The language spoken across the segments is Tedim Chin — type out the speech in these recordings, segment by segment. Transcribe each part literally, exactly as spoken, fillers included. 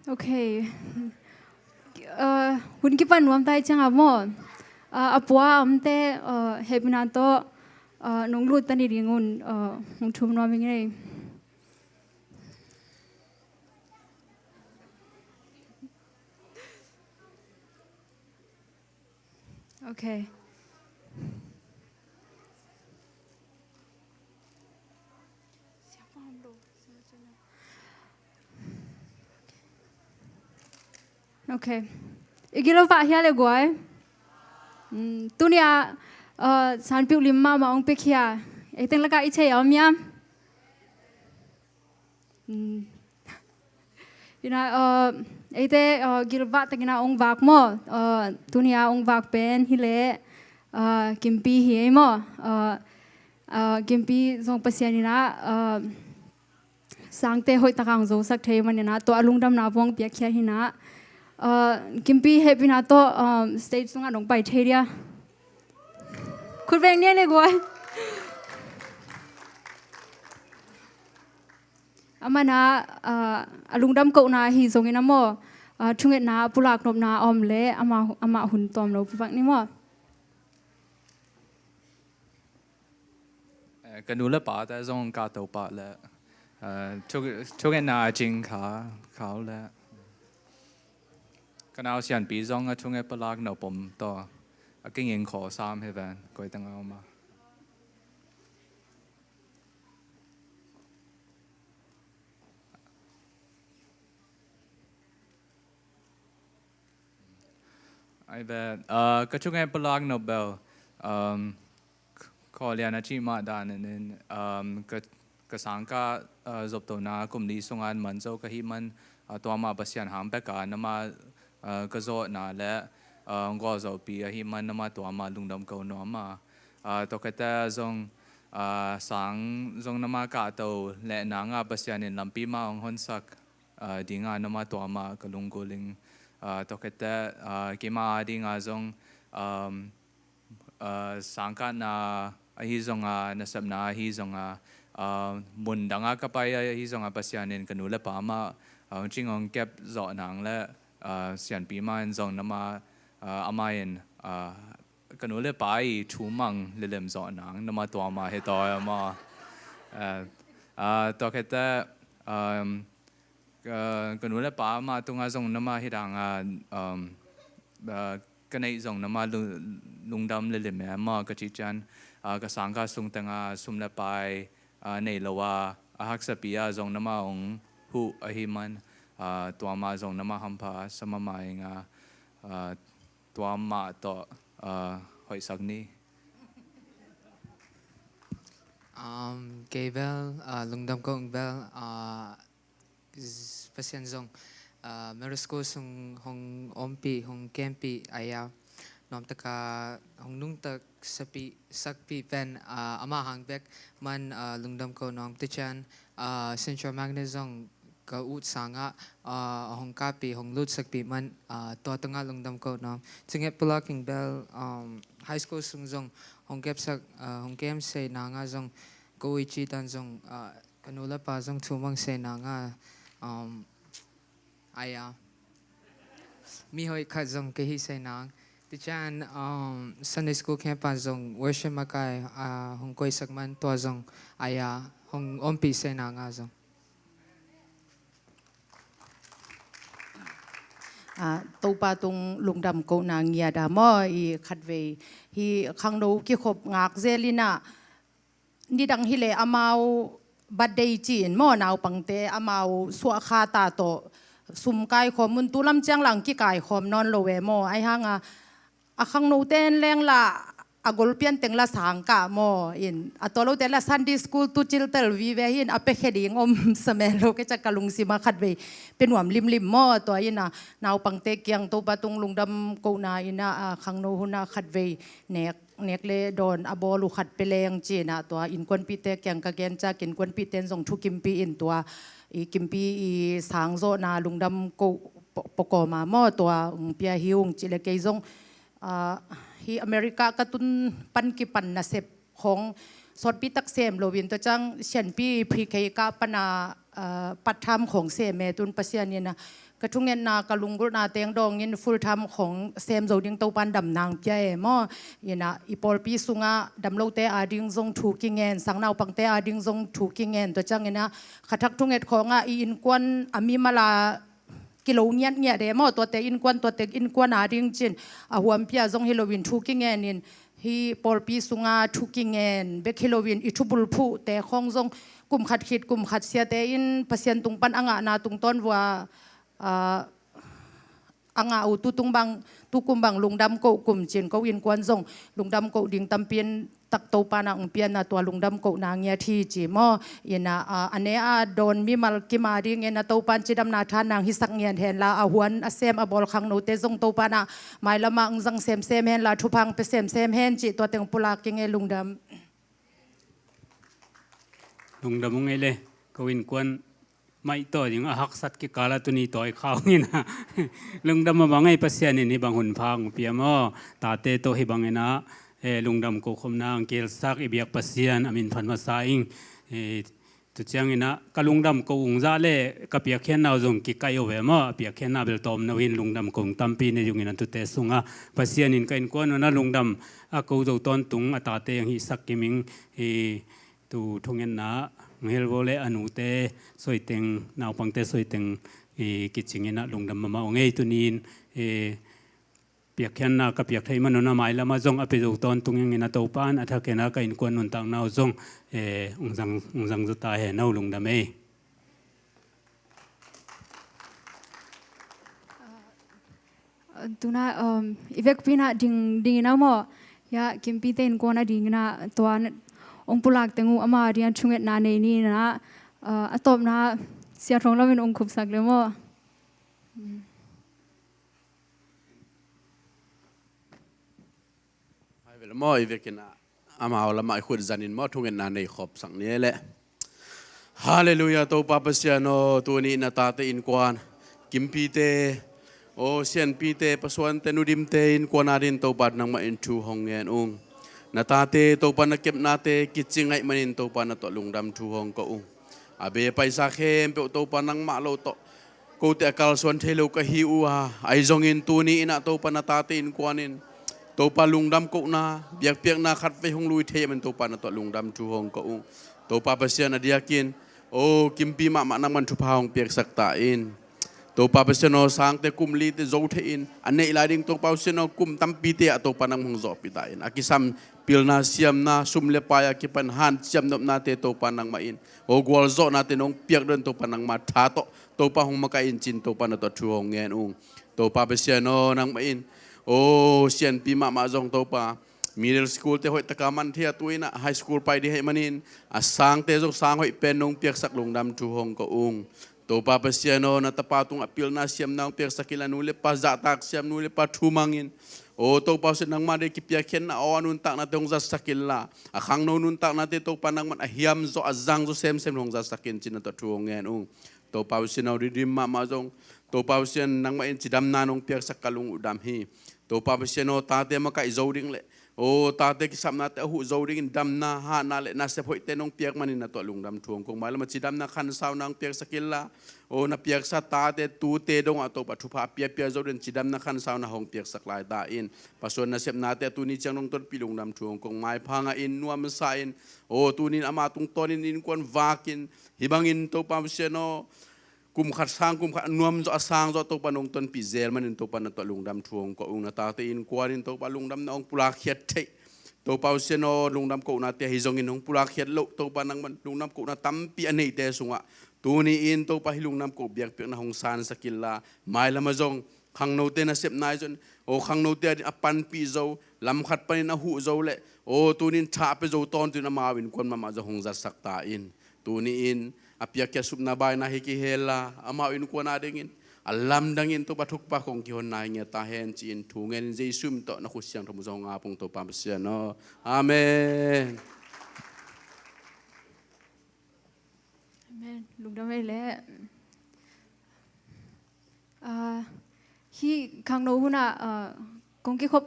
Ok. Uh, hun kipan nuam tai ciang a maw. Uh, a pua a omte, uh, hehpihna tawh, uh, nong lut ta ni ding un, uh, hong thum nuam ing ei. Ok. Ok. I gilo vah hia le guai. Mm, tuni a, uh, sanpiuh lim mahmah ong pia khia. Ei teng laka i thei a om hiam? Mm. Ina, uh, eite, uh, gilvah takin a ong vak maw. Uh, tuni a ong vak pen hi le, uh, Kimpi hi ei maw. Uh, uh, Kimpi zong Pasian ina, uh, sangte hoih taka ong zosak thei man ina, tua a lungdamna buang piak khia hina. Uh, Kimpi hehpihna tawh, um, stage sungah nong pai thei dia. Khut veng nia ne guai. Amana, ah, a lungdam kohna hi zongin a maw, ah, thungetna a pulak nopna a om le amah, amah hun tawm lo puvak ni maw. Eh, ka nu le pa te zong ka to pah le, eh, thu-, thungetna a cing kha, khau le. Ka nau sianpi zong a thunget pulak nop om tawh a kinging khaw sam hi ven, koi tang a om a. Ai ve, uh, ka thungen pulak nop bel, um, k-, Khawlian a cih mah dan in, um, ka, ka sangkah, uh, zoptona kum li sungan man zo ka hih man, uh, tua mah Pasian hang bek a, namah, uh, ka zawhna le, uh, gualzopi ahih man namah tua mah lungdam ko nuam a. Uh, tua khit teh zong, uh, sang zong namah kahto leh nang a Pasian in lampi mah hong honsak, uh, ding a namah tua mah ka lunggulh ing. Uh, tua khit teh, uh, keimah a ding a zong, um, uh, sangkahna ahi zong a, nasepna ahi zong a, uh, mun dang a ka pai ahi zong a Pasian in ka nu le pa mah, uh, hong cing hong kep zawh nang le, uh, sianpi mah in zong namah, uh, amah in, uh, ka nu le pa i thu mang lelem zawh nang namah tua mah hi tawi a maw. Uh, uh, tua khit teh, um, ka, ka nu le pa mah tungah zong namah hi dang a, um, uh, ka neih zong namah lu-, lungdam lelem e maw ka cih ciang, uh, ka sangkah sung teng a sum le pai, uh, nei lo a, a haksapi a zong namah hong huh ahih man, uh, tua mah zong namah hampha sa mahmah ing a, uh, tua mah tawh, uh, hoihsak ni. Um, kei bel, uh, lungdam ko bel, uh, z-, Pasian zong, uh, Mary School sung hong ompih, hong kempih, aya, nuam taka hong nungtak sakpih, sakpih pen, uh, amah hang bek man, uh, lungdam ko nuam. Tua ciang, uh, Central Magnet zong ka ut sangah, ah, hong kahpih, hong lutsakpih man, ah, tua tungah lungdam ko nuam. Thungen pulak ing bel, um, high school sung zong hong kepsak, ah, hong kem sei nang a zong ka ui ci tan zong, ah, ka nu le pa zong thu mang sei nang a, um, aya. Mi hoih khat zong ka hi sei nang. Tua ciang, um, Sunday school camp a zong worship makai, ah, hong koihsak man tua zong aya hong ompih sei nang a zong. Ah, Topa tung lungdam kohna ngiat a maw, i khatvei hi khangno kikhop ngak zel in ah, nidang hi leh amau birthday ci-in maw, naupangte amau suahkha ta tawh sum kaikhawm un, tu lam ciang lang kikaikhawm nawn lo e maw, ahi hang a, a khangnote en leng la, a golpian teng la sangkah maw in, a tua lote la Sunday school tu ciltel vive hi in, a pekhe ding om sa men lo kei ciang ka lungsim a khatvei pe nuam limlim maw. Tua in ah naupangte kiang Topa tung lungdam kohna in ah, a khangno hun ah khatvei nek, nek le dawn a bawl uh khat pe leng ci-in ah tua innkuanpihte kiang ka gen ciang innkuanpihte in zong thu kimpih in tua i kimpih i sang zawhna lungdam koh pawkawm a maw, tua ung pia hi ung cih leh kei zong, ah, hi America ka tun pan kipan nasep khawng sawtpi tak sem lo in, tua ciang sianpi pre-K kah pan a, ah, part-time khawng sem e, tun Pasian in ah ka thungetna, ka lunggulhna teng dawngin full time khong sem zo ding Topan damna hong pia e maw. Inah i pawlpi sungah damlote ading zong thu kingen, sang naupangte ading zong thu kingen. Tua cianginah khathak thunget khawngah i innkuan a mimal a kilo ngiatngiat e maw, tuate innkuan, tuate innkuan ading cin a huampi ah zong hi loin thu kingen in, hih pawlpi sunga thu kingen bek hi loin i thubulphuhte khawng zong kum khat khit kum khat siate in Pasian tung pan a ngahna tungtawn vua, ah, a ngah uh tu tung bang, tu kum bang lungdam koh kum cin, ko innkuan zong lungdam koh ding tampi in tak Topa na hong pianna tua lungdam kohna ngiat hi ci maw. Inah, ah, a ne a dawn mimal kim adingin a Topan cidamna tha nang hisak ngiat henla, a huan a sem a bawl khangnote zong Topa na mailamah hong zang semsem henla, thupha hong pia semsem hen cih tua teng pulak keng e. Lungdam. Lungdam ung ei le, ko innkuan maih tawi ding a haksat kikal ah tuni tawi khau inah lungdam mahmah ung ei. Pasian in hih bang hun pha hong pia maw, tate tawh hih bang inah, eh, lungdam kohkhopna hong kihelsak i biak Pasian a min phat masa ing. Eh, tu cianginah ka lungdam koh ung zah le ka piakkhiatna uh zong kikaih uh ve maw, a piakkhiatna bel tawm no hin lungdam koh ung tampi nei ung inah tute sungah Pasian in ka innkuan un a lungdam a ko zo tawntung a tate hong hihsak kim ing. Eh, tu thungetna hong hel vo le a nute sawiteng, naupangte sawiteng, eh, kicing inah lungdam mahmah ung ei. Tuni in, eh, piakkhiatna ka piak theih man un a mailamah zong a pia zo tawntung ing inah Topa in a thakin a ka innkuan nuntakna uh zong, eh, hong zang, hong zang zaw ta hen aw. Lungdam ei. Tuna, um, i vekpi inah ding, ding inah maw. Hia Kimpite innkuan a ding inah tua hong pulak teng uh ama ding a thungetna nei ni inah, uh, a tawpna Sia Thong Lam in hong khupsak le maw. Hai vel maw, i vekin ah amau lamah i khut zanin maw, thungetna nei khopsak ni e leh. Halleluiah, Topa Pasian aw, tuni na tate innkuan, Kimpite, aw, Sianpite, Pasuante, Nudimte innkuan adingin Topa nangmah in thu hong ngen ung. Na tate Topa na kepnate kici ngaih manin Topa na tawh lungdam thu hong ko ung. A be paisa khempeuh Topa nangmah lo tawh kote a kalsuan thei lo ka hi uh a, ahi zongin tuni inah Topa na tate innkuan in Topa lungdam kohna, biakpiakna khatvei hong lui thei ahih manin Topa na tawh lungdam thu hong ko ung. Topa Pasian, a diakin, aw, Kimpi mahmah nangman thupha hong piaksak ta in. Topa Pasian aw, sangte kum lite zo thei in a neih lai ding Topa Pasian aw, kum tampite ah Topa nangmah hong zawhpih ta in. A kisam pilna, siamna, sum le pai a kipan hanciam nopnate Topa nangmah in, aw, gualzawhnate nong piak dong Topa nangmah tha tawh Topa hong makaih in cin Topa na tawh thu hong ngen ung. Topa Pasian aw, nangmah in, aw, Sianpi mahmah zong Topa middle schoolte hoih taka man thei a, tu inah high school pai ding ahih manin a sangte zong sang hoih pen nong piaksak, lungdam thu hong ko ung. Topa Pasian aw, na tapa tungah pilna siamna hong piaksak inla, nu le pa zahtak siam, nu le pa thumang in, aw, Topa Pasian nangmah deih kipiakkhiatna aw, a nuntaknate hong zatsak inla, a khangno nuntaknate Topa nangman a hiam zaw, a zang zaw semsem hong zatsak in cin na tawh thu hong ngen ung. Topa Pasian aw, Redeem mahmah zong Topa Pasian nangmah in cidamna nong piaksak, ka lung uh dam hi. Topa Pasian aw, tate makaih zo ding le, aw, tate kisapnate a huh zo dingin damna, hatna le nasep hoihte nong piak manin na tawh lungdam thu hong ko ung. Mailam a cidamna khansauna hong piaksak inla, aw, na piaksa tate tute dongah Topa thupha piapia zo dingin cidamna khansauna hong piaksak lai ta in. Pasuan nasepnate a tuni ciang nong tonpih, lungdam thu hong ko ung. Maipha ngah in, nuamsa in, aw, tunin ama tungtawnin innkuan vakin, hih bangin Topa Pasian aw, kum khat sang kum khat a nuamzaw a sangzaw Topa nong tonpih zel manin Topa na tawh lungdam thu hong ko ung. Na tate innkuan in Topa lungdamna hong pulakkhiat theih, Topa Pasian aw, lungdam kohnate ahi zongin hong pulakkhiat loh Topa nangman lungdam kohna tampi a neihte sungah tuni in Topa hih lungdam koh biakpiakna hong sansak inla, mailam a zong khangnote nasepna ahi zongin, aw, khangnote a panpih zo, lam khat panin a huh zo le, aw, tunin tha a pia zo tawntung in amau innkuan mahmah zong hong zatsak ta in. Tuni in a piakkhiat supna baina hi kei henla, amau innkuan adingin a lamdangin Topa thukpa khong kihonna hi ngiat ta hen ci-in thu ngenin Jesu min tawh na khut siangtho mu zong hong ap ung Topa Pasian aw. Amen. Amen. Lungdam ei leh. Ah, hih khangno hunah, ah, kong kikhop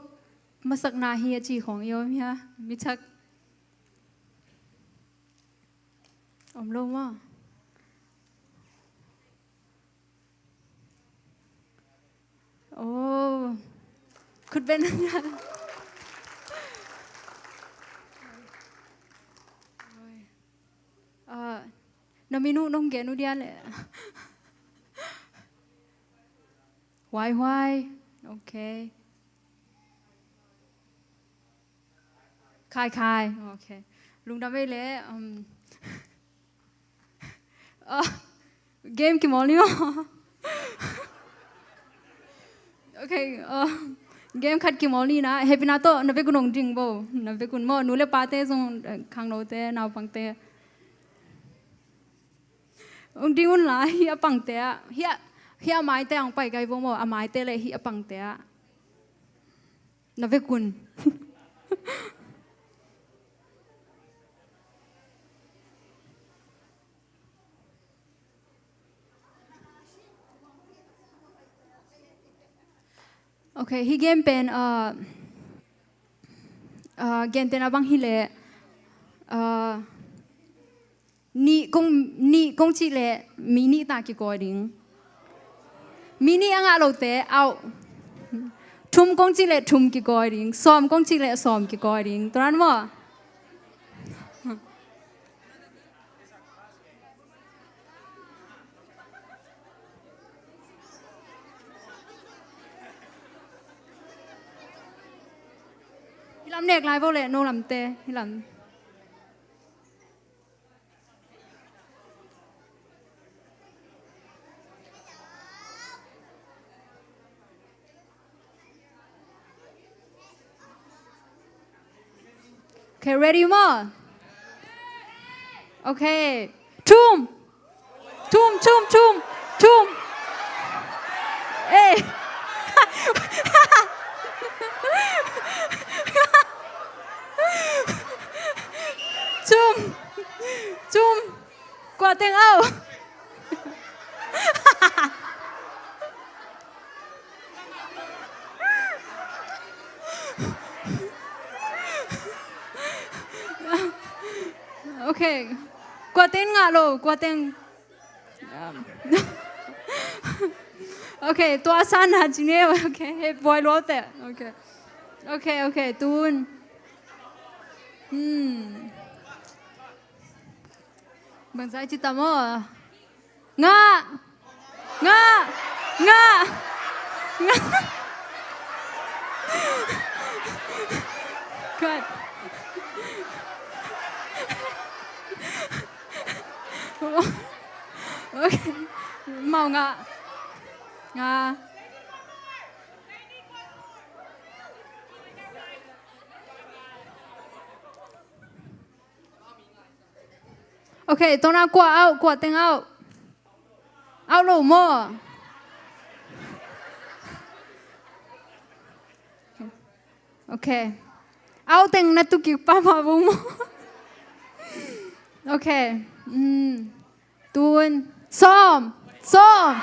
masakna hi a ci khong i om hia? Mi thak om lo maw? Khut beng. Ah, na min uh nong gen uh dia le. Huai huai. Ok. Khai khai. Ok. Lungdam ei le. Um, ah, game kimawl ni maw? Ok, ah, game khat kimawl ni na. Hehpihna tawh na vekun hong ding bo. Na vekun maw, nu le pate zong, eh, khangnote, naupangte. Hong ding un la, hih a pangte ah. Hih a, hih a maite ah hong pai gai bo maw, a maite le hih a pangte ah. Na vekun. Ok, hih game pen, ah, ah, gentehna bang hileh, ah, nih kong, nih kong cih leh mi nih ta kikawi ding. Mi nih a ngah lote, au. Thum kong cih leh thum kikawi ding. Sawm kong cih leh sawm kikawi ding. Tua dan maw? Hih lam nek lai vo leh, no lamte, hih lam. Okay, ready maw? Okay. Thum. Thum, thum, thum, thum. Ei. Thum. Thum. Kua teng au. Okay. Kua teng ngah lo, kua teng. Um. Okay, tua san na cine. Okay, hei buai lo te. Okay. Okay, okay, tun. Hmm. Bangzah ci tam aw. Ngah. Ngah. Ngah. Ngah. Cut. Okay. Mau ngah. Ngah. Okay, tua na kua au, kua teng au. Au lo maw? Okay. Au teng na tu kik pahpah vo maw? Okay. Mm. Tun. Sawm. Sawm.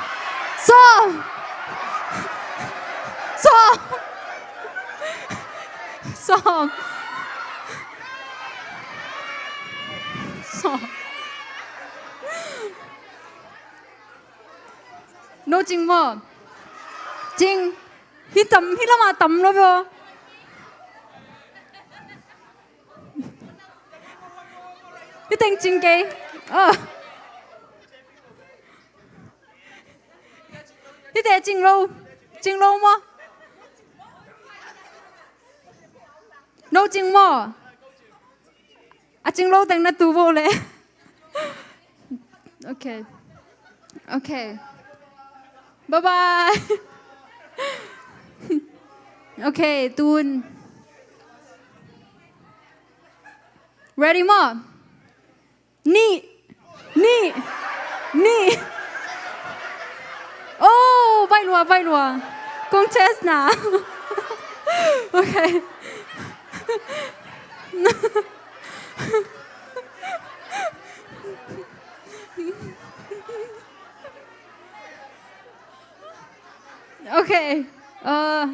Sawm. Sawm. Sawm. Sawm. No cing maw? Cing. Hih tam, hih lamah tam lo maw? Hih teng cing kei. Ah. Hihte cing lo. Cing lo maw? No cing maw? A cing lo teng na tu vo le. Okay. Okay. Bye bye. Okay, tun. Ready maw? Nih. Nih. Nih. Oh, baih lua, baih lua. Kong test na. Okay. Okay. Uh,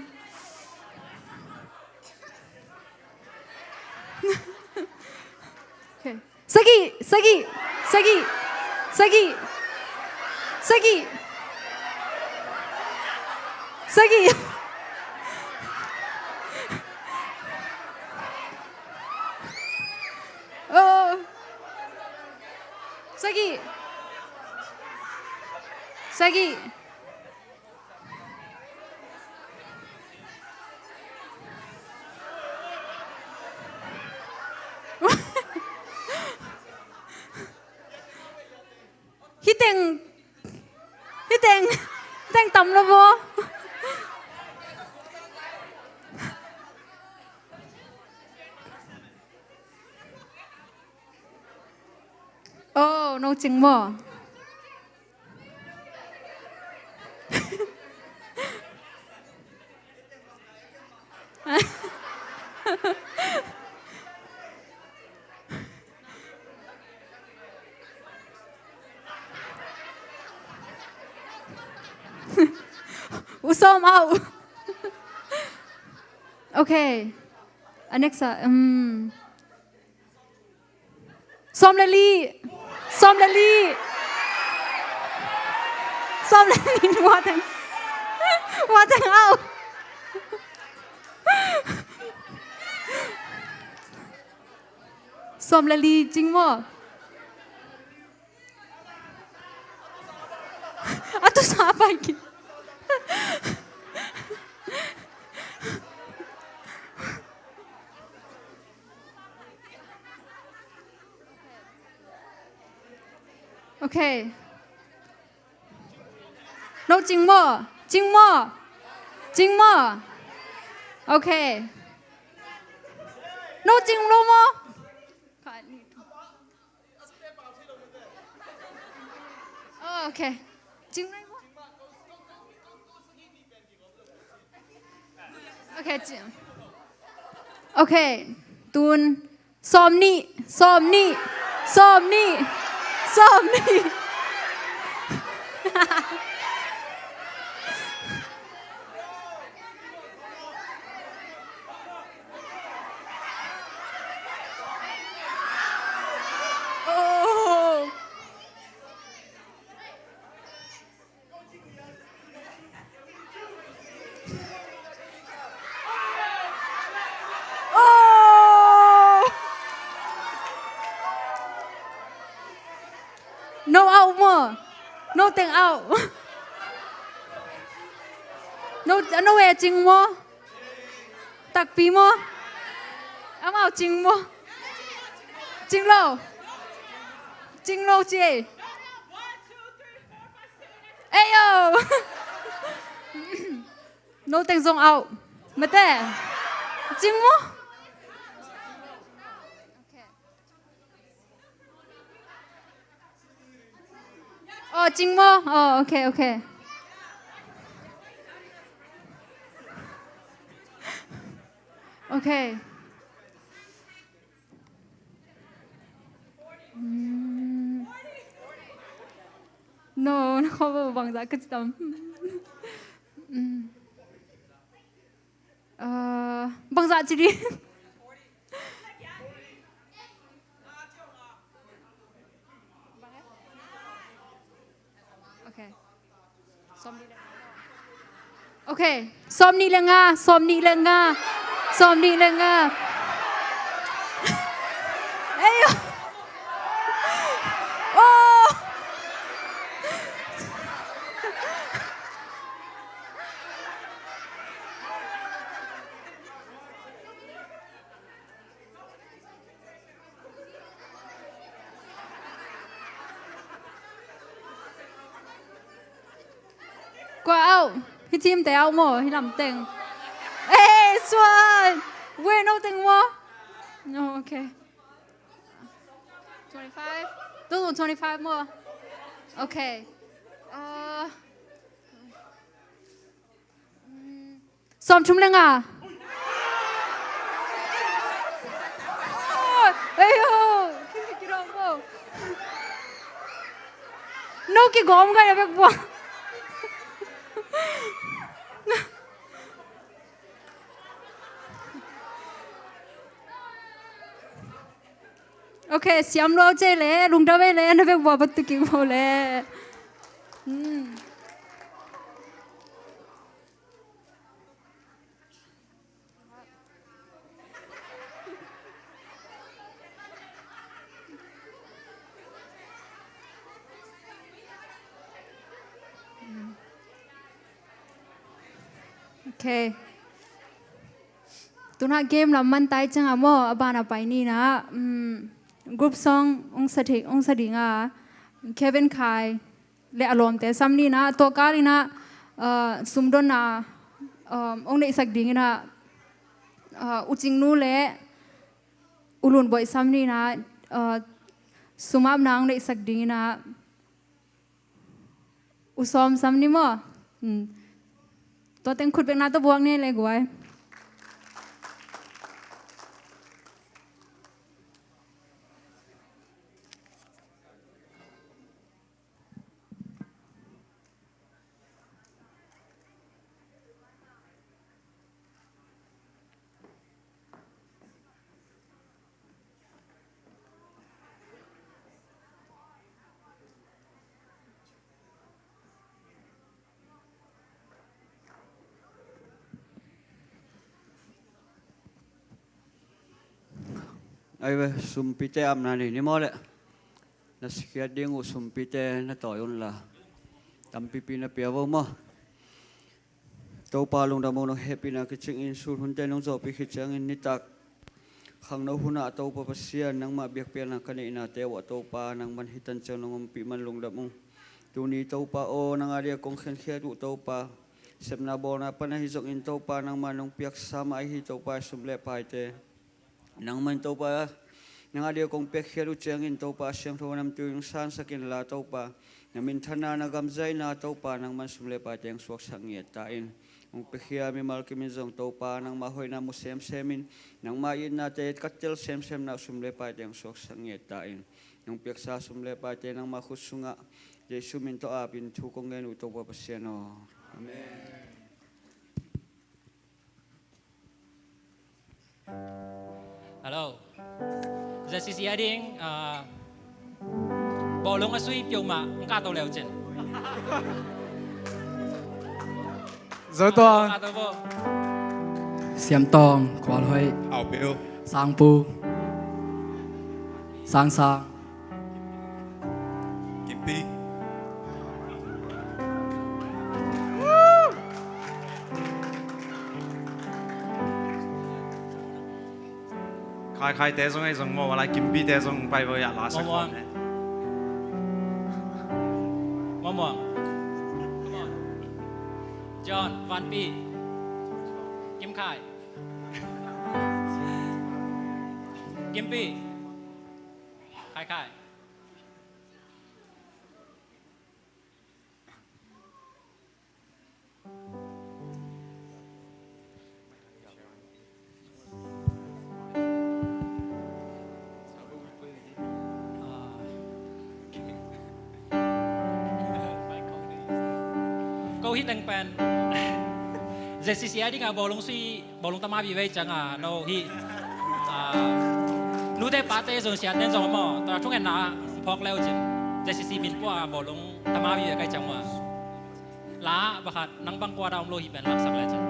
okay. Sagih, sagih, sagih, sagih, sagih, sagih. Sagih. Sagih. Hih teng, hih teng, hih teng tam lo maw? Oh, no cing maw? U Sawm au. Okay. A next ah, um, Sawm le li. Sawm le li. Sawm le li. Wateng. Wateng au. Sawm le li cing maw? A tu sa pai ki. Okay. No cing maw? Cing maw? Cing maw? Okay. No cing lo maw? Oh, okay. Cing lo maw? Okay, cing. Okay. Tun. Sawm nih, sawm nih, sawm nih, sawm nih. Oh. Oh! No au maw? No teng au. No, no e cing maw? Takpi maw? Amau cing maw? Cing lo. Cing lo ci ei. Ei yo. No teng zong au. Mate. Cing maw? Oh, cing maw? Oh, okay, okay. Okay. Mm. No, na khaw bangzah ka ci tam. Mm. Uh, bangzah ci di. Okay. Sawm nih le nga. Okay. Sawm nih le nga. Sawm nih le nga. Sawm nih le nga. Ei yo. Oh. Kua au. Hih team te au maw, hih lam teng. Ei, suan. Wei, no teng maw? No, okay. Twenty-five. Those were twenty-five maw. Okay. Uh, mm, Sawm thum le nga. Ei yo. No kigawm gai a bek bua. Okay, siam lo ce le, lungdam ei le, na bek bua batu kigawm le. Hmm. Okay. Tuna game lam man tai ciangah maw, a bana pai nina, um, group song ong sa thei, ong sa dinga, Kevin Khai le a lawmte sam nina, tua kalina, uh, sumdonna, um, ong neihsak dingina, uh, U Cingnu le U Lunboih sam nina, uh, sumapna ong neihsak dingina, U Sawm sam ni maw? Hmm. Tua teng khut bekna tawh buak ni le guai. Ai ve, sumpite apna nei ni maw le. Na sikhiat ding uh sumpite na tawi unla. Tampipi na pia vo maw. Topa lungdam ung, nong hehpihna kicingin sulhunte nong zawhpih khit ciangin nitak khangno hunah Topa Pasian nangmah biakpiakna ka neihnate uh ah Topa nangman hitan ciang nong ompih man lungdam ung. Tuni Topa aw, nang a dia kong khenkhiat uh Topa, sepna bawlna pan ahi zongin Topa nangmah nong piaksa mah ahi Topa sum le paite. Nangman Topa, nang a dia kong piakkhiat uh ciangin Topa, siangtho namtui hong sansak inla Topa, na minthanna, na gamzaina Topa, nangman sum le paite hong suaksak ngiat ta in. Hong piakhia mimal kimin zong Topa, nangmah hoihna mu semsemin, nangmah itnate ka tel semsemna uh sum le paite hong suaksak ngiat ta in. Hong piaksa sum le paite nangmah khut sungah Jesu min tawh apin thu kong ngen uh Topa Pasian aw. Amen. Hello. J C C a ding, ah, bawlung a sui peuhmah ang ka to leu cin. Zo Tawng. Ka to bo. Siam Tawng, Kual Hoih. Au Piu. Sang Pu. Sang Sang. Kimpi. Khai Khai te zong ei zong maw, walai Kimpi te zong pai vo ya la sak khawm ne. Maw maw. John, Van Pi. Kim Khai. Kimpi. Khai Khai. Ko hih teng pen J C C a dingah bawlung sui, bawlung tama vive cianga no hih, ah, nute pate zong siaten zong maw, tua thungetna phawk leu cin J C C min pua bawlung tama vive kai ciang maw. La pakhat nang bang kua dah om lo hih pen laksak le cin.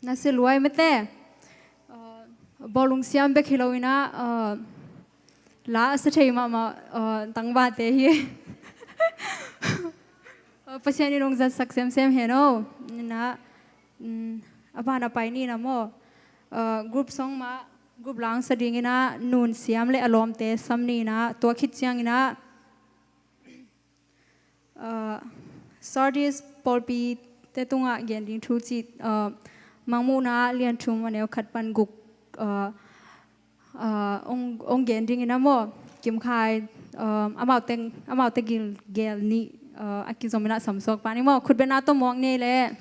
Na si luai mete. Uh, bawlung siam bek hi lo ina, uh, la a sa thei mahmah, uh, tangvate hi. Uh, Pasian in hong zatsak semsem hen o. Ina, um, a ban a pai ni na maw. Uh, group song mah, group la hong sa ding ina, nun siam le a lawmte sam ni ina, tua khit ciang ina, uh, Sardis pawlpi te tungah gen ding thu cih, uh, Mangmuhna lian thum a neu khat pan guk, uh, uh, ong, ong gen ding ina maw, Kim Khai, uh, amaute, amaute gil gel nih, uh, a kizom ina samsuak pan i maw, khutbetna tawh muak ni le.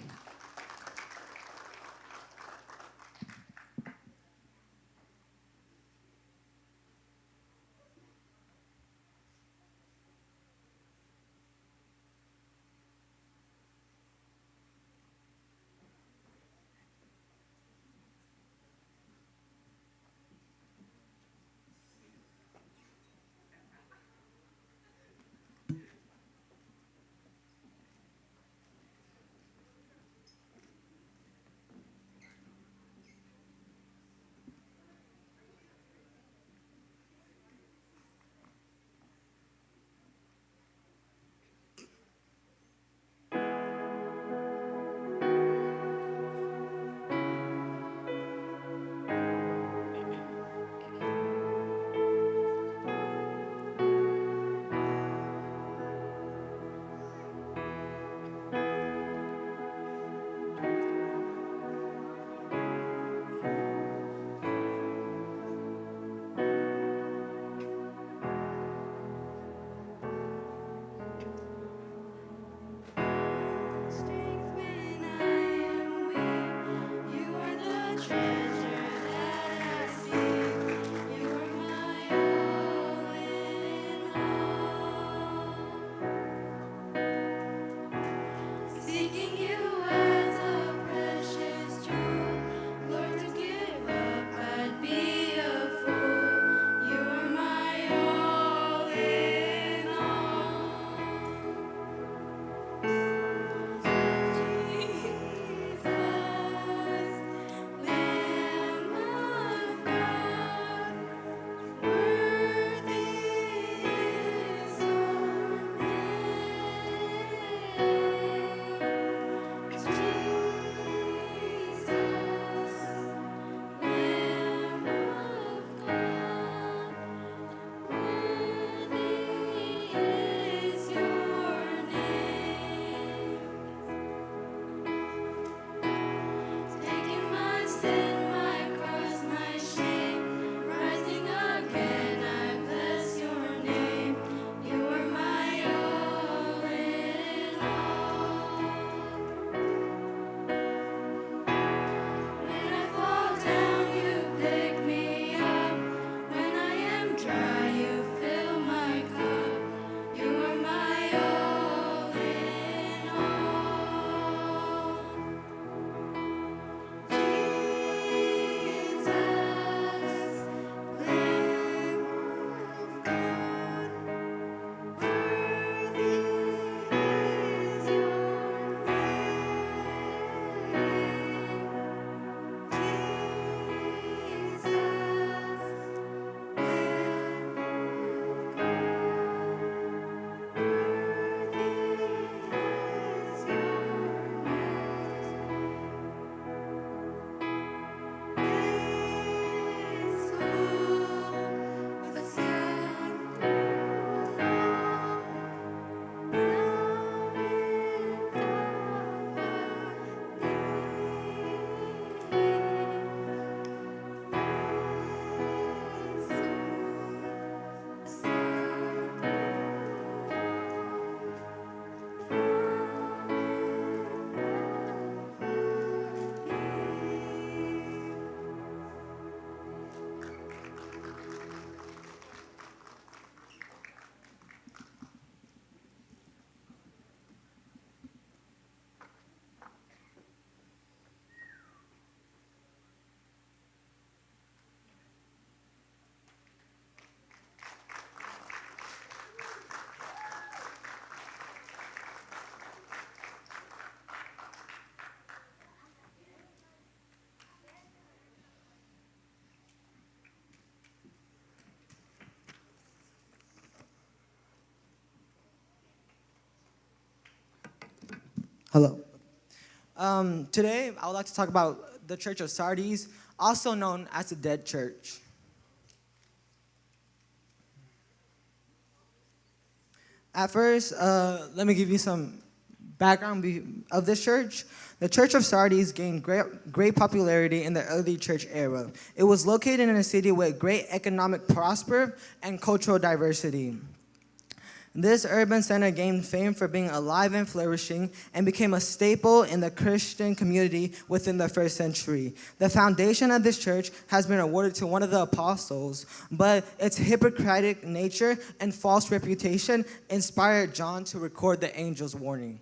Hello. Um, today, I would like to talk about the Church of Sardis, also known as the Dead Church. At first, uh, let me give you some background be- of this church. The Church of Sardis gained great, great popularity in the early church era. It was located in a city with great economic prosper and cultural diversity. This urban center gained fame for being alive and flourishing and became a staple in the Christian community within the first century. The foundation of this church has been awarded to one of the apostles, but its Hippocratic nature and false reputation inspired John to record the angel's warning.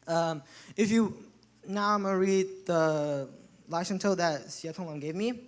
Um, if you now, I'm gonna read the 来信 that Sia Tong Lam gave me.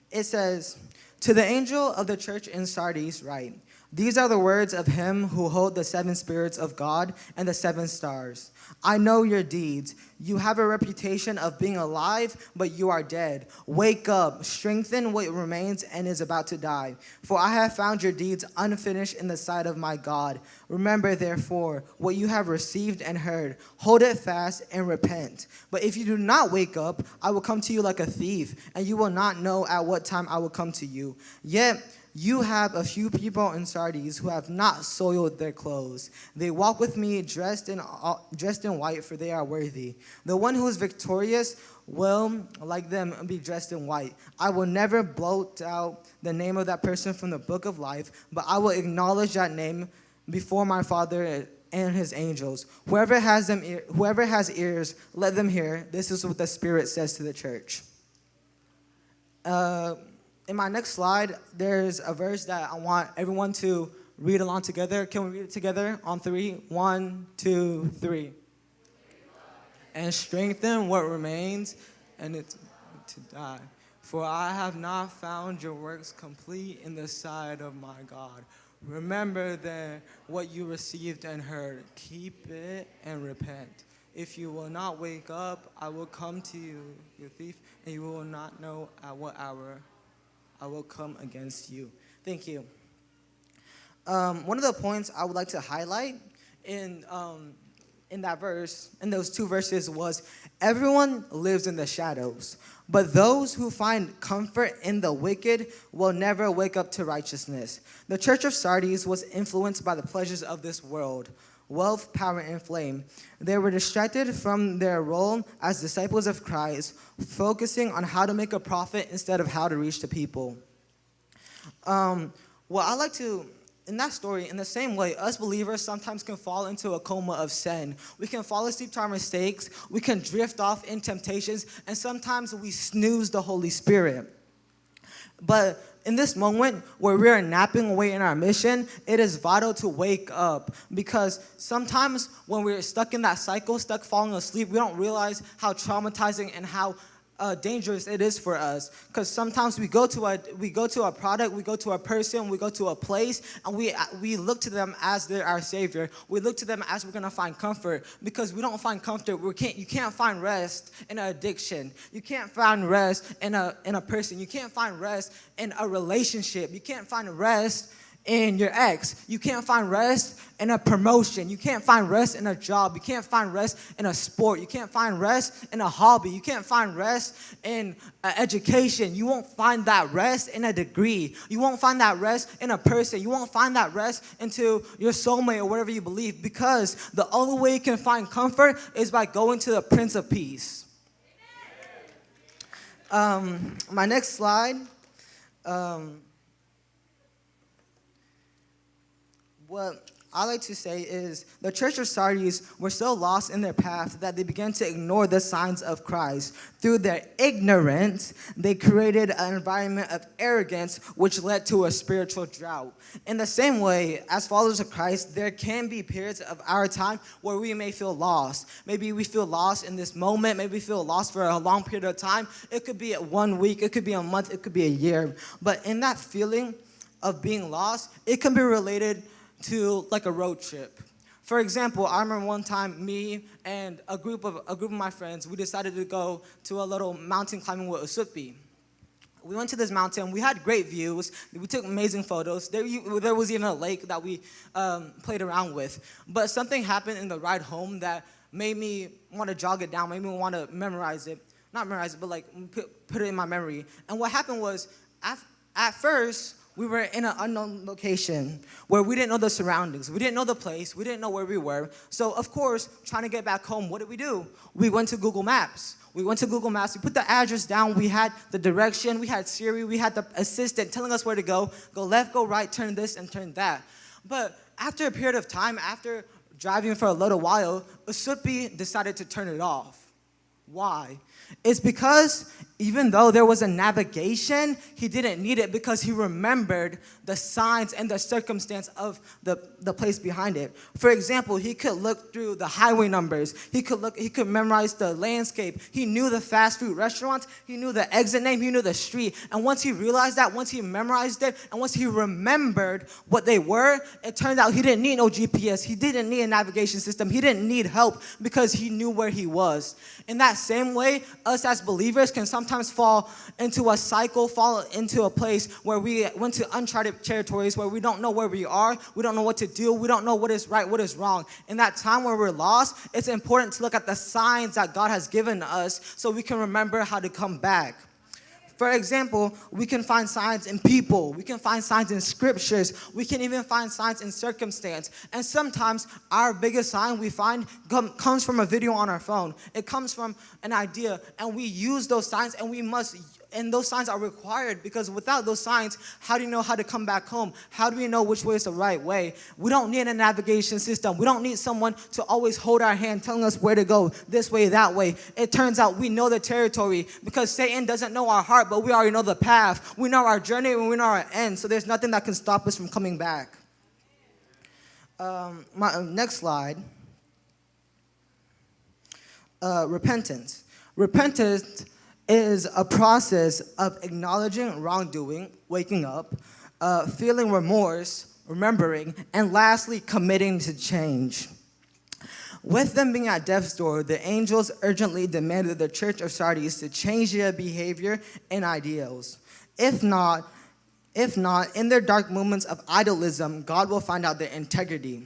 It says, "To the angel of the church in Sardis write, these are the words of him who hold the seven spirits of God and the seven stars. I know your deeds. You have a reputation of being alive, but you are dead. Wake up, strengthen what remains and is about to die. For I have found your deeds unfinished in the sight of my God. Remember, therefore, what you have received and heard. Hold it fast and repent. But if you do not wake up, I will come to you like a thief, and you will not know at what time I will come to you. Yet you have a few people in Sardis who have not soiled their clothes. They walk with me dressed in, uh, dressed in white, for they are worthy. The one who is victorious will, like them, be dressed in white. I will never blot out the name of that person from the book of life, but I will acknowledge that name before my Father and his angels. Whoever has them, whoever has ears, let them hear. This is what the Spirit says to the church." Uh, in my next slide, there's a verse that I want everyone to read along together. Can we read it together on three? One, two, three. "And strengthen what remains, and it's to die. For I have not found your works complete in the sight of my God. Remember then what you received and heard. Keep it and repent. If you will not wake up, I will come to you, your thief, and you will not know at what hour I will come against you." Thank you. Um, one of the points I would like to highlight in, um, in that verse, in those two verses, was, "Everyone lives in the shadows, but those who find comfort in the wicked will never wake up to righteousness." The church of Sardis was influenced by the pleasures of this world, wealth, power, and fame. They were distracted from their role as disciples of Christ, focusing on how to make a profit instead of how to reach the people. Um, well, I like to, in that story, in the same way, us believers sometimes can fall into a coma of sin. We can fall asleep to our mistakes. We can drift off in temptations, and sometimes we snooze the Holy Spirit. But in this moment where we are napping away in our mission, it is vital to wake up, because sometimes when we're stuck in that cycle, stuck falling asleep, we don't realize how traumatizing and how uh, dangerous it is for us. Because sometimes we go to a we go to a product, we go to a person, we go to a place, and we we look to them as they're our savior. We look to them as we're gonna find comfort, because we don't find comfort. We can't. You can't find rest in an addiction. You can't find rest in a in a person. You can't find rest in a relationship. You can't find rest in your ex. You can't find rest in a promotion. You can't find rest in a job. You can't find rest in a sport. You can't find rest in a hobby. You can't find rest in uh, education. You won't find that rest in a degree. You won't find that rest in a person. You won't find that rest into your soulmate or whatever you believe, because the only way you can find comfort is by going to the Prince of Peace. Um, my next slide. Um, what I like to say is the church of Sardis were so lost in their path that they began to ignore the signs of Christ. Through their ignorance, they created an environment of arrogance, which led to a spiritual drought. In the same way, as followers of Christ, there can be periods of our time where we may feel lost. Maybe we feel lost in this moment. Maybe we feel lost for a long period of time. It could be one week. It could be a month. It could be a year. But in that feeling of being lost, it can be related to, like, a road trip. For example, I remember one time me and a group of a group of my friends, we decided to go to a little mountain climbing with Usutpi. We went to this mountain. We had great views. We took amazing photos. There, you, there was even a lake that we um, played around with. But something happened in the ride home that made me want to jog it down, made me want to memorize it. Not memorize it, but like put, put it in my memory. And what happened was, af- at first, we were in an unknown location where we didn't know the surroundings. We didn't know the place. We didn't know where we were. So, of course, trying to get back home, what did we do? We went to Google Maps. We went to Google Maps. We put the address down. We had the direction. We had Siri. We had the assistant telling us where to go. Go left, go right, turn this, and turn that. But after a period of time, after driving for a little while, Usutpi decided to turn it off. Why? It's because even though there was a navigation, he didn't need it because he remembered the signs and the circumstance of the, the place behind it. For example, he could look through the highway numbers. He could look, he could memorize the landscape. He knew the fast food restaurants. He knew the exit name. He knew the street. And once he realized that, once he memorized it, and once he remembered what they were, it turned out he didn't need no G P S. He didn't need a navigation system. He didn't need help because he knew where he was. In that same way, us as believers can sometimes fall into a cycle, fall into a place where we went to uncharted territories, where we don't know where we are, we don't know what to do, we don't know what is right, what is wrong. In that time where we're lost, it's important to look at the signs that God has given us so we can remember how to come back. For example, we can find signs in people. We can find signs in scriptures. We can even find signs in circumstance. And sometimes our biggest sign we find com- comes from a video on our phone. It comes from an idea. And we use those signs, and we must, and those signs are required, because without those signs, how do you know how to come back home? How do we know which way is the right way? We don't need a navigation system. We don't need someone to always hold our hand, telling us where to go, this way, that way. It turns out we know the territory, because Satan doesn't know our heart, but we already know the path. We know our journey and we know our end, so there's nothing that can stop us from coming back. Um, my, uh, next slide. Uh, repentance. Repentance is a process of acknowledging wrongdoing, waking up, uh, feeling remorse, remembering, and lastly, committing to change. With them being at death's door, the angels urgently demanded the church of Sardis to change their behavior and ideals. If not, if not, in their dark moments of idolism, God will find out their integrity.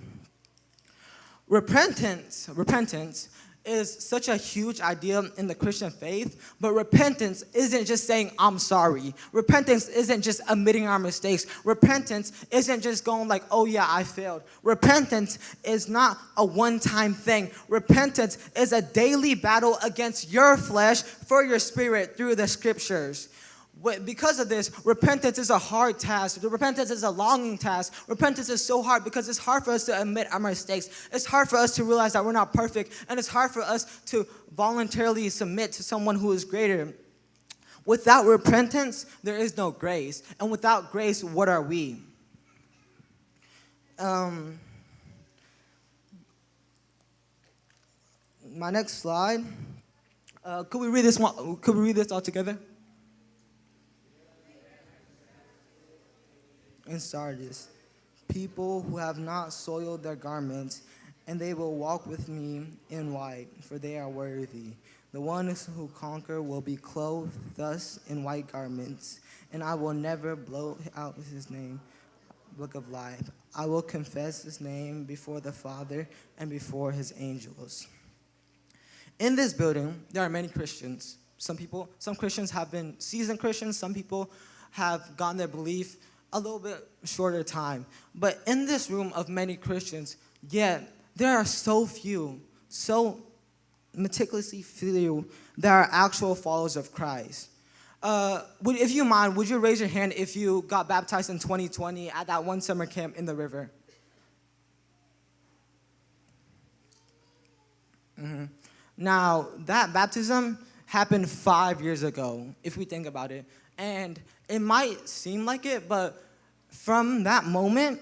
Repentance, repentance is such a huge idea in the Christian faith, but repentance isn't just saying, "I'm sorry." Repentance isn't just admitting our mistakes. Repentance isn't just going like, "Oh yeah, I failed." Repentance is not a one-time thing. Repentance is a daily battle against your flesh for your spirit through the scriptures. Wh- Because of this, repentance is a hard task. The repentance is a longing task. Repentance is so hard because it's hard for us to admit our mistakes. It's hard for us to realize that we're not perfect, and it's hard for us to voluntarily submit to someone who is greater. Without repentance, there is no grace. And without grace, what are we? Um, my next slide. Uh, could we read this one? Could we read this all together? In Sardis, people who have not soiled their garments, and they will walk with me in white, for they are worthy. The ones who conquer will be clothed thus in white garments, and I will never blot out his name, book of life. I will confess his name before the Father and before his angels. In this building, there are many Christians. Some people, some Christians have been seasoned Christians, some people have gotten their belief a little bit shorter time. But in this room of many Christians, yet there are so few, so meticulously few that are actual followers of Christ. Uh, would, if you mind, would you raise your hand if you got baptized in twenty twenty at that one summer camp in the river? Mm-hmm. Now, that baptism happened five years ago, if we think about it. And it might seem like it, but from that moment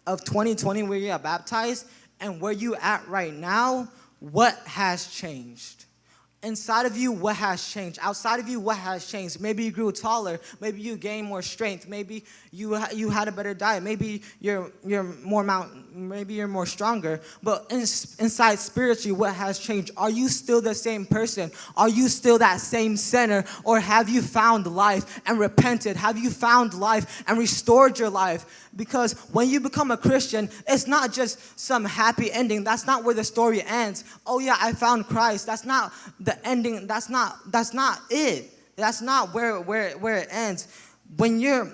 of twenty twenty where you got baptized and where you at right now, what has changed? Inside of you, what has changed? Outside of you, what has changed? Maybe you grew taller. Maybe you gained more strength. Maybe you ha- you had a better diet. Maybe you're you're more mount. Maybe you're more stronger. But in, inside spiritually, what has changed? Are you still the same person? Are you still that same sinner, or have you found life and repented? Have you found life and restored your life? Because when you become a Christian, it's not just some happy ending. That's not where the story ends. Oh yeah, I found Christ. That's not the ending. That's not that's not it. That's not where where where it ends. When you're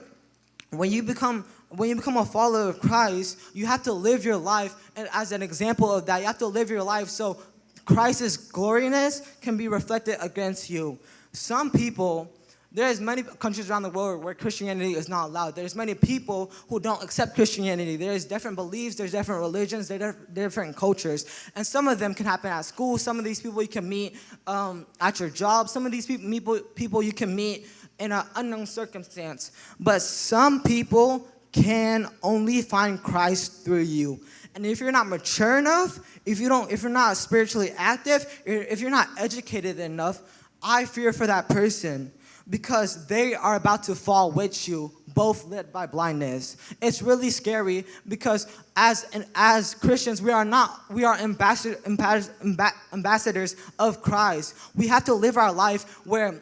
when you become when you become a follower of Christ, you have to live your life, and as an example of that, you have to live your life so Christ's gloriness can be reflected against you. Some people, there's many countries around the world where Christianity is not allowed. There's many people who don't accept Christianity. There's different beliefs, there's different religions, there's dif- different cultures. And some of them can happen at school. Some of these people you can meet um, at your job. Some of these people, people, people you can meet in an unknown circumstance. But some people can only find Christ through you. And if you're not mature enough, if you don't, if you're not spiritually active, if you're not educated enough, I fear for that person, because they are about to fall with you, both led by blindness. It's really scary because as an, as Christians, we are not we are ambassador, ambas- amba- ambassadors of Christ. We have to live our life where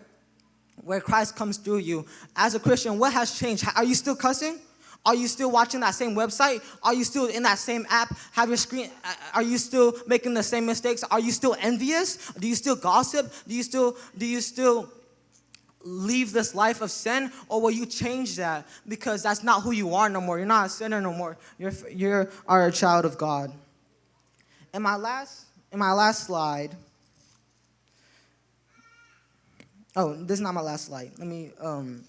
where Christ comes through you. As a Christian, what has changed? Are you still cussing? Are you still watching that same website? Are you still in that same app? Have your screen? uh, Are you still making the same mistakes? Are you still envious? Do you still gossip? Do you still do you still leave this life of sin, or will you change that? Because that's not who you are no more. You're not a sinner no more. You're you are a child of God. And my last and my last slide. Oh, this is not my last slide. Let me um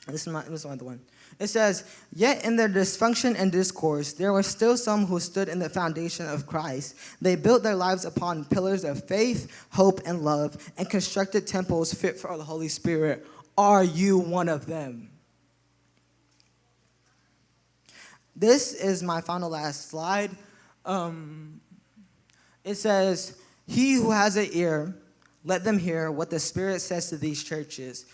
this is my this is my other one. It says, "Yet in their dysfunction and discourse, there were still some who stood in the foundation of Christ. They built their lives upon pillars of faith, hope, and love, and constructed temples fit for the Holy Spirit." Are you one of them? This is my final last slide. Um, it says, "He who has an ear, let them hear what the Spirit says to these churches."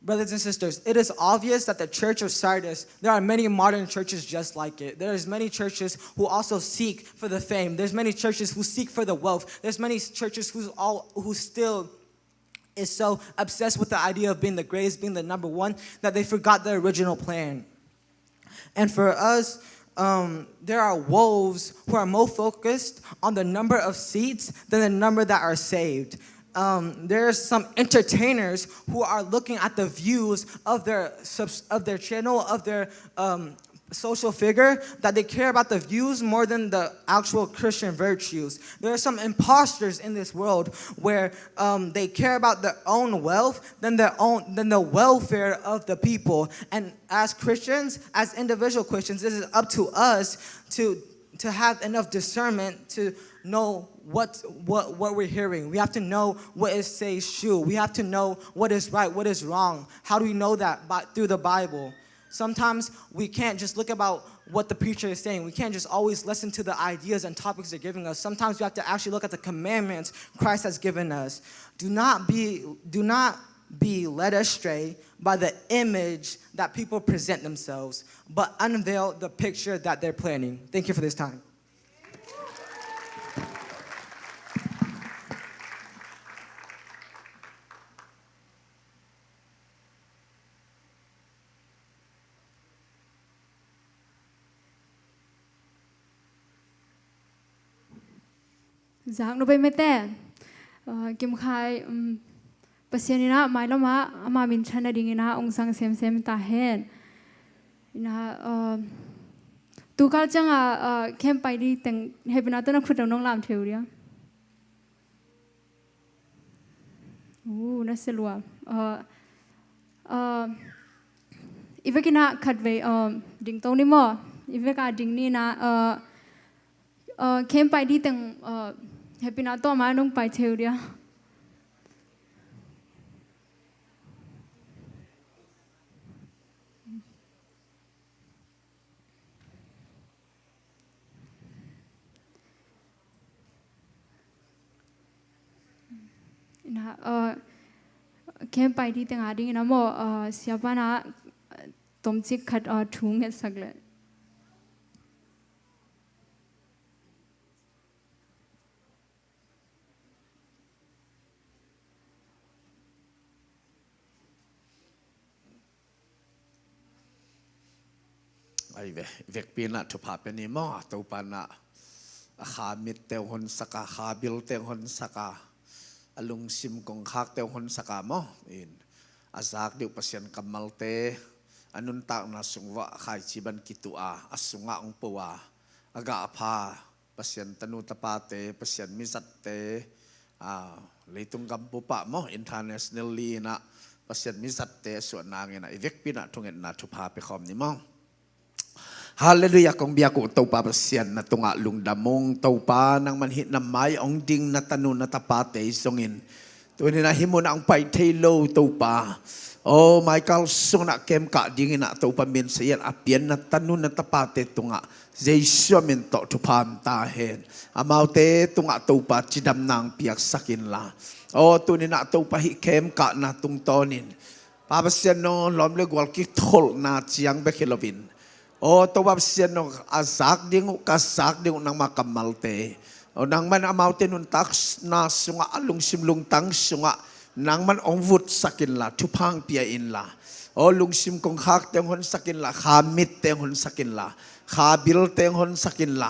Brothers and sisters, it is obvious that the church of Sardis, there are many modern churches just like it. There's many churches who also seek for the fame. There's many churches who seek for the wealth. There's many churches who all who still is so obsessed with the idea of being the greatest, being the number one, that they forgot the original plan. And for us, um, there are wolves who are more focused on the number of seats than the number that are saved. Um, there's some entertainers who are looking at the views of their subs- of their channel, of their um, social figure, that they care about the views more than the actual Christian virtues. There are some imposters in this world where um, they care about their own wealth than their own than the welfare of the people. And as Christians, as individual Christians, this is up to us to to have enough discernment to know what what what we're hearing. We have to know what is says true. We have to know what is right, what is wrong. How do we know that? By, through the Bible. Sometimes we can't just look about what the preacher is saying. We can't just always listen to the ideas and topics they're giving us. Sometimes we have to actually look at the commandments Christ has given us. Do not be do not be led astray by the image that people present themselves, but unveil the picture that they're planning. Thank you for this time. Zak no bei mete. Uh, Kim Khai, um, Pasian in ah mailam ah ama min than nading in ah ong sang semsem ta hen. In ah, uh, tukal ciang ah, uh, camp pai di teng hepina tawh na khut lo nong lam theu dia. Uh, na selua. Uh, uh, i vek in ah khat vei, uh, ding to ni maw. I vek a ding ni in ah, uh, uh, camp pai di teng, uh, hepina tawh ama nong pai theu dia. Uh, camp pai ding teng a dingin a maw, uh, siapa na, uh, tomcik khat, uh, thu ngetsak le. Ai ve, vekpi na thupha pia ni maw, Topa na a kha mit teng hon saka, kha bil teng hon saka, a lungsim kongkhak teng hon saka maw. In a zak deuh Pasian kammalte a nuntakna sung vah khaici ban kitu a, a sunga ong po a, a gah pha Pasian tanu tapate, Pasian mizatte, a, leitung gambup ah maw, internationally inah Pasian mizatte a suah nangin ah i vekpi na thungetna thupha pia khawm ni maw. Halleluiah, kong biak uh Topa Pasian na tungah lungdam ung. Topa nangman hih na mai ong ding na tanu na tapate i zongin tuni na hih munah ong pai thei lo Topa, o maikal sungah kem kah dingin ah Topa min sayan a pian na tanu na tapate tungah Jesu a min tawh thupha om ta hen. Amaute tungah Topa cidam nang piaksak inla, o tuni na Topa hih kem kahna tungtawnin Pa Pasian no lawm le gual kitholhna ciang bek hi loin, o Topa Pasian no a zak ding uh, ka zak ding uh nangma kammalte, o nangman amaute nuntakna sungah, a lungsim lungtang sungah nangman ong vutsak inla, thupha ong pia inla, o lungsim kongkhak teng honsak inla, kha mit teng honsak inla, kha bil teng honsak inla,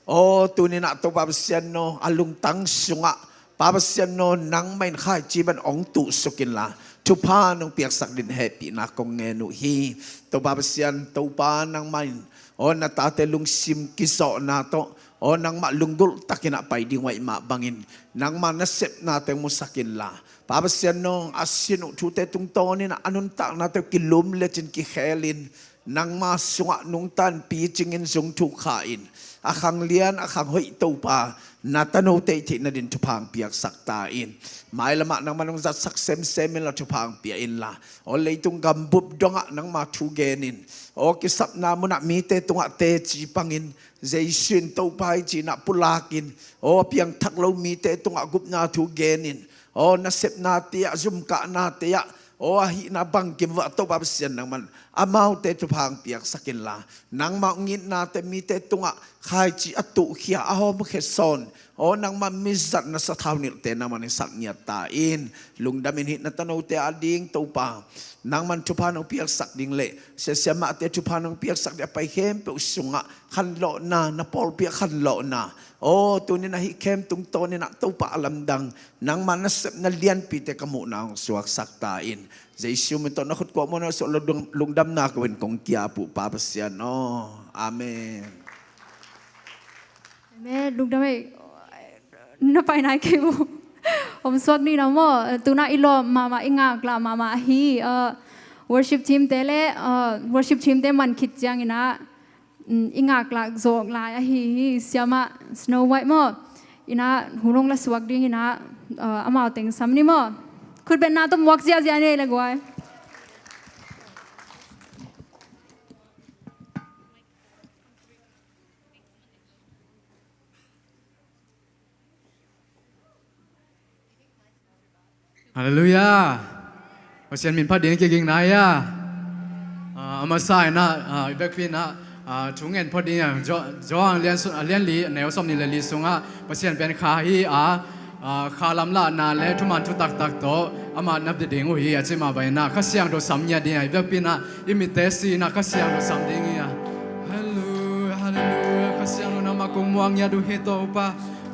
o tuni na Topa Pasian no a lungtang sungah Pa Pasian no nangmah in khaici ban ong tuhsuk inla, thupha nong piaksak dingin hehpihna kong ngen uh hi. Topa Pasian, Topa nangmah in, o na tate lungsim kizawhna tawh, o nangmah lunggulh takin ah pai ding uh ahih mah bangin nangma nasepna teng musak inla, Pa Pasian no a sin uh thute tungtawnin ah a nuntakna teng kilum lecin kikhelin, nangma sungah nungtan picingin zungthuk kha in, a khanglian a khanghoih Topa na tanote i theih nadin thupha ong piaksak ta in. Mailamah nangman ong zatsak semsem inla, thupha ong pia inla, o leitung gambup dongah nangma thu genin, o kisapna munah mite tungah teci pangin, Jesu in Topa hi ci-in ah pulakin, o piangthak lo mite tungah gupna thu genin, o nasepnate ah, zumkahnate ah, o ahihna bangkim vah Topa Pasian nangman amaute thupha ong piaksak inla, nangmah ong itnate mite tungah khaici a tuhkhia, a hawmkhia sawn, o nangmah mizat na sathau nilhte nangman ong sak ngiat ta in. Lungdamin hih na tanote a ding Topa nangman thupha nong piaksak ding le siasiamahte thupha nong piaksak ding a pai khempeuh sungah khanlawhna, na pawlpi ah khanlawhna, o tuni na hih camp tungtawnin ah Topa a lamdang nangma nasepna lianpite ka muhna ong suaksak ta in. Jesu min tawh na khut kuah muanah suah lo lungdamna ko in kong ki-ap uh Pa Pasian aw. Amen. Amen. Lungdam ei. Na pai nai kei uh. Om suak ni na maw. Tuna i lawm mahmah, i ngaklah mahmah ahi, uh, worship team te le, uh, worship team te man khit ciangin ah, mm, i ngaklah zawk lai ahi hi, siamah Snow White maw. Inah hun ong la suak dingin ah, uh, amau teng sam ni maw. Khutbetna tawh muak ziahziah ni ei le guai. Halleluiah. Pasian min phat ding kiging nai a. Ah, a masa in ah, ah, i vekpi in ah, ah, thu ngen phot ding a, Jo-, Johan lian su-, ah, lian li, neu sawm nih le li sungah Pasian pen kha hi a, ah, kha lamlahna le thuman thutaktak tawh amah na bia ding uh hi a ci mah bangin ah Kha Siangtho sam ngiat ding a, i vekpi in ah i mitte si in ah Kha Siangtho sam ding hi a. Halleluiah, halleluiah, Kha Siangtho nangmah kong muang ngiat uh hi Topa.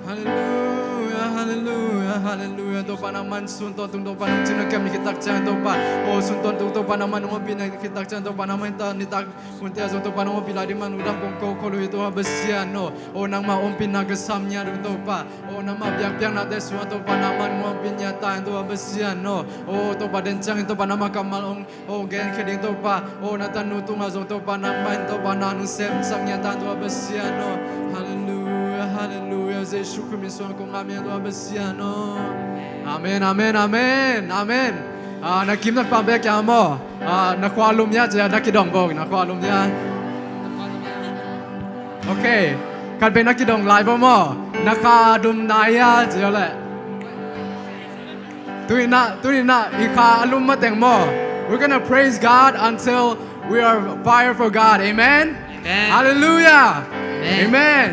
Halleluiah, halleluiah, halleluiah. Topa nangman sun tawntung Topa nong cin nong kem ni khit tak ciang Topa, o sun tawntung Topa nangman nong ompih ni khit tak ciang Topa nangman ta ni tak hunte a zong Topa nong ompih lai ding man uh dam kong ko khol uh hi Topa Pasian aw. O nangmah ompihna ka sam ngiat uh Topa, o nangmah biakpiaknate sungah Topa nangman nong ompih ngiat ta in Topa Pasian aw. O Topa den ciangin Topa nangmah kammal ong O genkhia ding Topa, o na tanu tungah zong Topa nangmah in Topa na nong semsak ngiat ta Topa Pasian aw. Halleluiah, halleluiah. Jesu Khrist min suang kong amen Topa Pasian aw. Amen, amen, amen, amen. Ah, na kim na kpam bek kia maw. Ah, na khua lum ia cia, na kidong bok, na khua lum ia. Ok. Khat bek na kidong lai bok maw. Na kha dum nai ia cia leh. Tuni-in ah, tuni-in ah i kha a lum mateng maw, we're gonna praise God until we are fire for God. Amen. Amen. Hallelujah. Amen. Amen.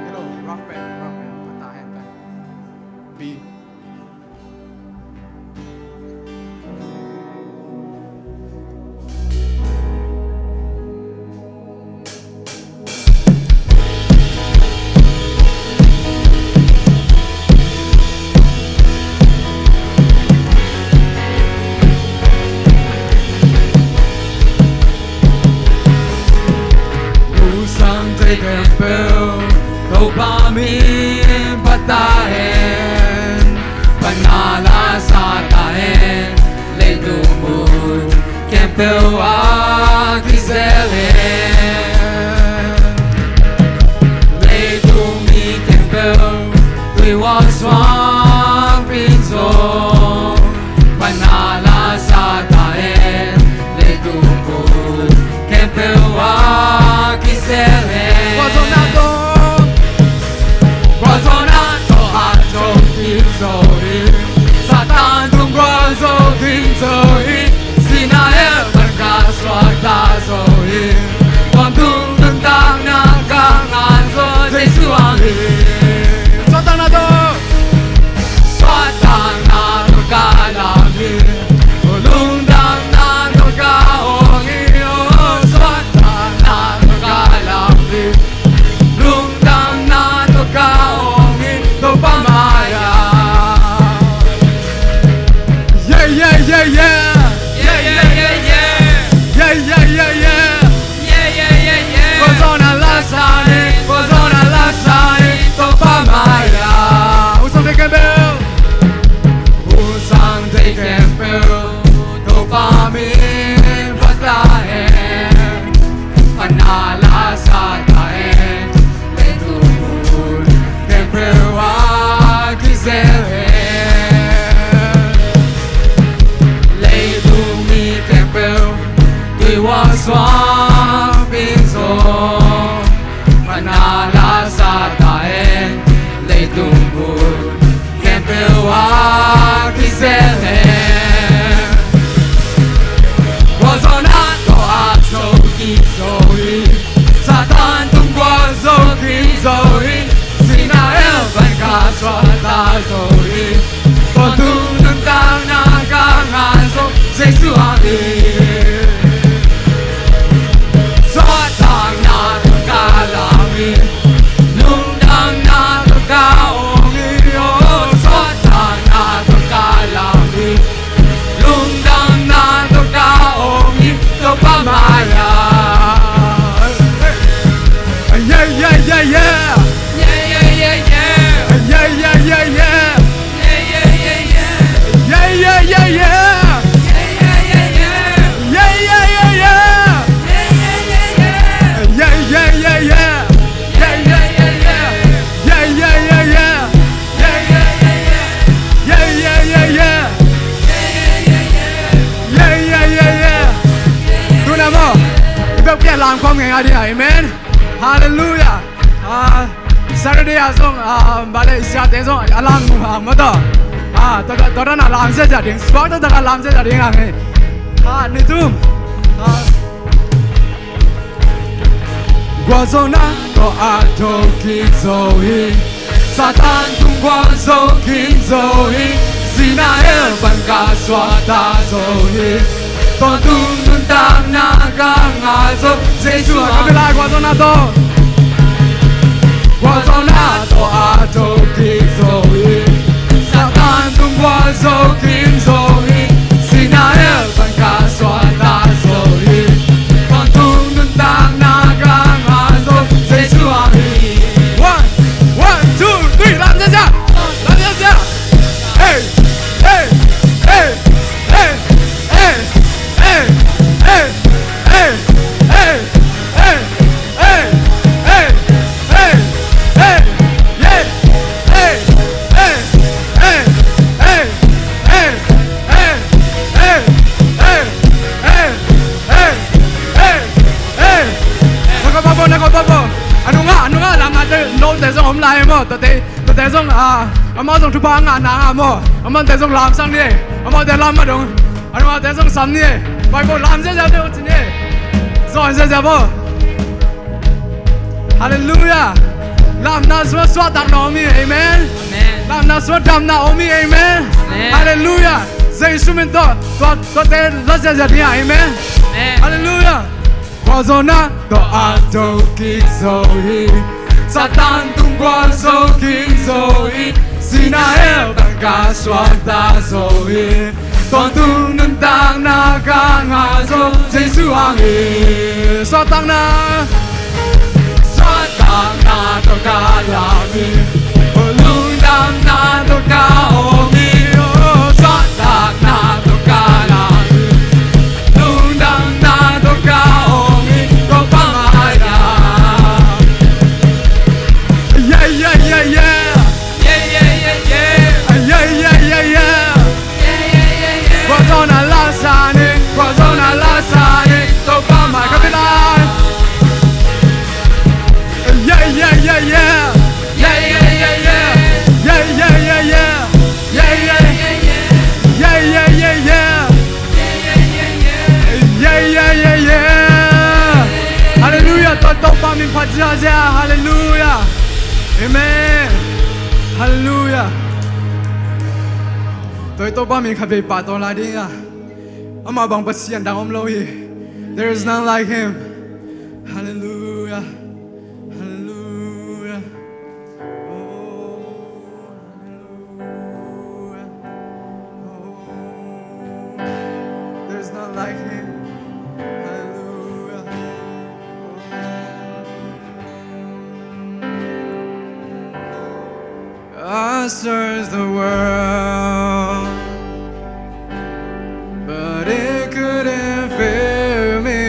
Hello, rock band, rock band. Pata hen ta. B. Usang thei khempeuh Topa min phat ta hen, pan a la sa ta hen, leitung mun khempeuh ah kizel hen. Leitung mi khempeuh tui hual suang pin zong, pan a la sa ta hen, leitung mun khempeuh ah kizel hen. Gualzawhna tawh, gualzawhna tawh a zo ding zo hi. Satan tung gualzo ding zo hi. Sihna hell pan ka suakta zo hi. Tawntung nuntakna ka ngah zo Jesu ahi. Suaktakna tawh, suaktakna tawh ka lam hi. Lungdamna tawh ka awng hi. Oh, suaktakna tawh ka lam hi. Lungdamna tawh ka awng hi Topa mai-ah. Yeah, yeah, yeah, yeah. Yeah, yeah, yeah, yeah. Yeah, yeah, yeah, yeah. Yeah, yeah, yeah, yeah. Gualzawhna la sa ni, gualzawhna la sa ni Topa mai-ah. Usang thei khempeuh, usang thei khempeuh Topa min phat ta hen. Pan a la sa ta hen, leitung mun khempeuh ah kizel hen. Leitung mi khempeuh tui hual suang pin zong, pan a la sa ta hen, leitung mun khempeuh ah kizel hen. Gualzawhna tawh a zo ding zo hi. Satan tung gualzo ding zo hi. Sihna hell pan ka suakta zo hi. Tawntung nuntakna ka ngah zo Jesu ahi. Suaktakna tawh ka lam hi. Lungdamna tawh ka awng hi. Oh, suaktakna tawh ka lam hi. Lungdamna tawh ka awng hi Topa mai-ah. Yeah, yeah, yeah, yeah. Yeah, yeah, yeah, yeah. Yeah, yeah, yeah, yeah. Yeah, yeah, yeah, yeah. Yeah, yeah, yeah, yeah. Yeah, yeah, yeah, yeah. Yeah, yeah, yeah, yeah. Yeah, yeah, yeah, yeah. Yeah, yeah, yeah, yeah. Yeah, yeah, yeah, yeah. Yeah, yeah, yeah, yeah. Yeah, yeah, yeah, yeah. Yeah, yeah, yeah, yeah. Tu-in ah maw, i biakpiak lam khawm ngei a ding a, amen. Hallelujah. Ah, Saturday ah zong, ah, bale, i siate zong a lam, ah, maw taw. Ah, tua, tua, tua dan a lam ziahziah ding, suak taktak a lam ziahziah ding a ngei. Ah, ni tum. Ah. Gualzawhna tawh a zo ding zo hi. Satan tung gualzo ding zo hi. Sihna hell pan ka suakta zo hi. Tawntung nuntakna ka ngah zo Jesu ahi. Ka bilai gualzawhna tawh. Gualzawhna tawh a zo ding zo hi. Satan tung gualzo ding zo hi. Sihna hell pan ka suakta zo hi. Tawntung nuntakna ka ngah zo Jesu ahi. One, one, two, three, lam ziahziah. Lam ziahziah. Hey, hey, hey, hey. Amau zong thupha a ngahna a maw. Amaute zong lamsak ni. Amaute lam mah dong. Amaute zong sam ni. Baibol lam ziazia te uh ci ni. Zawn ziazia maw. Halleluiah. Lamna sungah suahtakna om hi. Amen. Amen. Lamna sungah damna om hi. Amen. Amen. Halleluiah. Jesu min tawh tua, tuate la ziazia ding a. Amen. Amen. Halleluiah. Khuazawhna tawh a to kik zo hi. Satan tung khuan zo kik zo hi. Sihna hell tangka suakta zo hi. Tawntung nuntakna ka ngah zo Jesu hang hi. Suahtakna. Suahtakna tawh ka lam hi. Lungdamna tawh ka om hi. Suahtakna tawh ka lam hi. Lungdamna tawh ka om hi, Topa mai-ah. Yeah, yeah, yeah, yeah. Yeah, yeah, yeah, yeah. Yeah, yeah, yeah, yeah. Yeah, yeah, yeah, yeah. Khuazawhna la sa ni, khuazawhna la sa ni, Topa mai-ah ka pi lai. Yeah, yeah, yeah, yeah. Yeah, yeah, yeah, yeah. Yeah, yeah, yeah, yeah. Yeah, yeah, yeah, yeah. Yeah, yeah, yeah, yeah. Yeah, yeah, yeah, yeah. Halleluiah. Tua Topa min phat ziazia. Halleluiah. Amen. Halleluiah. Tua Topa min khat vei pahtawi lai ding a. Amah bang Pasian dang om lo hi. There is none like him. Halleluiah. Halleluiah. Oh, hallelujah. Oh, there's none like him. Hallelujah. I searched the world, but it couldn't fill me.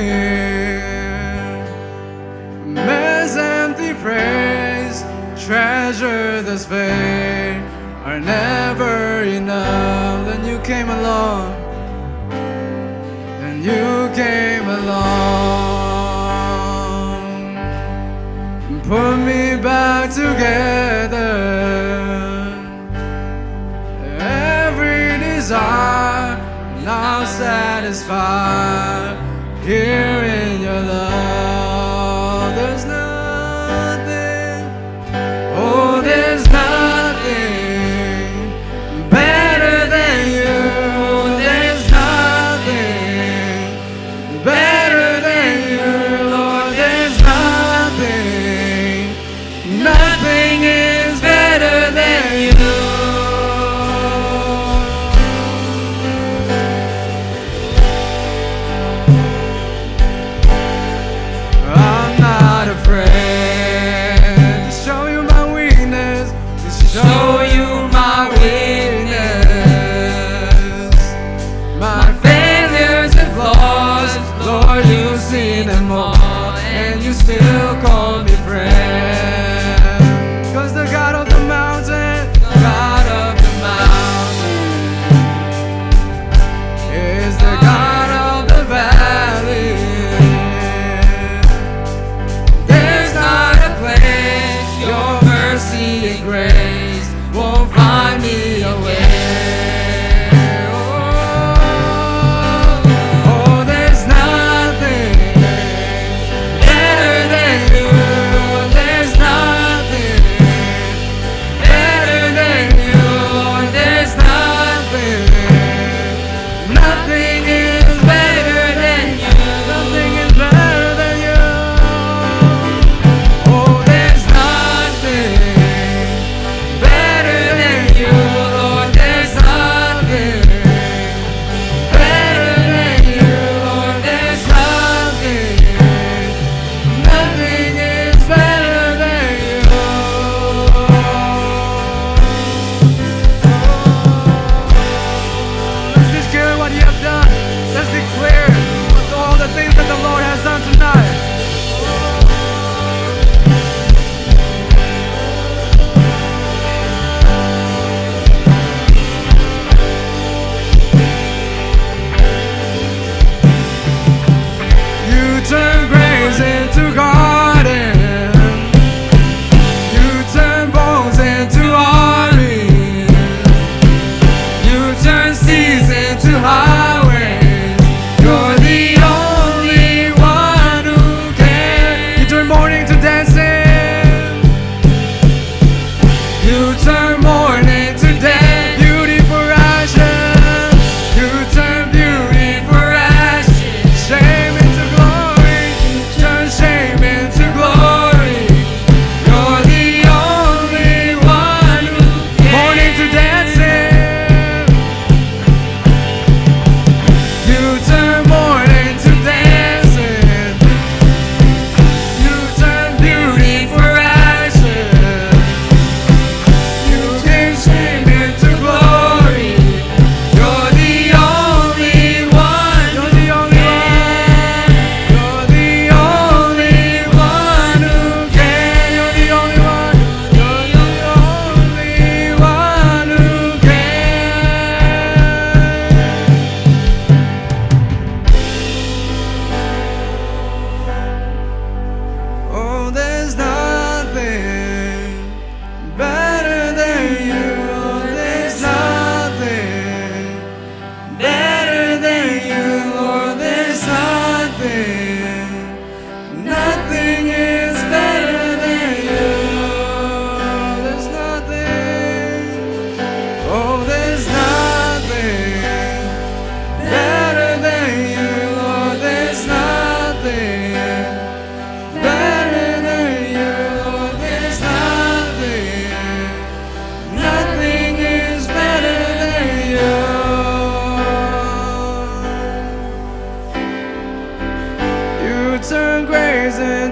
Man's empty praise, treasure that's vain, are never enough. Then you came along, then you came along, put me back together. Every desire now satisfied here in your love. There's nothing, oh, there's nothing better than you. There's nothing better than you, Lord. There's nothing, nothing is better than you.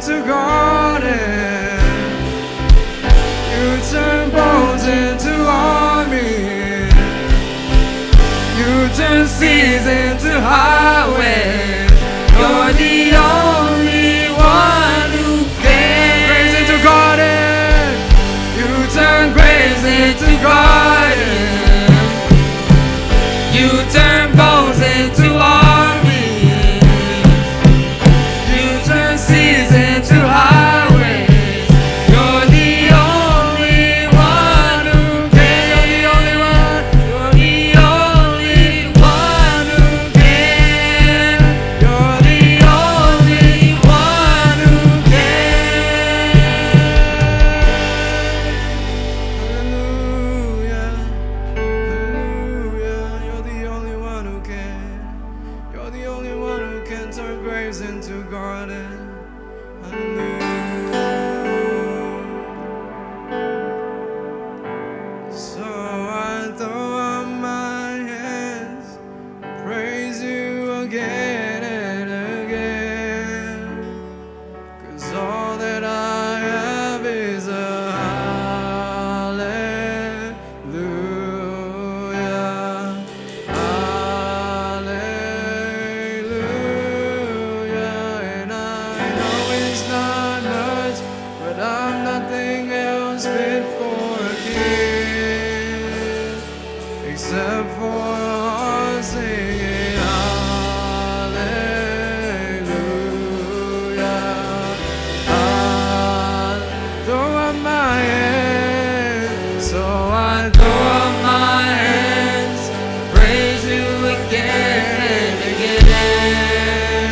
to garden. You turn bones into army. You turn seas into highways. You're the only one who can. Graves into garden. You turn graves into garden. You turn bones into armies. You turn seas into highways. You're the only one who can. You're the only one. You're the only one who can. You're the only one who can. Hallelujah. Hallelujah. You're the only one who can. You're the only one who can turn graves into garden. Hallelujah. So I throw up my hands, praise you again and again. 'Cause all that I have is a hallelujah, hallelujah. And I know it's not much, but I've nothing else fit for a king except for a heart singing hallelujah. I throw up my hands, so I throw up my hands, praise you again and again.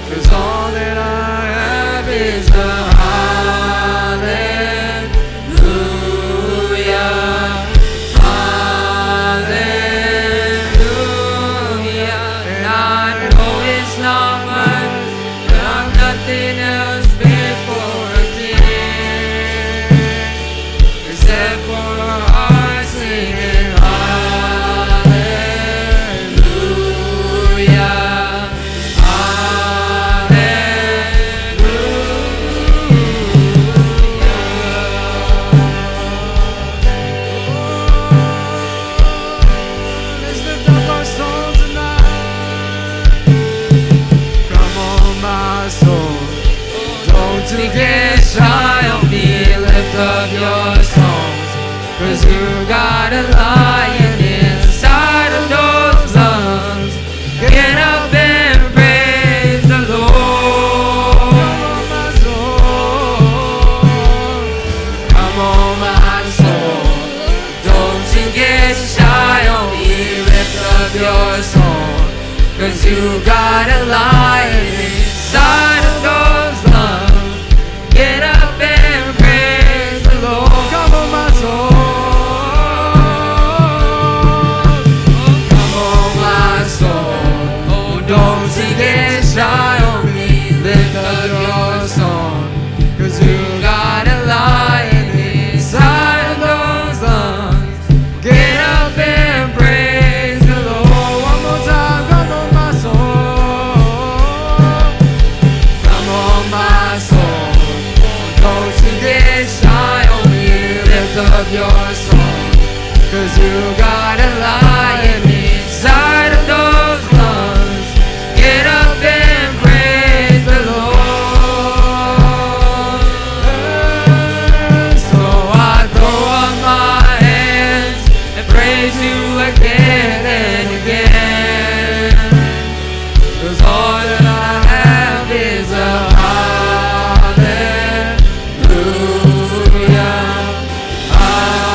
'Cause all that I have is a hallelujah, hallelujah. And I know it's not much, but I've nothing else fit for a king except for a heart singing hallelujah. Hallelujah. Let's lift up our song tonight. Come on, my soul, don't you get shy on me. Lift up your songs, 'cause you got a lion inside of those lungs. Get up and praise the Lord. Come on, my soul. Come on, my soul. Don't you get shy on me. Lift up your song, 'cause you got a lion inside of those lungs. Get up and praise the Lord. Come on, my soul. Come on, my soul. Oh, don't you get shy on me. Lift up your song, 'cause you got a lion inside of those lungs. Get up and praise the Lord. One more time, come on, my soul. Come on, my soul. Don't you get shy on me. Lift up your song, 'cause you got a lion inside of those lungs. Get up and praise the Lord. So I throw up my hands and praise you again and again. 'Cause all that I have is a hallelujah, hallelujah.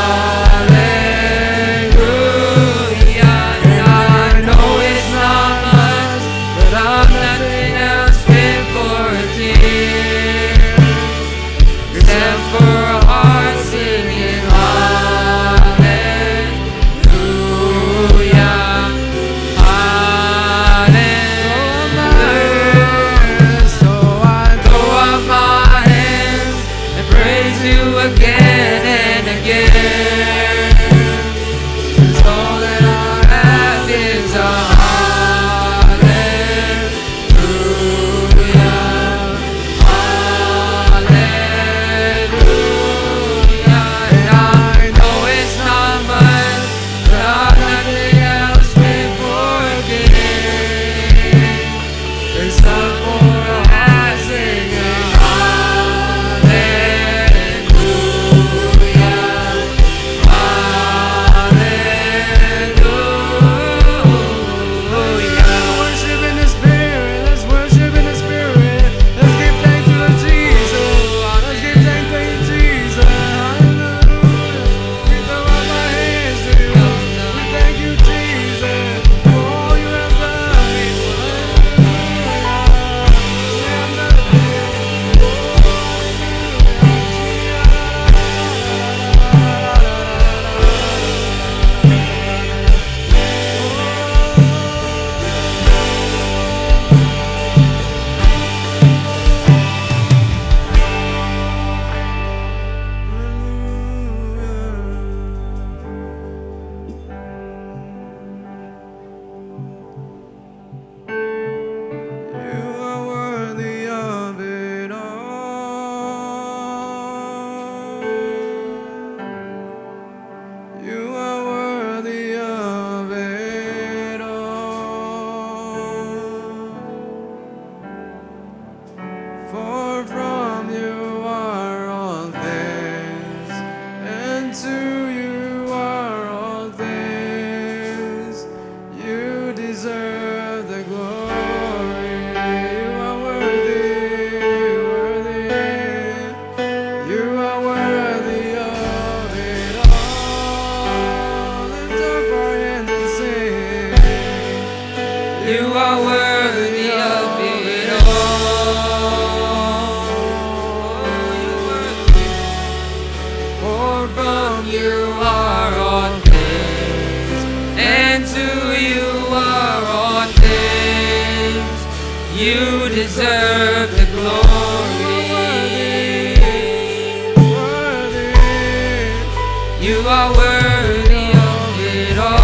You are worthy of it all. For from you are all things, and to you are all things. You deserve the glory. You are worthy, worthy. You are worthy of it all. Lift up our hands and sing. You are worthy of it all. For from you are all things, and to you are all things. You deserve the glory. You are worthy of it all.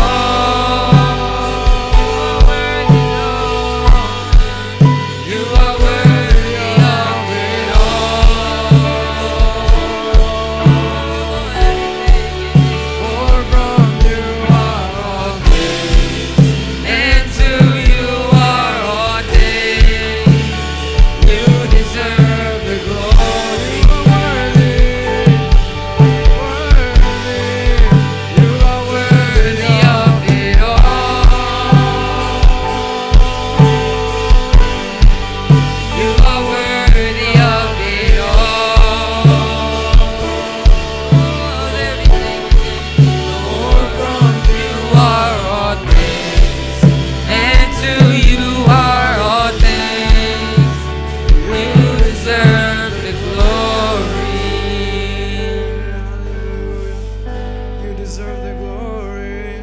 You are worthy of it all. For from you are all things, and to you are all things. You deserve the glory. You are worthy, worthy. You are worthy of it all. You are worthy of it all. For from you are all things, and to you are all things. You deserve the glory. Hallelujah. You deserve the glory.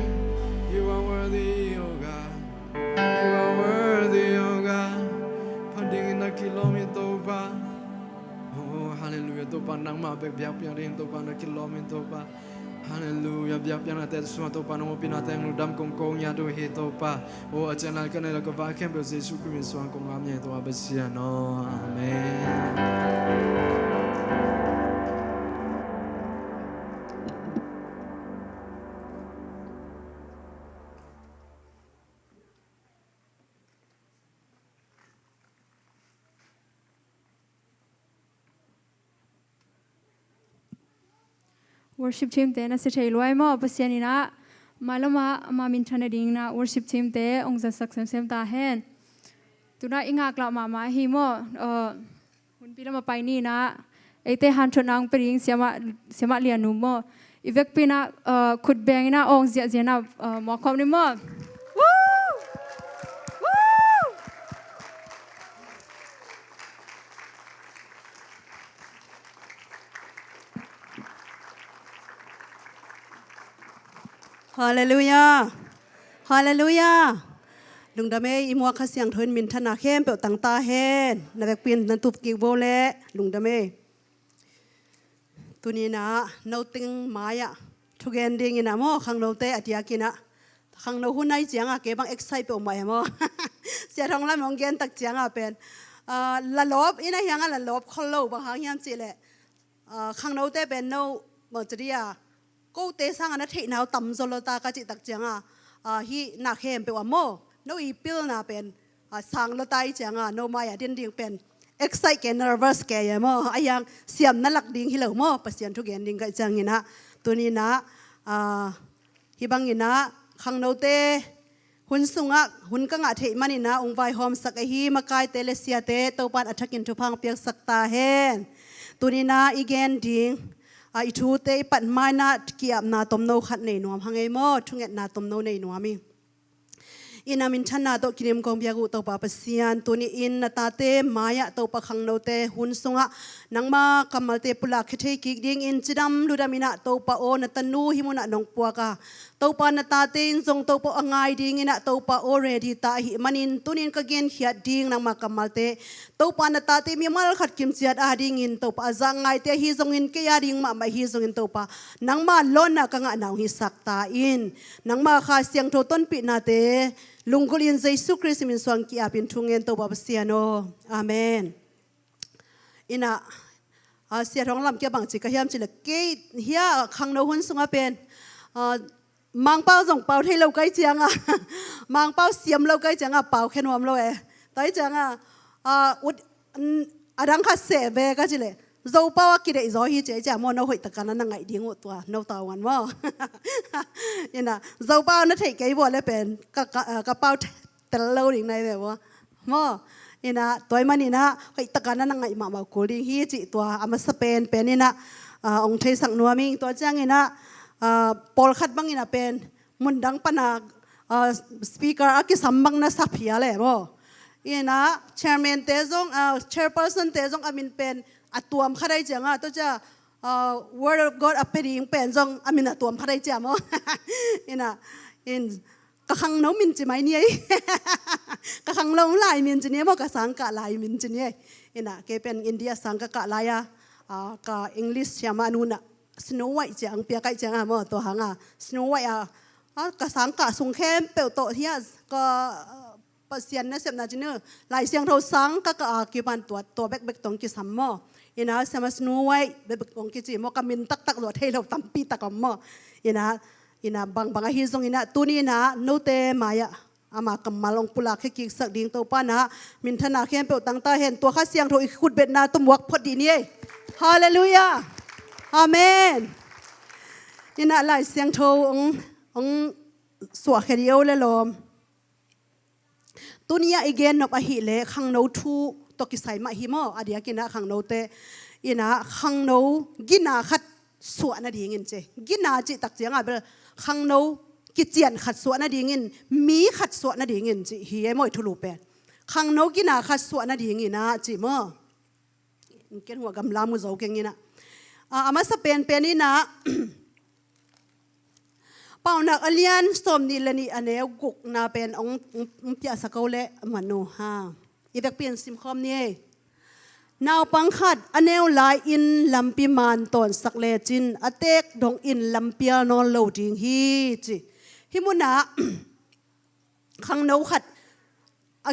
You are worthy, oh God. You are worthy, oh God. Pha dingin na kilawm hi Topa. Oh, hallelujah. Topa, nangmah bek biakpiak dingin Topa na kilawm hi Topa. Hallelujah. Biakpiaknate sungah Topa, nong hopinate hong lungdam kongkong hi Topa. Oh, a cianlai ka neih le ka vai khempeuh Jesu Khrist min suang kong ngamnge Topa Pasian aw. Amen. Worship team te na si thei luai maw? Pasian in ah mailam ah ama minthan nading in ah worship team te hong zatsak semsem ta hen. Tu-in ah i ngaklah mahmah hi maw? Uh, hunpi lam a pai ni in ah eite hanthotna hong pia ding siamah, siamah Lian Nu maw? I vekpi in ah, uh, khut beng in ah awng ziahziah in ah, uh, muak khawm ni maw? Woo! Woo! Hallelujah. Hallelujah. Lungdam ei, i muak Kha Siangtho in minthanna khempeuh tang ta hen. Na vekpi in na tup kik vo leh lungdam ei. Tuni in ah no teng mai-ah thugen ding in ah maw, khangnote a diak in ah, khangno hun ahih ciangin kei bang excite peuhmah hi maw? Sia Thawng Lam hong gen tak ciangin pen, ah, lalawp in ah hiang ah lalawp khol lo, bang hang hiam cih leh, ah, khangnote pen no maw, ci dih a, kote sangin na theihna uh tamzaw lo ta ka cih tak ciangin, ah, hih na khempeuh ah maw, no i pilna pen, ah, sang lo ta ahih ciangin no mai-ah din ding pen excite kei, nervous kei e maw? Ahih hang siamna lak ding hi lo maw? Pasian thu gen ding ka hih ciangin ah, tuni in ah, ah, hih bangin ah khangnote hun sungah hun ka ngah theih manin ah hong vaihawmsak ahi makaite le siate Topa'n a thakin thupha hong piaksak ta hen. Tuni in ah i gen ding, ah, i thute i pat ma-in ah ki-apna tomno khat nei nuam hang ei maw? Thungetna tomno nei nuam hi. In ah minthanna tawh kidim kong biak uh Topa Pasian, tuni-in na tate mai-ah Topa khangnote hun sungah nangma kammalte pulak khia thei kik dingin cidam ludam in ah Topa aw, na tanu hih munah nong puak a, Topa na tate in zong Topa aw a ngai dingin ah Topa aw ready ta ahih manin, tuni-in ka genkhiat ding nangma kammalte Topa na tate mimal khat kimciat adingin Topa a za ngaite ahi zongin, kei ading mahmah ahi zongin Topa nangma lawnna ka ngahna hong hisak ta in. Nangma Kha Siangtho tonpihnate lunggulh in Jesu Khrist min suang ki-apin thu ngen Topa Pasian aw. Amen. In ah, ah, Sia Thawng Lam kiang bang ci ka hiam cih leh, kei hih khangno hun sungah pen, Ah, Mangpau zong pau thei lo kai cianga, Mangpau siam lo kai cianga pau khe nuam lo e. Tua hi cianga, ah, ut, n-, a dang khat seh ve ka ci leh, Zopau a kideih zaw hi ci a, i ciang maw, no hoih taka na na ngaih ding uh tua no tau ngan maw. Ina, Zopau na theih kei vua le pen ka, ka, ah, ka pau tel lo ding nai ve vua. Maw, ina, tua ahih maninah hoih taka na na ngaih mahmah kul ding hi cih tua a masa penpen inah, ah, ong theisak nuam ing. Tua cianginah, ah, pawlkhat bangin a pen mundang pana, ah, speaker a kisam bang na sa phia le maw. Ina, chairman te zong, ah, chairperson te zong a min pen a tuam khat ai cianga, tua cia, ah, Word of God a pia ding pen zong a min a tuam khat ai cia maw. Ina, in, ka khangno min ci mai ni ei. Ka khangno lai min ci ni ei maw, ka sangkah lai min ci ni ei. Ina, kei pen India sang ka kah lai a, ah, ka English siama nuna Snow White cia ang pia kai cianga maw, tua hanga Snow White a, ah, ka sangkah sung khempeuh tawh hia, ka, ah, Pasian nasepna cinu, Lai Siangtho sang ka kah a kipan tua, tua bekbek tong kisam maw. Ina, siama Snow White bekbek tong kici maw, ka min taktak zaw thei lo tampi tak om maw. Ina, ina, bangbang ahi zong ina, tuni ina, note mai-ah ama kammal ong pulak khekiksak ding Topa na minthana khempeuh tangta hen, tua Kha Siangtho i khutbetna tawh muak phot dih ni ei. Halleluiah. Amen. Ina, Lai Siangtho ong, ong suah khe dih o le lawm. Tuni-ah i gen nop ahih leh khangno thu tawh kisai mah hi maw, a diakinah khangnote inah khangno gina khat suah nadingin ci. Gina cih tak ciangah bel khangno kician khat suah nadingin, mi khat suah nadingin cih hi ei maw, i thulu pen. Khangno gina khat suah nadinginah ci maw. Ken hua gamla mu zo keng inah. A, a masa penpen inah, Paunak a lian sawm nih le nih a neu gukna pen ong, ong, ong piahsak o le manu ha. I vekpi in simkhawm ni ei. Naupang khat a neu lai-in lampi man tawnsak lecin a teek dongin lampial nawn lo ding hi ci. Hih munah khangno khat, a,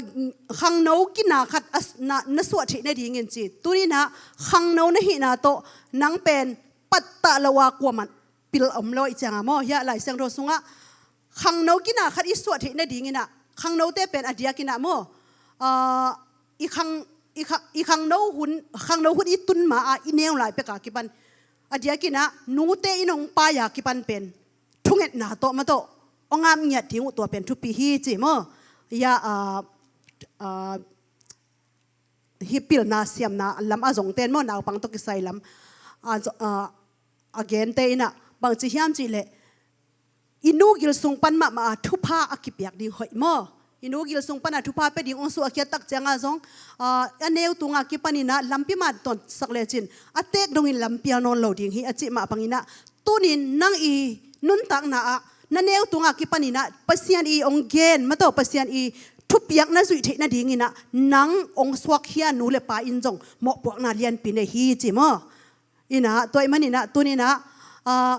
khangno gina khat a, na, na suah theih nadingin ci. Tuninah khangno na hihna tawh nang pen pattah lo a kuamah pil om lo i cianga maw. Hiah Lai Siangtho sungah khangno gina khat i suah theih nadinginah khangnote pen a diakinah maw, ah, i khang, i kha, i khangno hun, khangno hun i tun ma-a i neu lai peka kipan a diakinah nute i nong pai-a kipan pen thungetna tawh ma tawh ong ap ngiat ding uh tua pen thupi hi ci maw. Ya, ah, ah, hih pilna siamna lam a zongten maw, naupang tawh kisai lam a zo-, ah, a gente inah bangci hiam cihleh i nu gil sung pan mahmah a thupha a kipiak ding hoih maw. I nu gil sung pana thupha pia ding ong suahkhiat tak cianga zong, ah, a neu tunga kipaninah lampi man tawnsak lecin a teek dongin lampial nawn lo ding hi a cih mah banginah tunin nang i nuntakna ah na neu tunga kipaninah Pasian i ong gen ma tawh, Pasian i thupiak na zuih theih nadinginah nang ong suakkhia nu le pa in zong mawhpuakna lianpi nei hi ci maw. Inah tua ahih maninah tuninah, ah,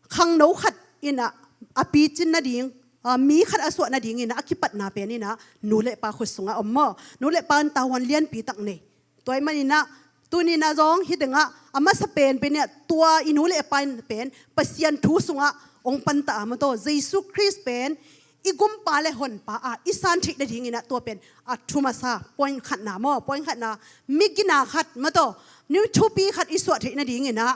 khangno khat inah a picin nading, ah, mi khat a suah nadinginah a kipatna pen inah nu le pa khut sungah om maw. Nu le pa in tavuan lianpi tak nei. Tua ahih maninah tuninah zong hih tengah a masa penpen inah tua i nu le pa in pen Pasian thu sungah ong panta a ma tawh, Jesu Khrist pen i gumpa le honpa a i san theih nadinginah tua pen a thu masa point khatna maw, point khatna mi gina khat ma tawh, mi thupi khat i suah theih nadinginah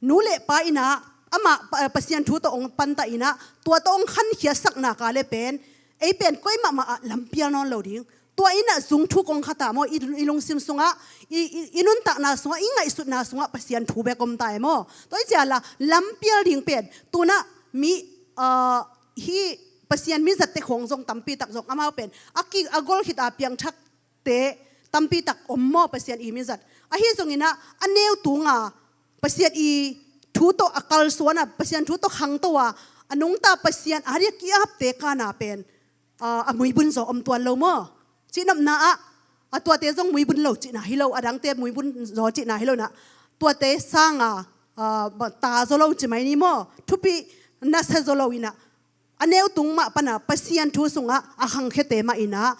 nu le pa inah amah pa, Pasian thu tawh ong panta inah tua tawh ong khankhiatsakna ka le pen ei pen koi mahmah ah lampial nawn lo ding. Tua inah zung thu kong khata maw, i, i lungsim sungah, i, i, i nuntakna sungah, i ngaihsutna sungah Pasian thu bek om ta e maw. Tua i ciala lampial ding pen tunah mi, ah, hih Pasian mizatte khong zong tampi tak zong amau pen a ki, a gol khita piangthak te tampi tak om maw, Pasian i mizat. Ahi zonginah a neu tunga Pasian i thu tawh a kalsuana, Pasian thu tawh khangto a, a nungta Pasian a ria ki-apte kana pen, ah, a muibun zaw om tuan lo maw. Cihnopna ah a tuate zong muibun lo cihna hi lo, a dangte muibun zaw cihna hi lo inah tuate sanga, ah, ta zaw lo ci mai ni maw. Thupi nasia zaw lo inah a neu tung mah pana Pasian thu sungah a khangkhiate mah inah,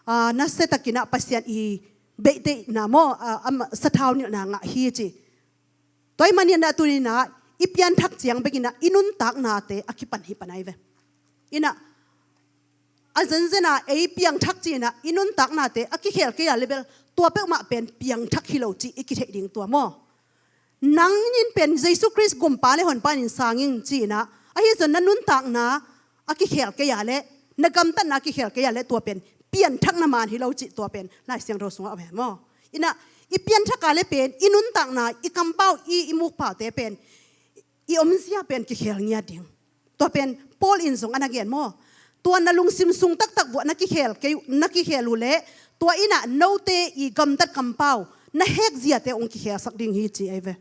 ah, nasiatakinah Pasian i beihtheihna maw, ah, a sathau nilhna ngah hi ci. Tua ahih maninah tuninah I pianthak ciang bekinah i nuntaknate a kipan hi pan ahi ve. Inah a zenzenah ei piangthak cinah i nuntaknate a kikhel kei a le bel tua peuhmah pen piangthak hi lo cih i kitheih ding tua maw? Nang in pen Jesu Khrist gumpa le honpa in sang ing cinah ahi zong na nuntakna a kikhel kei a le na gamtatna a kikhel kei a le tua pen pianthak na man hi lo cih tua pen Lai Siangtho sungah a ve maw? Inah i pianthak a le pen i nuntakna i kampau i i mukpaute pen i omzia pen kikhel ngiat ding. Tua pen Paul in zong a na gen maw? Tua na lungsim sung taktak vuah na kikhel kei na kikhel uh leh tua inah note i gamtat kampau na hekziate hong kikhelsak ding hi ci ahi ve.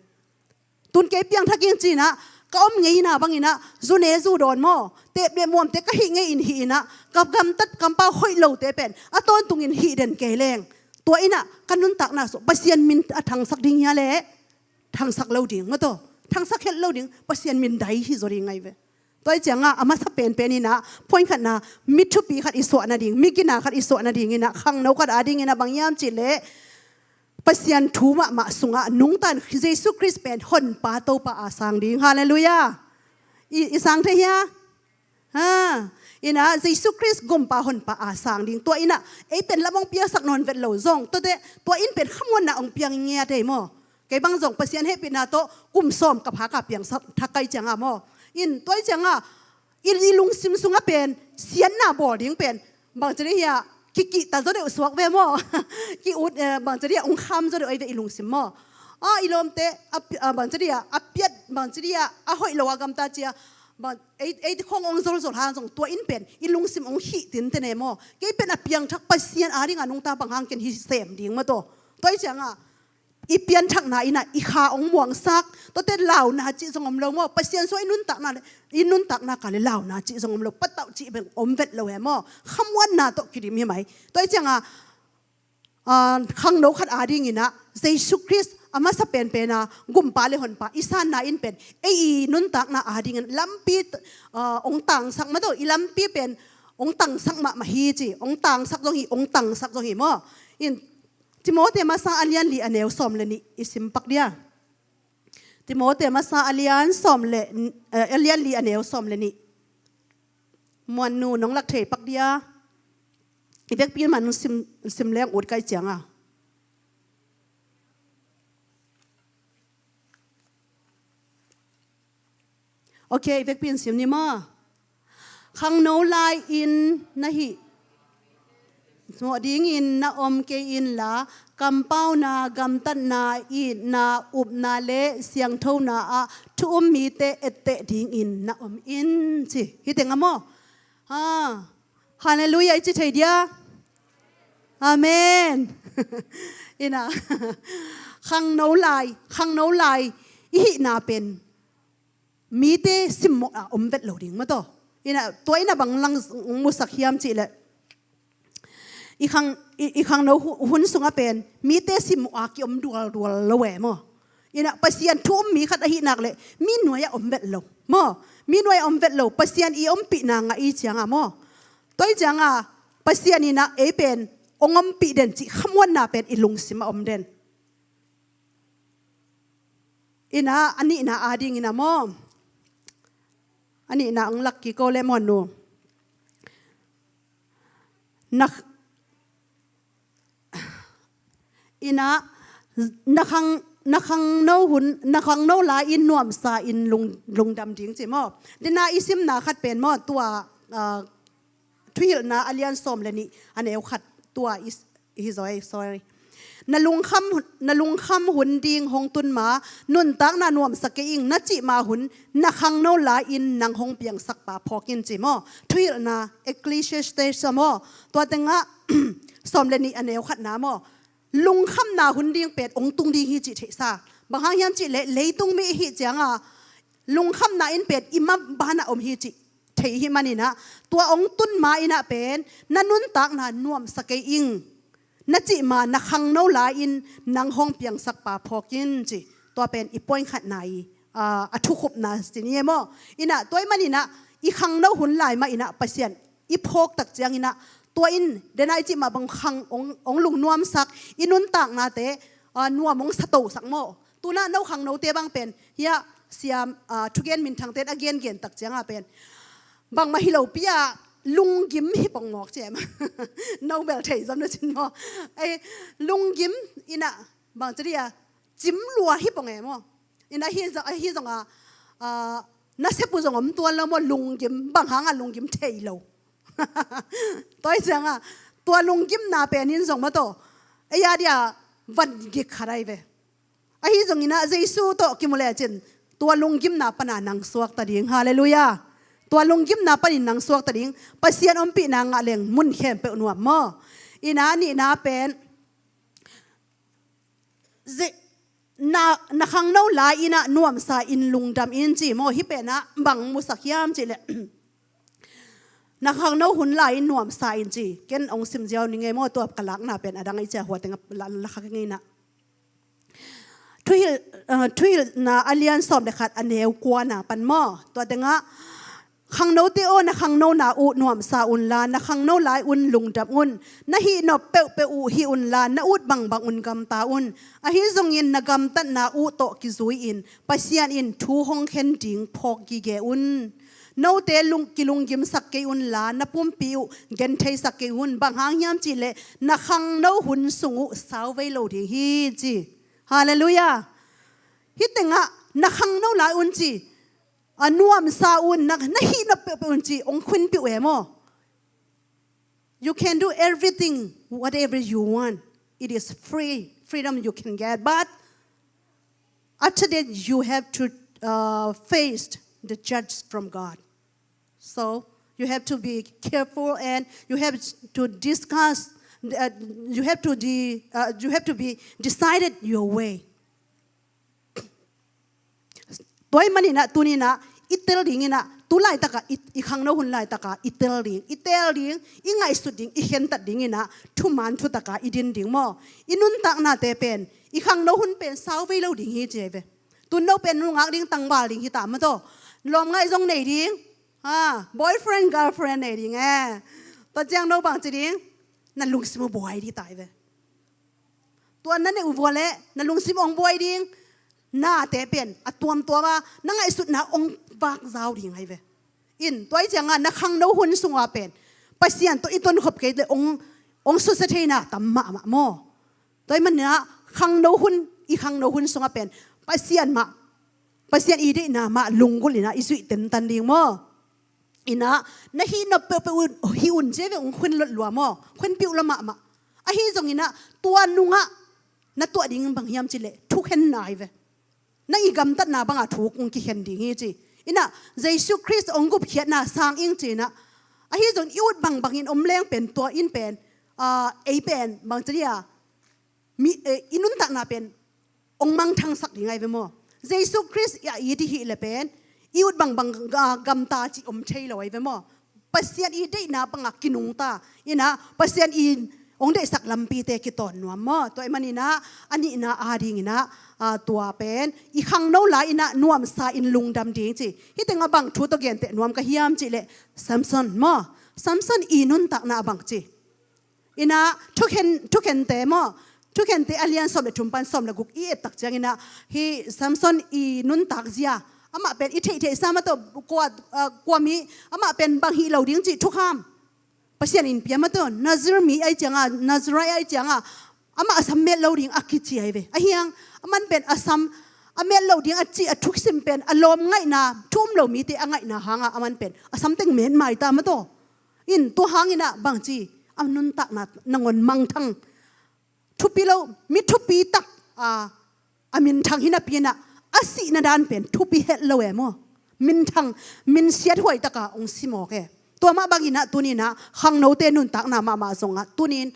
Tun kei piangthak ing cinah ka om ngeina banginah zune zu dawn maw? Tep le muamte ka hih ngei in hih inah ka gamtat kampau hoih lote pen a tawntungin hih den kei leng tua inah ka nuntakna sung Pasian min a thangsak ding hia leh thangsak lo ding maw taw? Thangsak het lo ding, Pasian min dai hi zaw ding ahi ve. Tua hi ciangah a masa penpen inah point khatna mi thupi khat i suah nading, mi gina khat i suah nading inah khangno khat a ding inah bang hiam cih leh Pasian thu mahmah sungah nungtan Jesu Khrist pen honpa Topa a sang ding. Halleluiah. I, i sang thei hia? Ha. Inah Jesu Khrist gumpa honpa a sang ding. Tua inah ei pen lam hong piangsak nawn vet lo zong tuate tua in pen khamuanna hong piang ngiat ei maw? Kei bang zong Pasian hehpihna tawh kum sawm ka phak a piangsak thak kai ciangah maw? In tua hi ciangah i, i lungsim sungah pen siatna bawl ding pen bangci dih hia kikihta zaw deuh suak ve maw? Ki-ut eh, bangci dih hia hong kham zaw deuh ahi ve i lungsim maw? A i lawmte a pi- a bangci dih hia a piat bangci dih hia a hoih lo a gamta cia bang ei, ei khong hong zolzol hang zong tua in pen i lungsim hong hih tinte ne maw? Kei pen a piangthak Pasian a dingah nungta bang hang ken hi sem ding maw taw? Tua hi ciangah i pianthakna inah i kha hong muangsak, tuate launa cih zong om lo maw? Pasian sua i nuntakna le i nuntakna ka le launa cih zong om lo, patauh cih beng om vet lo he maw? Khamuanna tawh kidim hi mai. Tua hi ciangah ah, khangno khat a dinginah Jesu Khrist a masa penpena gumpa le honpa i sanna in pen ei i nuntakna a dingin lampi ah, hong tangsak maw taw? I lampi pen hong tangsak mahmah hi ci, hong tangsak zong hi, hong tangsak zong hi maw? In Timote masa a lian li a neu sawm le nih i simpak dia. Timote masa a lian sawm le eh, a lian li a neu sawm le nih. Muannu nong lak thei pak dia. I vekpi man sim, sim leng ut kai cianga. Ok, i vekpi in sim ni maw? Khangno lai-in na hih mawh dingin na om kei inla, kampauna, gamtatna, itna, upna le siangthona ah thu um mite etteh dingin na om in ci. Hih teng a maw? Ha. Halleluiah i ci thei dia. Amen. Ina khangno lai, khangno lai i hihna pen mite simmawh a om vet lo ding maw taw? Ina tua ina bang lang musak hiam cih leh i khang, i, i khangno hu- hun sungah pen mite simmawh a ki om dualdual lo e maw? Ina Pasian thu um mi khat ahih nak leh mi nuai a om vet lo maw? Mi nuai a om vet lo, Pasian i ompihna ngah i cianga maw? Tua i cianga Pasian ina ei pen ong ompih den cih khamuanna pen i lungsim a om den. Ina a nihna a dingina maw? A nihna ong lak kiko le maw nu? Na ina na khang, na khangno hun, na khangno lai-in nuamsa in lung, lungdam ding ci maw? Dena i simna khat pen maw tua ah, Thuhilhna a lian sawm le nih a neu khat tua i, i hi zaw ei, sorry. Na lungkham, na lungkham hun ding hong tun ma, nuntakna nuamsa kei ing na cih ma hun, na khangno lai-in nang hong piangsak pa phawk in ci maw? Thuhilhna Ecclesiastes a maw? Tua tengah sawm le nih a neu khatna maw? Lungkhamna hun ding pen hong tung ding hi cih theihsa. Bang hang hiam cih leh leitung mi i hih cianga lungkhamna in pen i ma banah om hi cih thei hi maninah tua hong tun ma inah pen na nuntakna nuamsa kei ing na cih ma na khangno lai-in nang hong piangsak pa phawk in ci. Tua pen i point khatna i, ah, a thukhupna ci ni e maw? Inah tua i maninah i khangno hun lai mah inah Pasian i phawk tak cianginah tua in dena i cih mah bang khang hong, hong lungnuamsak i nuntaknate, ah, nuam hong satosak maw? Tunah no khangnote bang pen hiah siam, ah, thugen minthangte in a gengen tak ciangah pen bangmah hi lopi-a lunggim hi pong mawk ci em. No bel thei zom na cin maw? Ei, lunggim inah bang ci dia cim lua hi pong e maw? Inah hi zong, hi zongah, ah, nasep uh zong om tuan lo maw, lunggim, bang hangah lunggim thei lo. Tua hi ciangah tua lunggimna pen in zong maw taw, ei a dia van gik khat ahi ve. Ahi zongin ah Jesu tawh kimu lecin tua lunggimna pana nang suakta ding. Halleluiah. Tua lunggimna panin nang suakta ding. Pasian ompihna ngah leng mun khempeuh nuam maw? Inah nihna pen ze-, na, na khangno lai-inah nuamsa in lungdam in ci maw? Hih penah bang musak hiam cihleh na khangno hun lai-in nuamsa in ci. Ken ong sim ziau ni ngei maw, tua ka lakna pen a dang ei cia hua tengah la, la khak ngei inah. Thuhilh, ah, Thuhilhna a lian sawm le khat a neu kuana pan maw? Tua tengah, khangnote aw, na khangnona uh nuamsa unla, na khangno lai un lungdam un. Na hihnop peuhpeuh uh hih unla, na ut bangbang un gamta un. Ahi zongin na gamtatna uh tawh kizui-in Pasian in thu hong khen ding phawk gige un. Note lung, kilunggimsak kei unla, na pumpi uh gentheisak kei un. Bang hang hiam cihleh na khangno hun sung uh sau vei lo ding hi ci. Halleluiah. Hih tengah na khangno lai un ci, a nuamsa un, na, na hihnop peuhpeuh un ci ong khunpih uh e maw? You can do everything, whatever you want. It is free, freedom you can get. But after that, you have to, uh, face the judge from God. So you have to be careful and you have to discuss, uh, you have to de-, uh, you have to be decided your way. Tua ahih maninah tuninah i tel dinginah tu laitakah i, i khangno hun laitakah i tel ding, i tel ding, i ngaihsut ding, i khentat dinginah thuman thutaka i din ding maw? I nuntaknate pen, i khangno hun pen sau vei lo ding hi ci ahi ve. Tun no pen nungak ding, tangval ding hita maw taw? Lawmngaih zong nei ding, ha, boyfriend, girlfriend nei ding e. Tua ciang no bang ci ding? Na lungsim uh buai ding ta ahi ve. Tua na neih uh vua leh na lungsim ong buai ding. Nate pen a tuamtuama na ngaihsutna ong vakzau ding ahi ve. In tua ahih ciangah na khangno hun sungah pen Pasian tawh i tonkhop kei leh ong, ong susia theina tam mahmah maw? Tua ahih maninah khangno hun, i khangno hun sungah pen Pasian mah, Pasian i deihna mah lunggulhinah i zuih tentan ding maw? Inah na hihnop peuhpeuh uh hih un ci ahi ve, ong khun lot lua maw? Khunpih uh lua mahmah. Ahi zonginah tua nungah na tuah ding bang hiam cihleh thukhenna ahi ve. Na i gamtatna bangah thu kong kikhen ding hi ci. Inah Jesu Khrist ong gupkhiatna sang ing ci inah. Ahi zongin i ut bangbangin om leng pen tua in pen, ah, ei pen bang ci dia, mi, eh, i nuntakna pen ong mangthangsak ding ahi ve maw? Jesu Khrist a it i hih leh pen i ut bangbang ga-, gamta cih om thei lo ahi ve maw? Pasian i deihna bangah kinungta inah Pasian i ong deihsak lampite kitawn nuam maw? Tua ahih maninah a nihna adinginah, ah, tua pen i khangno lai-inah nuamsa in lungdam ding ci. Hih tengah bang thu tawh genteh nuam ka hiam cihleh Samson maw? Samson i nuntakna bang ci? Inah thukhen, thukhente maw? Thukhente a lian sawm le thum pan sawm le guk i et tak cianginah hih Samson i nuntak zia, amah pen i theihtheih sa maw taw, kua, ah, kua mi, amah pen bang hih lo ding cih thukham Pasian in pia maw taw, Nazir mi ahih ciangah, Nazirite ahih ciangah amah a sam met lo ding a kici ahi ve. Ahi hang aman pen a sam a met lo ding a cih a thusim pen a lawmngaihna, thu um lo mite a ngaihna hangah aman pen a sam teng met mai ta maw taw. In tua hanginah bangci a nuntakna nangawn mangthang, thupi lo, mi thupi tak, a, a minthang hi napi inah a sihna dan pen thupi het lo e maw? Minthang, min siathuai taka ong si mawk e. Tua mah banginah tuninah khangnote nuntakna mahmah zongah tunin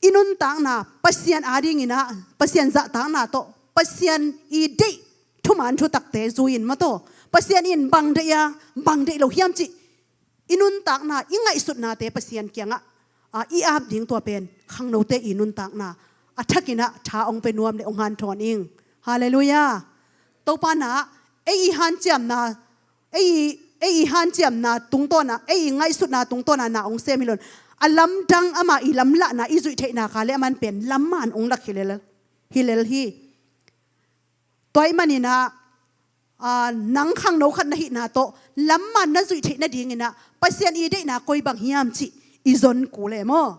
i nuntakna Pasian adinginah Pasian zahtakna tawh Pasian i deih thuman thutakte zui-in maw taw, Pasian in bang deih a, bang deih lo hiam cih i nuntakna, i ngaihsutnate Pasian kiangah, ah, i ap ding, tua pen khangnote i nuntakna a thakinah tha ong pe nuam le ong hanthawn ing. Halleluiah. Topa na, ei i hanciamna, ei, ei i hanciamna tungtawnah, ei i ngaihsutna tungtawnah na ong sem hi lo in, a lamdang ama i lamlahna i zuih theihna kha le aman pen lamman ong lak hi lel, hi lel hi. Tua ahih maninah Aa, nang khangno khat na hihna tawh lamman na zuih theih nadingin ah Pasian i deihna koi bang hiam cih i zon kul e maw.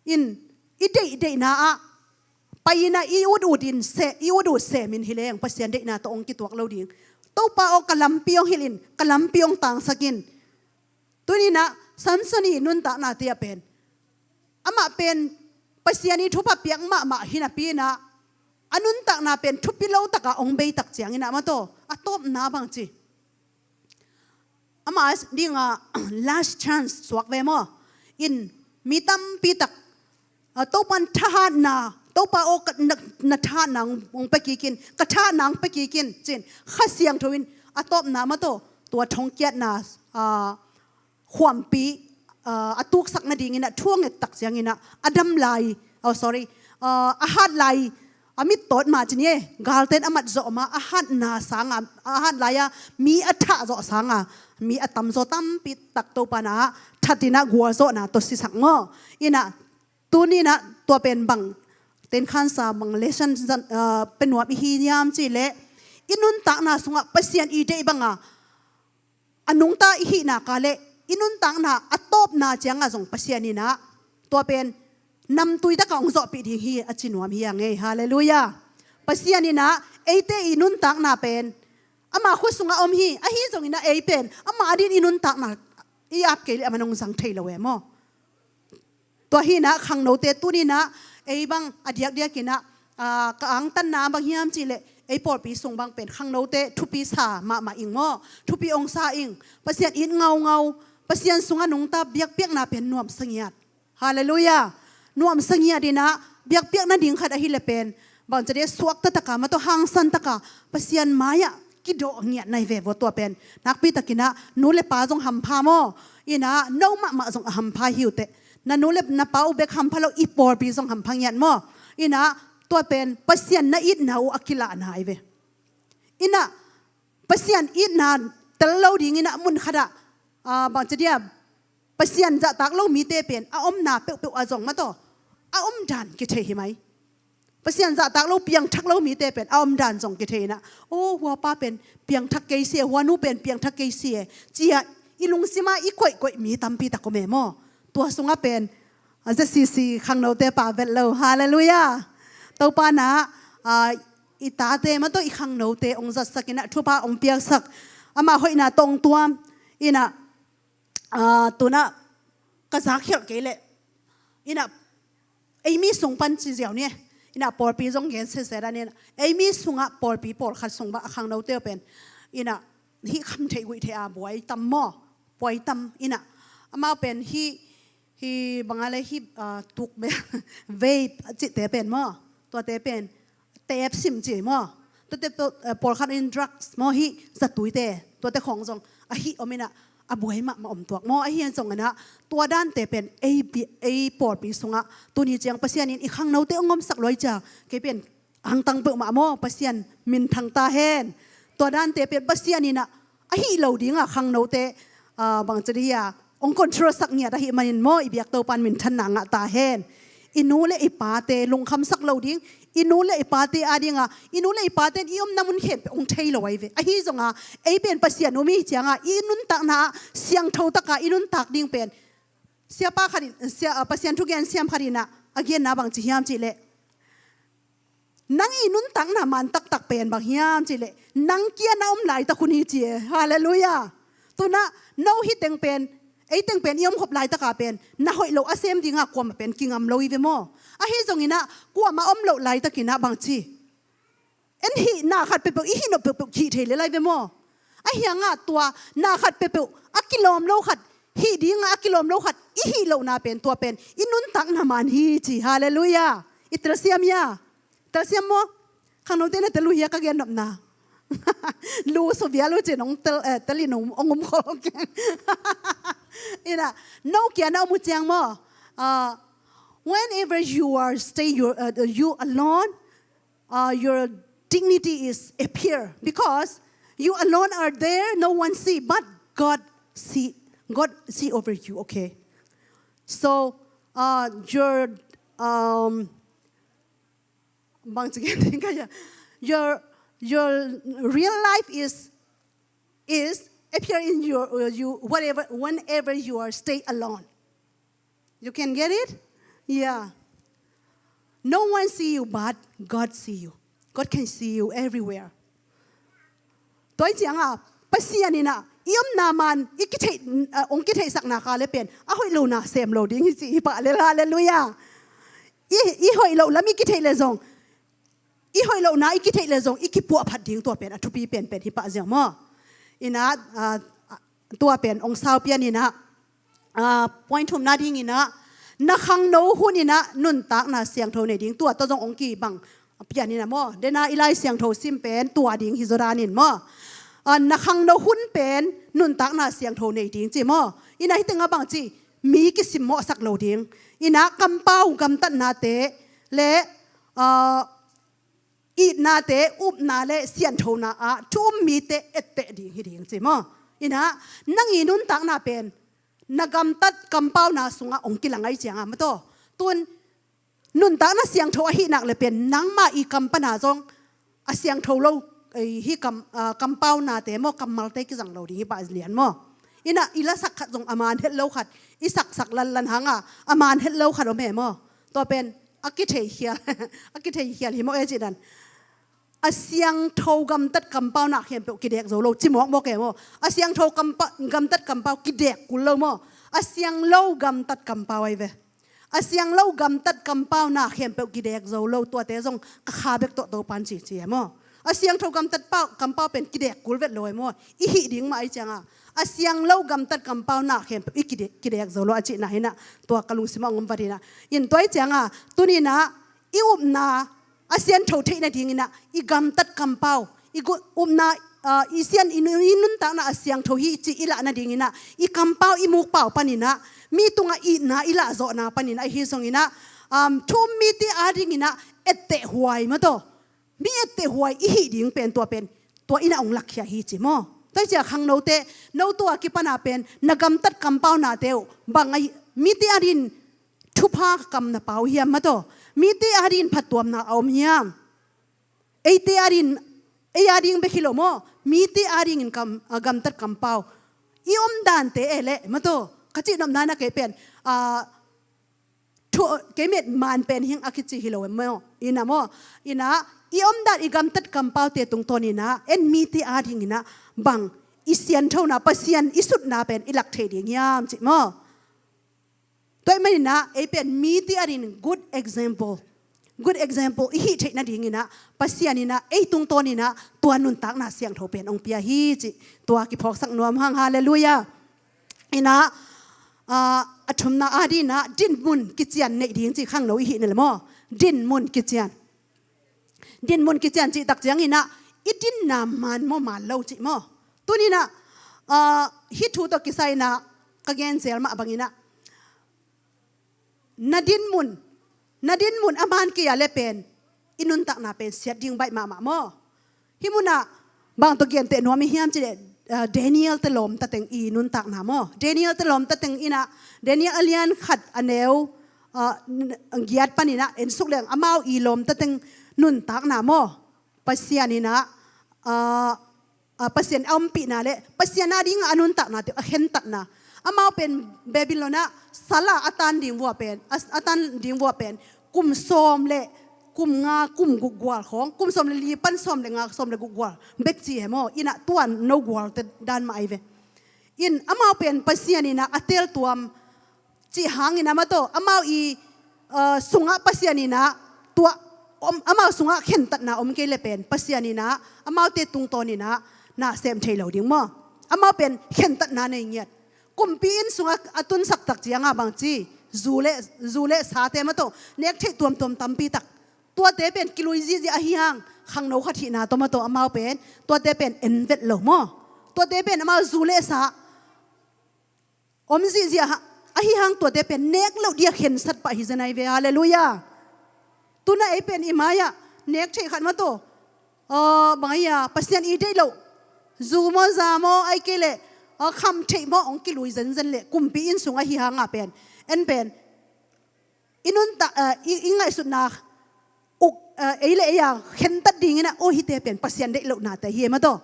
In i deih deihna ah pai-in ah i ut ut in se, i ut ut semin hi leng Pasian deihna tawh hong kituak lo ding. Topa aw, ka lampi hong hilh in, ka lampi hong tangsak in. Tuni-in ah Samson i nuntakna te ah pen, amah pen Pasian i thupha piak mahmah hi napi-in ah a nuntakna pen thupi lo takah hong bei tak ciangin ah maw, tua a tawpna bang ci, amah dingah last chance suak ve maw. In mi tampi tak, ah, Topan thahatna, Topa aw, ka, na, na thahatna hong, hong pia kik in, ka thahatna hong pia kik in ci-in Kha Siangtho in a tawpna maw, tua, tua thongkiatna, ah, khuampi, ah, a tuksak nadingin ah thu a nget tak ciangin ah a dam lai, oh, sorry, ah, a hat lai, a mittawt mah ci ni e, galten a mat zawh mah, a hatna sangah, a hat lai-a mi a thah zawh sangah mi a tamzaw tampi tak Topa na ah that-in ah gualzawhna tawh sisak maw. In ah tuni-in ah tua pen bang tenkhansa, bang lesson, ah, pia nuam i hi hiam cih leh, i nuntakna sungah Pasian i deih banga a nungta i hih nak leh i nuntakna a tawpna ciangah zong Pasian in ah tua pen namtui takah hong zawhpih ding hi a ci nuam hi a ngei. Halleluiah. Pasian in ah eite i nuntakna pen ama khut sungah om hi. Ahi zongin ah ei pen ama adingin i nuntakna i ap kei leh aman hong zang thei lo e maw. Tua hi-in ah khangnote tuni-in ah ei bang a diakdiakin ah, ah, ka angtanna bang hiam cih leh ei pawlpi sung bang pen khangnote thupi sa mahmah ing maw, thupi hong sa ing. Pasian it ngaungau, Pasian sungah nungta biakpiakna pen nuamsa ngiat. Halleluiah. Nuamsa ngiat in ah biakpiak nading khat ahih leh pen bangci dia suakta taka maw, tua hangsan taka Pasian mai-ah kidawh ngiat nai ve vua. Tua pen nakpi takin ah nu le pa zong hampha maw. In ah no mahmah zong a hampha hi uh teh. Na nu le na pa uh bek hampha lo, i pawlpi zong hampha ngiat maw. In ah tua pen Pasian na itna uh a kilahna ahi ve. In ah Pasian itna tel lo dingin ah mun khat ah, ah, bangci dia Pasian zahtak lo mite pen a omna peuhpeuh ah zong maw, tua a omdan kithei hi mai. Pasian zahtak lo, piangthak lo mite pen a omdan zong kithei in ah, aw, hua pa pen piangthak kei si e, hua nu pen piangthak kei si e, ci-a i lungsim ah i koihkoih mi tampi tak om e maw. Tua sungah pen a ZCC khangnote pha vet lo. Halleluiah. Topa na ah, i tate maw, tua i khangnote hong zatsak in ah thupha hong piaksak, ama hoihna tawh hong tuam in ah, ah, tu-in ah ka zakkhialh kei leh in ah ei mi sung pan ci ziau ni e. In ah pawlpi zong gen sese dan in ah ei mi sungah pawlpi pawlkhat sung bang a khangnote uh pen in ah hih kham theih guih theih a buai tam maw, buai tam. In ah amau pen hih, hih bang a leh hih, ah, tuk be, vape a cihte pen maw, tuate pen tep sim ci maw. Tuate paw-, eh, pawlkhat in drugs maw, hih zatuite, tuate khawng zong a hih om in ah a buai mahmah om tuak maw. Ahi zongin ah tua dante pen ei pi-, ei pawlpi sungah tuni ciang Pasian in i khangnote hong omsak lo ahih ciang kei pen angtang peuhmah maw, Pasian minthang ta hen. Tua dante pen Pasian in ah a hih lo dinga khangnote, ah, bangci dia hong control sak ngiat ahih manin maw, i biak Topa in minthanna ngah ta hen. I nu le i pate lungkhamsak lo ding, i nu le i pate adinga, i nu le i pate in i omna mun khempeuh hong thei lo ahi ve. Ahi zonga ei pen Pasian um i hih cianga i nuntakna ah siangtho taka i nuntak ding pen siapa khat in, sia, ah, Pasian thugen siam khat in ah a genna bangci hiam cih leh, nang i nuntakna man taktak pen bang hiam cih leh nang kiang ah om laitak hun hi ci e. Halleluiah. Tu-in ah no hih teng pen, ei teng pen i omkhop laitaka pen na hoih lo a sem dinga kuamah pen kingam lo hi ve maw. Ahi zongin ah kuamah om loh laitakin ah bangci, en hih na khat peuhpeuh i hih nop peuhpeuh hih thei lel lai ve maw. Ahi hangah tua na khat peuhpeuh a kilawm lo khat, hih dinga a kilawm lo khat i hih lohna pen, tua pen i nuntakna man hi ci. Halleluiah. I telsiam hia? Telsiam maw? Khangnote na tel uh hia ka gennopna? Lu so vial uh cin hong tel, eh, tel in hong, hong um khol keng. In ah no kiang ah om uh ciang maw, ah, whenever you are stay your, uh, you alone, uh, your dignity is appear because you alone are there, no one see, but God see, God see over you, okay? So, uh, your, um, bangci gen ding ka hia, your, Your real life is is appear in your, uh, you whatever whenever you are stay alone. You can get it? Yeah. No one see you, but God see you. God can see you everywhere. Tua hi cianga Pasian in ah i omna man i kitheih, uh, ong kitheihsakna kha le pen a hoih lona sem lo ding hi ci hi pah le. Halleluiah. I, i hoih loh lam i kitheih le zong, i hoih lohna i kitheih le zong i kipuahphat ding tua pen a thupi penpen hi pah ziau maw? In ah, ah, tua pen ong sau pian in ah, ah, point thumna ding in ah na khangno hun in ah nuntakna siangtho nei ding tua tawh zong ong kibang pian in ah maw? Dena i Lai Siangtho sim pen tua ding hi zaw dan in maw? Ah, na khangno hun pen nuntakna siangtho nei ding ci maw? In ah hih tengah bang ci, mi kisimmawhsak lo ding. In ah kampau gamtatnate le, ah, itnate, upna le sianthona ah thu um mite etteh ding hi ding ci maw? In ah nang i nuntakna pen na gamtat kampauna sungah ong kilang ahi cianga maw taw? Tun nuntakna siangtho ahih nak le pen nangmah i kam pana zong a siangtho lo, eh, hi kam, ah, kampaunate maw, kammalte kizang lo ding hi pah lian maw? In ah i lasak khat zong a man het lo khat, i saksak lanlan hanga a man het lo khat om he maw? Tua pen a kitheikhial, a kitheikhial hi maw e cih dan. A siangtho gamtat kampauna khempeuh kidek zo lo ci mawkmawk e maw? A siangtho kampa-, gamtat kampau kidek kul lo maw? A siang lo gamtat kampau ahi ve. A siang lo gamtat kampauna khempeuh kidek zo lo, tuate zong ka kha bek tawh Topan ci ci e maw? A siangtho gamtat pau, kampau pen kidek kul vet lo e maw? I hih ding mah ahi cianga a siang lo gamtat kampauna khempeuh i kidek, kidek zo lo a cihna hi in ah tua ka lungsimah ong om vat in ah. In tua ahi cianga tuni in ah i upna a siangtho theih nading in ah i gamtat kampau, i gu-, upna, ah, i sian i nu-, i nuntakna a siangtho hi cih i lah nading in ah i kampau i mukpau pan in ah mi tungah itna i lahzawhna pan in ah ahi zong in ah, um, thu um mite ading in ah etteh huai maw taw? Mi etteh huai i hih ding pen tua pen tua in ah ong lakkhia hi ci maw? Tua hi cianga khangnote, no tua kipana pen na gamtat kampaunate uh bang ahi, mite ading thupha kam na pau hiam maw taw? Mite ading phattuamna a om hiam? Eite ading, ei ading bek hi lo maw? Mite adingin kam, ah, gamtat kampau i om dante e le maw taw? Ka cihnopna in ah kei pen, ah, thu, kei met man pen hing a kici hi lo e maw? In ah maw? In ah i om dan i gamtat kampaute tungtawn in ah en mite ading in ah bang i sianthona, Pasian i sutna pen i lak thei ding hiam cih maw? Tua ahih manin ah ei pen mite adingin good example, good example i hih theih nading in ah Pasian in ah ei tungtawn in ah tua nuntakna siangtho pen ong pia hi cih tua kiphawksak nuam hang. Halleluiah. In ah, ah, a thumna ading in ah dinmun kician neih ding cih khangno i hih na le maw? Dinmun kician. Dinmun kician cih tak ciangin ah i dinna man maw, man lo cih maw? Tuni in ah, ah, hih thu tawh kisai in ah ka gen zel mah bangin ah na dinmun, na dinmun a man kei a le pen i nuntakna pen siat ding baih mahmah maw? Hih munah bang tawh genteh nuam i hiam cih leh, ah, Daniel te lawmta teng i nuntakna maw? Daniel te lawmta teng in ah, Daniel a lian khat a neu, ah, n-, giat panin ah en suk leng amau i lawmta teng nuntakna maw? Pasian in ah, ah, ah, Pasian a ompihna le Pasian adingin a nuntaknate uh a khentatna. Amau pen Babylon ah sal a a tan ding vua pen, a, a tan ding vua pen kum sawm le kum nga, kum guk gual khawng, kum sawm le li pan sawm le nga, sawm le guk gual bek ci he maw? In ah tua no gualte dan mah ahi ve. In amau pen Pasian in ah a teltuam cih hangin ah maw taw, amau i, ah, sungah Pasian in ah tua om, amau sungah khentatna om kei le pen Pasian in ah amaute tungtawn in ah na sem thei lo ding maw? Amau pen khentatna nei ngiat. Kumpi inn sungah a tunsak tak ciangah bangci, zu le, zu le sate maw taw, nek theih tuamtuam tampi tak. Tuate pen kilui zihziah ahi hang, khangno khat hihna tawh maw taw amau pen tuate pen en vet lo maw? Tuate pen amau zu le sa om zihziah ahi hang tuate pen nek loh dia khensat pah hi zen ahi ve. Halleluiah. Tuna ei pen i mai-ah nek theih khat maw taw, aw, bang ahi a, Pasian i deih loh, zu maw, za maw, ahih kei leh, aw, kham theih maw, hong kilui zenzen leh kumpi inn sung ahi hangah pen, en pen i nuntak, ah, i, i ngaihsutna uk, eh, ei le ei a khentat dingin ah, oh, hihte pen Pasian deih lohnate hi ei maw taw.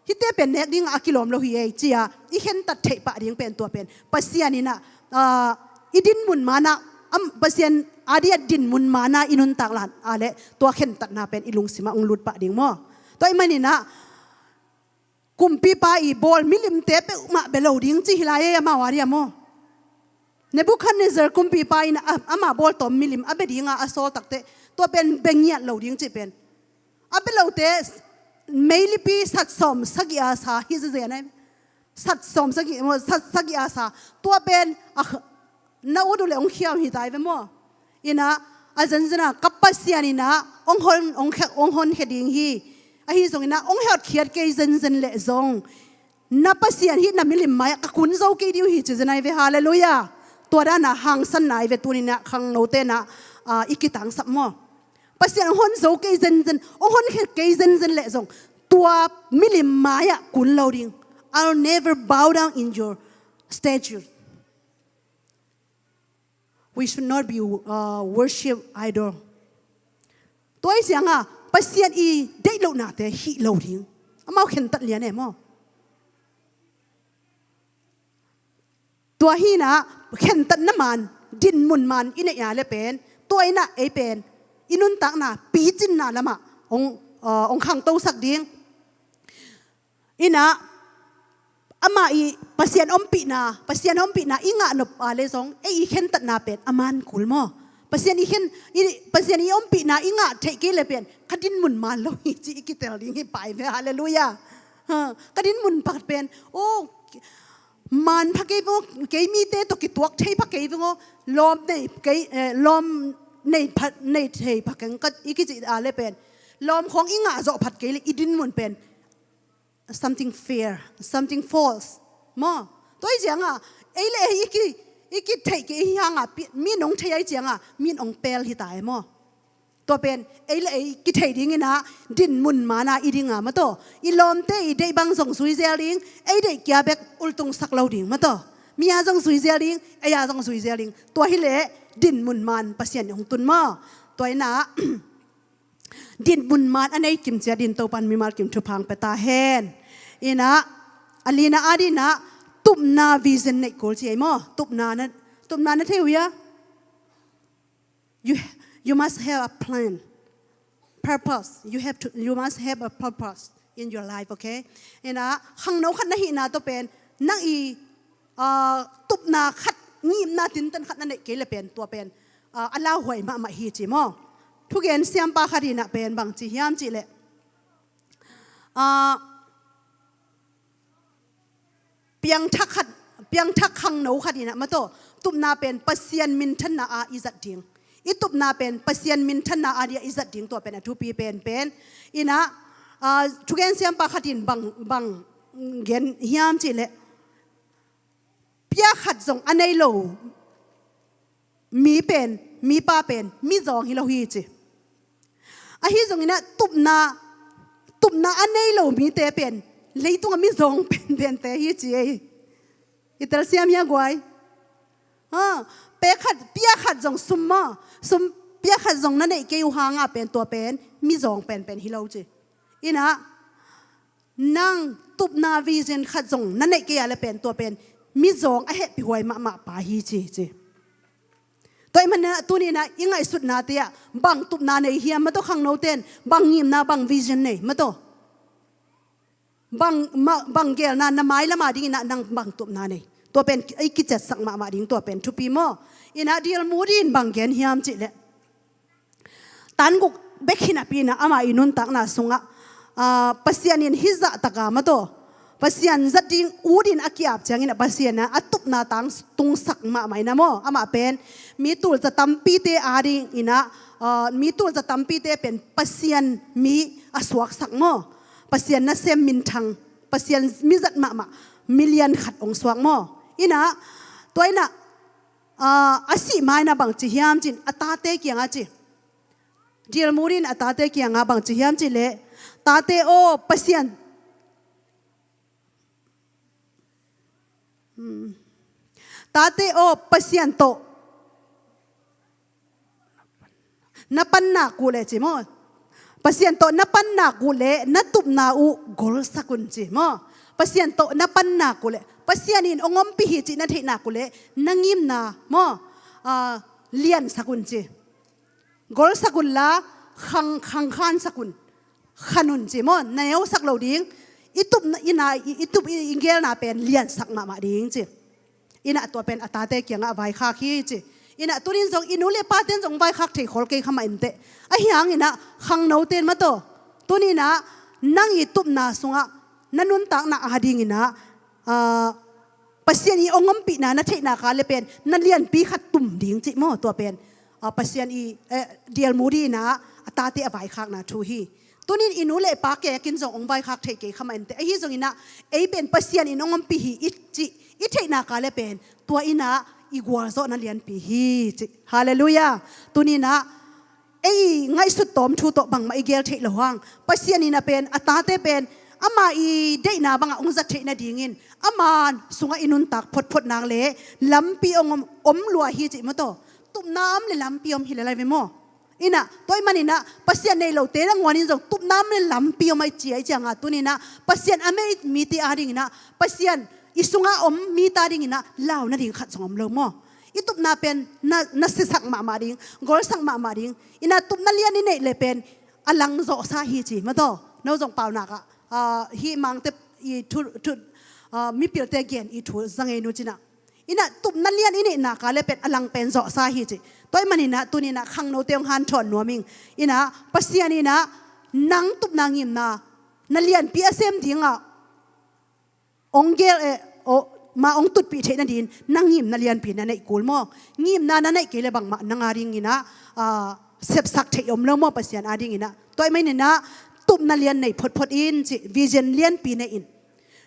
Hihte pen nek dingah a kilawm lo hi ei ci-a i khentat theih pah ding pen tua pen Pasian in ah, ah, i dinmun manah, am, Pasian a dia dinmun manah i nuntak lan a le tua khentatna pen i lungsimah hong lut pah ding maw. Tua ahih manin ah kumpipa i bawl milimte peuhmah bia lo ding ci hi lai ei amau a dia maw. Nebuchadnezzar kumpipa in a, ama bawltawm milim a bia dinga a sawl takteh tua pen bia ngiat lo ding cih pen. A bia lote meilipi sat sawm sagih a sa hi ziazia nai. Sat sawm sagih, sat sagih a sa. Tua pen a, na ut uh leh hong khia uh hi ta hi ve maw. In ah a zenzen ah ka Pasian in ah hong hon, hong khe, hong honkhia ding hi. Ahi zongin ah hong hotkhiat kei zenzen leh zong na Pasian hih na milim mai-ah ka kun zo kei ding uh hi ci zen ahi ve, halleluiah. Tua dan ah hangsanna ahi ve tuni-in ah khangnote in ah, ah, i kitangsap maw. Pasian hong hon zo kei zenzen, hong honkhia kei zenzen leh zong tua milim mai-ah kun lo ding. I'll never bow down in your statue. We should not be, uh, worship idol. Tua ahih ciangah Pasian i deih lohnate hih lo ding. Amau khentat lian e maw. Tua hi-in ah khentatna man, dinmun man i neih a le pen tua in ah ei pen i nuntakna picinna lamah hong, uh, hong khangtosak ding. In ah amah i Pasian ompihna, Pasian ompihna i ngah nop a le zong ei i khentatna pen a man kul maw. Pasian i khen, i, Pasian i ompihna i ngah theih kei le pen ka dinmun man lo hi ci i kitel ding hi pah hi ve, halleluiah. Ha, ka dinmun phat pen, oh, man pha kei veng aw, kei mite tawh kituak thei pha kei veng aw, lawm nei kei, eh, lawm nei pha, nei thei pha keng ka i kici a le pen lawm khawng i ngah zawh phat kei le i dinmun pen something fair, something false maw. Tua ahih ciangah ei le ei i ki, i kitheih kei hi hangah pi, mi in hong thei ahih ciangah mi in hong pel hi ta e maw. Tua pen ei le ei kithei dingin ah dinmun man-a i ding a maw taw. I lawmte i deih bang zong zui zel ding, ei deih kia bek ultungsak lo ding maw taw. Mi a zong zui zel ding, ei a zong zui zel ding. Tua hi leh dinmun man Pasian in hong tun maw. Tua in ah dinmun man a nei kim ciat dingin Topa'n mimal kim thupha hong pia ta hen. In ah a lina a dingin ah tupna vision neih kul ci ei maw. Tupna na, tupna na thei uh hia? You, you must have a plan, purpose. You have to, you must have a purpose in your life, okay? In ah khangno khat na hihna tawh pen nang i, ah, tupna khat, ngimna tinten khat na neih kei le pen tua pen, ah, a lauhuai mahmah hi ci maw. Thugen siampa khat in ah pen bang ci hiam cih leh, ah, piangthak khat, piangthak khangno khat in ah maw taw, tupna pen Pasian minthanna a i zat ding. I tupna pen Pasian minthanna a dia i zat ding, tua pen a thupi penpen. In ah, ah, thugen siampa khat in bang, bang gen hiam cih leh, pia khat zong a nei lo mi pen, mipa pen mizawng hi lo hi ci. Ahi zongin ah tupna, tupna a nei lo mite pen leitungah mizawng penpente hi ci ei. I telsiam hia guai? Ha, pia khat, pia khat zong sum maw, sum pia khat zong na neih kei uh hangah pen tua pen mizawng penpen hi lo ci. In ah nang tupna vision khat zong na neih kei a le pen tua pen mizawng a hehpihhuai mahmah pa hi ci ci. Tua ahih manin ah tuni-in ah i ngaihsutnate ah bang tupna nei hiam maw taw, khangnote in bang ngimna, bang vision nei maw taw? Bang, ma, bang gelna na mailam a dingin ah nang bang tupna nei? Tua pen i kiciatsak mahmah ding, tua pen thupi maw. In ah D L Moody in bang gen hiam cih leh, tan guk bek hi napi-in ah ama i nuntakna sungah, ah, Pasian in hih zahtak a maw taw, Pasian zat ding ut in a ki-ap ciangin ah Pasian in ah a tupna tangtungsak mahmah in ah maw. Amah pen mi tulza tampite a dingin ah, ah, mi tulza tampite pen Pasian mi a suaksak maw. Pasian nasem minthang, Pasian mi zat mahmah, milian khat hong suak maw. In ah tua in ah, ah, a sih ma-in ah bang ci hiam cih leh a tate kiangah ci. D L Moody in a tate kiangah bang ci hiam cih leh, tate aw, Pasian, hmm, tate aw, Pasian tawh na panna uh leh ci maw. Pasian tawh na pannak uh le na tupna uh golsak un ci maw. Pasian tawh na pannak uh le Pasian in hong ompih hi cih na theihnak uh le na ngimna maw, ah, liansak un ci. Golsak unla khang, khangkhansak un. Khan un ci maw, na neusak lo ding. I tup ina, i, i tup i, i gelna pen liansak mahmah ding ci. Inah tua pen a tate kiangah a vaikhak hi ci. Inah tunin zong i nu le paten zong vaikhak thei khol kei kha mah inteh. Ahi hanginah khangnoten mataw, tuninah nang i tupna sungah na nuntakna adinginah, ah, Pasian i hong ompihna na theihna ka le pen na lianpi khat tum ding cih maw, tua pen, ah, Pasian i, eh, dialmu dinginah a tate a vaikhakna thu hi. Tunin i nu le pa kekin zong hong vaikhak thei kei kha mah inteh. Ahi zonginah ei pen Pasian in hong ompih hi i cih i theihna ka le pen tua inah i gualzawhna lianpi hi cih. Halleluiah. Tuninah ei ngaihsut tawm thu tawh bangmah i gel theih lo hang, Pasian inah pen a tate pen ama i deihna bangah hong zat theih nadingin ama sungah i nuntak photphot nak le lampi hong om, om lua hi cih mataw. Tupna om le lampi om hi le lai ve maw. Inah tua ih maninah Pasian nei lote nanguanin zong tupna om le lampi om ai ci ai cianga tuninah Pasian a mei mite adinginah Pasian i sungah om mite adinginah lau nading khat zong om lo maw. I tupna pen na, na sisak mahmah ding, golsak mahmah ding. Inah tupna lian i neih le pen a langzawhsa hi ci mataw. No zong paunakah, ah, hih mangte i thu, thu, ah, mipilte gen i thu zangei nu cinah. Inah tupna lian i neihna ka le pen a lang pen zawhsa hi ci. Tua ih maninah tuninah khangnote hong hanthawn nuam ing. Inah Pasian inah nang tupna ngimna na lianpi a sem dingah hong gel, eh, oh, ma hong tutpih theih nadin na ngimna lianpi na neih kul maw. Ngimna na neih kei le bangmah nang adinginah, ah, sepsak theih om lo maw Pasian adinginah. Tua ih maninah tupna lian nei photphot in ci, vision lianpi nei in.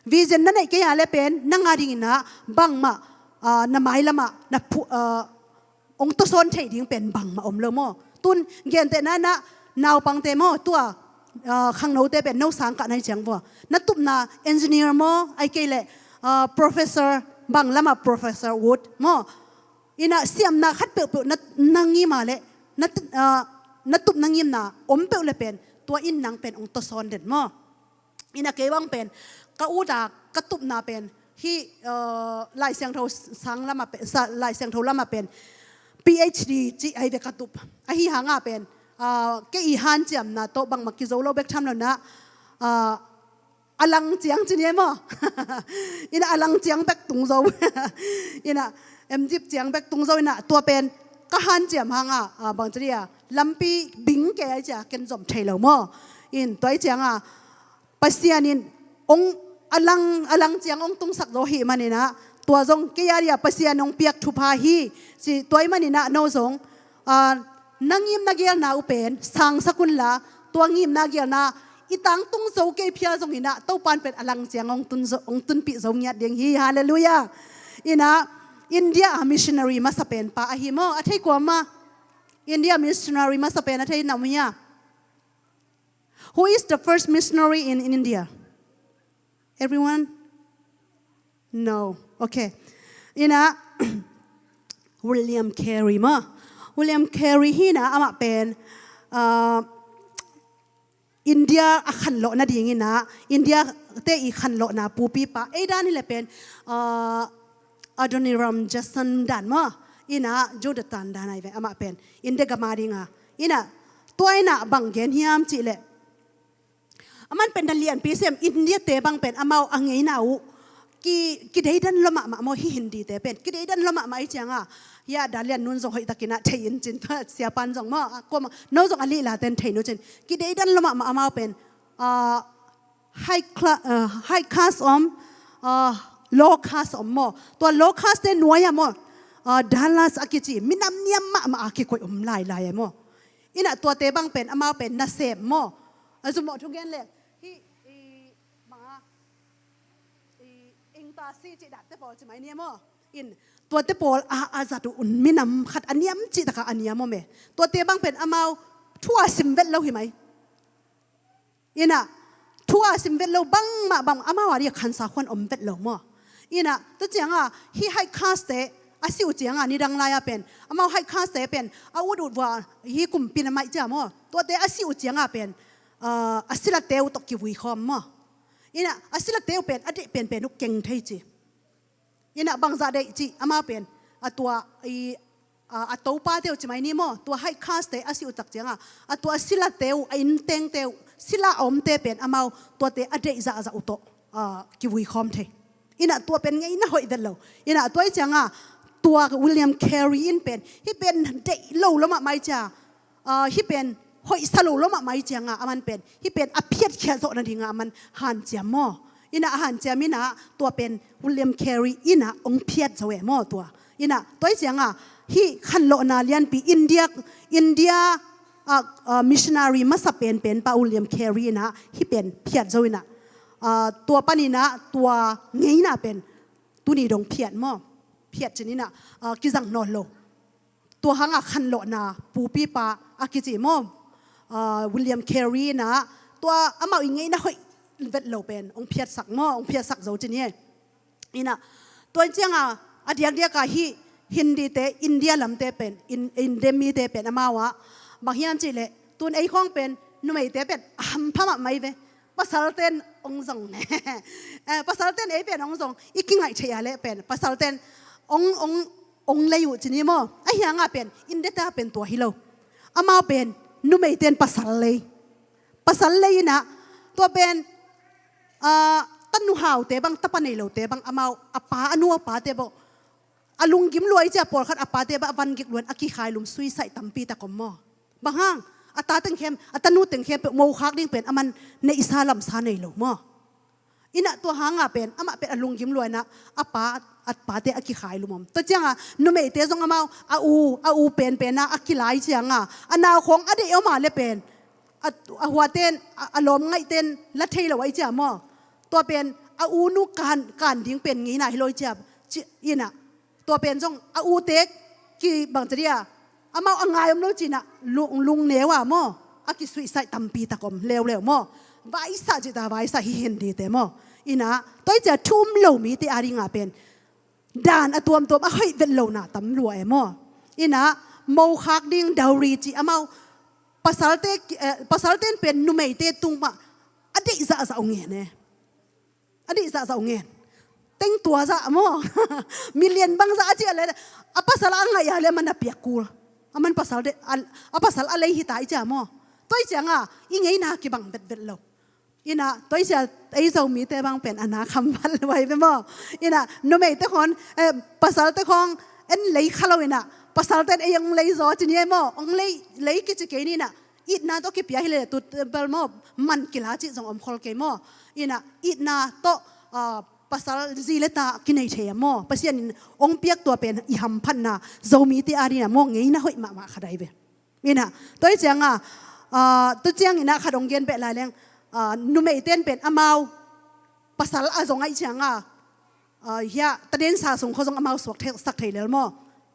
Vision na neih kei a le pen nang adinginah bangmah, ah, na mailamah na phu, ah, hong tawsawn theih ding pen bangmah om lo maw. Tun gentehna inah naupangte maw tua, ah, khangnote pen no sangkah na hi ciang vua na tupna engineer maw ai kei le, ah, professor bang lamah professor wood maw. Inah siamna khat peuhpeuh na, na ngima le na, ah, na tupna ngimna om peuh le pen tua in nang pen hong tawsawn den maw. Inah kei bang pen ka uta ka tupna pen hih, uh, Lai Siangtho sang lamah pen, sa, Lai Siangtho lamah pen P H D cih ahi ve ka tup. Ahi hanga pen, uh, kei i hanciamna tawh bangmah kizo lo bek tham lonah, uh, a lang ciang ci ni e maw. Inah a lang ciang bek tung zo. Inah M.Div ciang bek tung zo inah tua pen ka hanciam hanga, uh, bang ci dia lampi bing kei ai cia ken zom thei lo maw. In tua ih cianga Pasian in hong a lang, a lang ciang hong tungsak zo hi maninah tua zong kei a dia Pasian hong piak thupha hi ci. Tua ih maninah no zong, ah, na ngim na gelna uh pen sangsak unla tua ngim na gelna i tangtung zo kei phial zonginah Topan pen a lang ciang hong tun zo, hong tunpih zo ngiat ding hi. Halleluiah. Inah India a missionary masa pen pa ahi maw, a thei kuama? India missionary masa pen a thei na um hia? Who is the first missionary in, in India? Everyone? No. Okay. Inah William Carey maw. William Carey hinah amah pen, uh, India a khanlawh nadinginah India te i khanlawhna pupipa ei dan hi le pen, uh, Adoniram Judson dan maw. Inah Judson dan ahi ve amah pen India gam adinga. Inah tua inah bang gen hiam cih leh Aman pen na lianpi sem, India te bang pen amau a ngeina uh ki, kideidan lua mahmah maw, hih Hindi te pen kideidan lua mahmah ih cianga. Hia Dalian nun zong hoihtakinah thei in cin, tua siapan zong maw, a kuamah no zong a lih laten thei nu cin. Kideidan lua mahmah amau pen, ah, high cla-, ah, high caste om, ah, low caste om maw. Tua low caste te nuai-ah maw, ah, Dallas a kici minam niam mahmah a kikoih om lailai e maw. Inah tuate bang pen amau pen nasem maw. A zumawh thugen le hih, i, manga, i, ingtasi cih datte pawl ci mai nia maw. In tuate pawl a, a zat uh un minam khat a niam cih takah a niam om e. Tuate bang pen amau thu a sim vet lo hi mai. Inah thu a sim vet lo bangmah bang amau a dia khansa khuan om vet lo maw. Inah tua cianga hih high caste te a si uh cianga nidang lai-a pen amau high caste te pen a ut ut vua hih kumpi na maih cia maw. Tuate a si uh cianga pen ah, a silate uh tawh kivui khawm maw. Inah a silate uh pen a deih penpen uh keng thei ci. Inah bangzah deih cih amau pen a tua i, ah, a topate uh ci mai ni maw, tua high caste te a si uh tak cianga a tua a silate uh, a inntengte uh, sila a omte pen amau tuate a deih zahzah uh tawh, ah, kivui khawm thei. Inah tua pen ngeina hoih vet lo. Inah tua i cianga tua William Carey in pen hih pen deih lo lo mahmah i cia, ah, hih pen hoihsa lo lo mahmah i cianga aman pen hih pen a phiatkhiat zawh nadinga aman hanciam maw. Inah a hanciam inah tua pen William Carey inah hong phiat zo e maw tua. Inah tua i cianga hih khanlawhna lianpi India, India, ah, ah, missionary masa penpen pa William Carey inah hih pen phiat zo inah, ah, tua paninah tua ngeina pen tuni dong phiat maw. Phiat cin inah, ah, kizang nawn lo. Tua hanga khanlawhna pupipa a kici maw, ah, William Carey inah tua amau i ngeina hoih vet lo pen hong phiatsak maw, hong phiatsak zo cin hi. Inah tua cianga a diakdiaka hih Hindi te India lamte pen, in, India mite pen amau ah bang hiam cihleh tun ei khawng pen numeite pen a hampha mahmah hi ve. Pasalten hong zong, eh, pasalten ei pen hong zong i kingaih theih a leh pen pasalten hong, hong, hong lei uh cin hi maw. A hianga pen India ta pen tua hi lo. Amau pen numeiten pasal lei. Pasal lei inah tua pen, ah, tanu haute bang, tapa nei lote bang amau a pa a nu a pate bawh a lunggim lua i cia pawlkhat a pate bawh a van gik luan a kikhailum suicide tampi tak om maw. Bang hang a ta teng khem, a tanu teng khempeuh mokhak ding pen aman neihsa lamsa nei lo maw. Inah tua hanga pen amah pen a lunggim lua inah a pa, a pate a kikhailum om. Tua cianga numeite zong amau a u, a u penpena a kilai cianga a nau khawng a deih om a le pen a, a huaten, a, a lawm ngaihten la thei lo a i cia maw. Tua pen a u nu kan, kan ding pen ngeina hi lo i cia, ci, inah tua pen zong a ute kibang ca dia amau a ngai om lo cinah lung, lungneu a maw, a kisuicide tampi tak om leuleu maw. Vaisah cita vaisah hi Hindi te maw. Inah tua i cia thu um lo mite a dinga pen dan a tuamtuam a hoih vet lona tam lua e maw. Inah mokhak ding dowry ci amau pasalte, eh, pasalten pen numeite tung mah a deih zahzah uh ngen e. A deih zahzah uh ngen. Teng tua zah maw. Million bang zah a ciah le a pasal a ngaih a le man a piak kul. A man pasal de, a, a pasal a lei hita i cia maw. Tua i cianga i ngeina kibang vetvet lo. Inah tua i cia ei Zomite bang pen a na kham vat lo ai ve maw. Inah numeite khawng, eh, pasalte khawng en lei kha lo inah pasalten ei hong lei zaw ci ni e maw. Hong lei, lei kici kei ni inah itna tawh kipia hi le tu bel maw man kila cih zong om khol kei maw. Inah itna tawh, ah, pasal zi le ta kinei thei a maw. Pasian in hong piak tua pen i hamphatna Zomite a dina maw ngeina hoih mahmah khat ai ve. Inah tua i cianga, ah, tu ciang inah khat hong gen beh lai leng, ah, numeiten pen amau pasal a zong ai cianga, ah, hia tadensa sung kho zong amau suak thei, sak thei lel maw.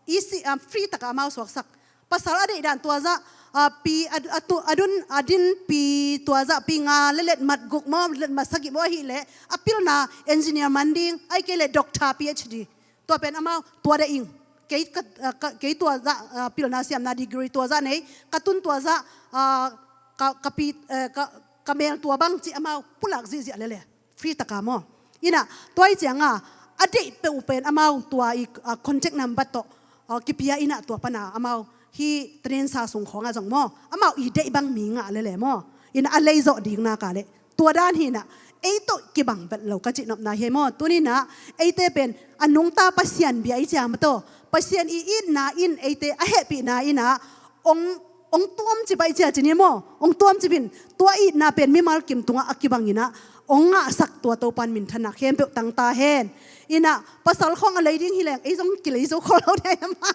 Isi, ah, free taka amau suaksak. Pasal a deih dan tua zah, ah, pi a, a, tu, a dun a din pi tua zah pi nga le letmat guk maw, letmat sagih maw ahih leh a pilna engineer man ding, ai kei le doctor P H D. Tua pen amau tua deih ing. Kei ka, ah, ka, kei tua zah, ah, pilna siamna degree tua zah nei, ka tun tua zah, ah, ka, ka pi, eh, ka, ka mel tua bang ci amau pulak zihziah lele. Free taka maw. Inah tua i cianga a deih peuh pen amau tua i, ah, contact number tawh, ah, kipia inah tua pana amau hi tadensa sung khawngah zong maw amau i deih bang mi ngah lele maw. Inah a lei zawh ding naka le tua dan hi inah ei tawh kibang vet lo ka cihnopna hi maw. Tuninah eite pen a nungta Pasian bia i ciang maw tawh Pasian i itna in eite a hehpihna inah ong, ong tuamcip a i cia ci ni maw. Ong tuamcip in tua itna pen mimal kim tungah a kibang inah ong ngahsak tua Topan minthanna khempeuh tangta hen. Inah pasal khawng a lei ding hi leng ei zong kilei zo khol lo thei maw.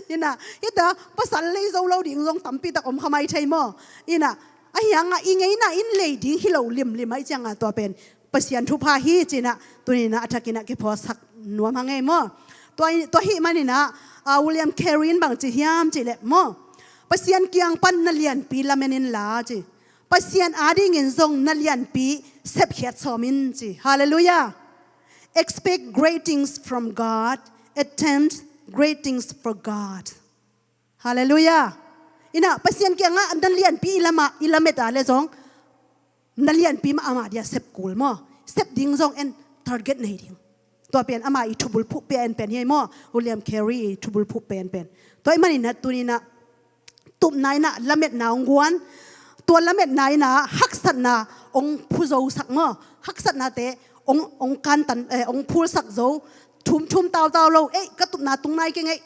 Inah hita pasal lei zo lo ding zong tampi tak om kha mai thei maw. Inah a hiangah i ngeina in lei ding hi lo limlim a i cianga tua pen Pasian thupha hi cinah tuninah a thakinah kiphuasak nuam hang ei maw. Tua, tua hih maninah, ah, William Carey in bang ci hiam cihleh maw Pasian kiang pan na lianpi lamen inla ci. Pasian adingin zong na lianpi sepkhiat sawm in ci. Halleluiah. Expect great things from God. Attempt great things for God. Halleluiah. Inah Pasian kiangah na lianpi i lama, i lamet a le zong na lianpi mah ama dia sep kul maw. Sep ding zong en target nei ding. Tua pen ama i thubulphuh pen pen hi maw. William Carey i thubulphuh pen pen. Tua i maninah tuninah tupna inah lametna hong guan. Tua lametna inah haksatna hong phuzosak maw. Haksatnate hong, hong kantan, eh, hong phulsak zo. Thumthum tautau lo. Ei, ka tupna tung nai keng ei.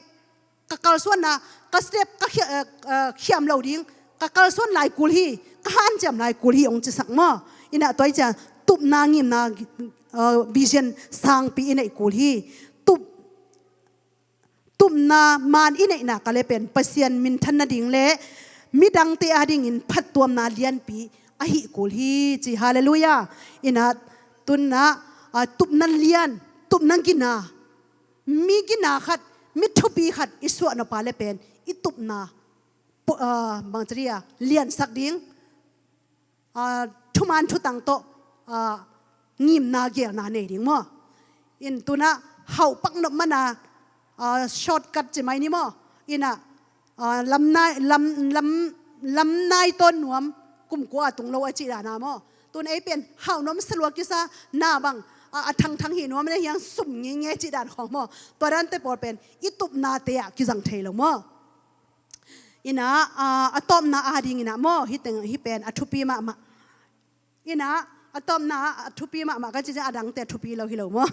Ka kalsuanna, ka step, ka khia-, eh, eh, khiam lo ding. Ka kalsuan lai kul hi, ka hanciam lai kul hi, hong cisak maw. Inah tua i cia, tupna ngimna, eh, vision sangpi i neih kul hi. Tup, tupna man i neihna ka le pen, Pasian minthan nading le midangte adingin phattuamna lianpi ahi kul hi, ci. Halleluiah. Inah tunna, ah, tupna lian, tupna gina, mi gina khat, mi thupi khat i suah nawpa le pen i tupna, pu-, ah, bangci dia liansak ding, ah, thuman thutang tawh, ah, ngimna gelna nei ding maw. In tunah hauh pak nop mana, ah, shortcut ci mai ni maw. Inah, ah, lam nai, lam, lam, lam nai tawn nuam, kum kua a tung lo a cih dana maw. Tun ei pen hauh nuam salua kisa na bang, ah, a thangthang hi nuam na hiang sum ngenge cih dan khawng maw. Tua dante pawl pen i tupnate ah kizang thei lo maw. Inah, ah, a tawpna ading inah maw, hi teng, hi pen a thupi mahmah. Inah, a tawpna a thupi mahmah ka ci ciang a dangte a thupi lo hi lo maw.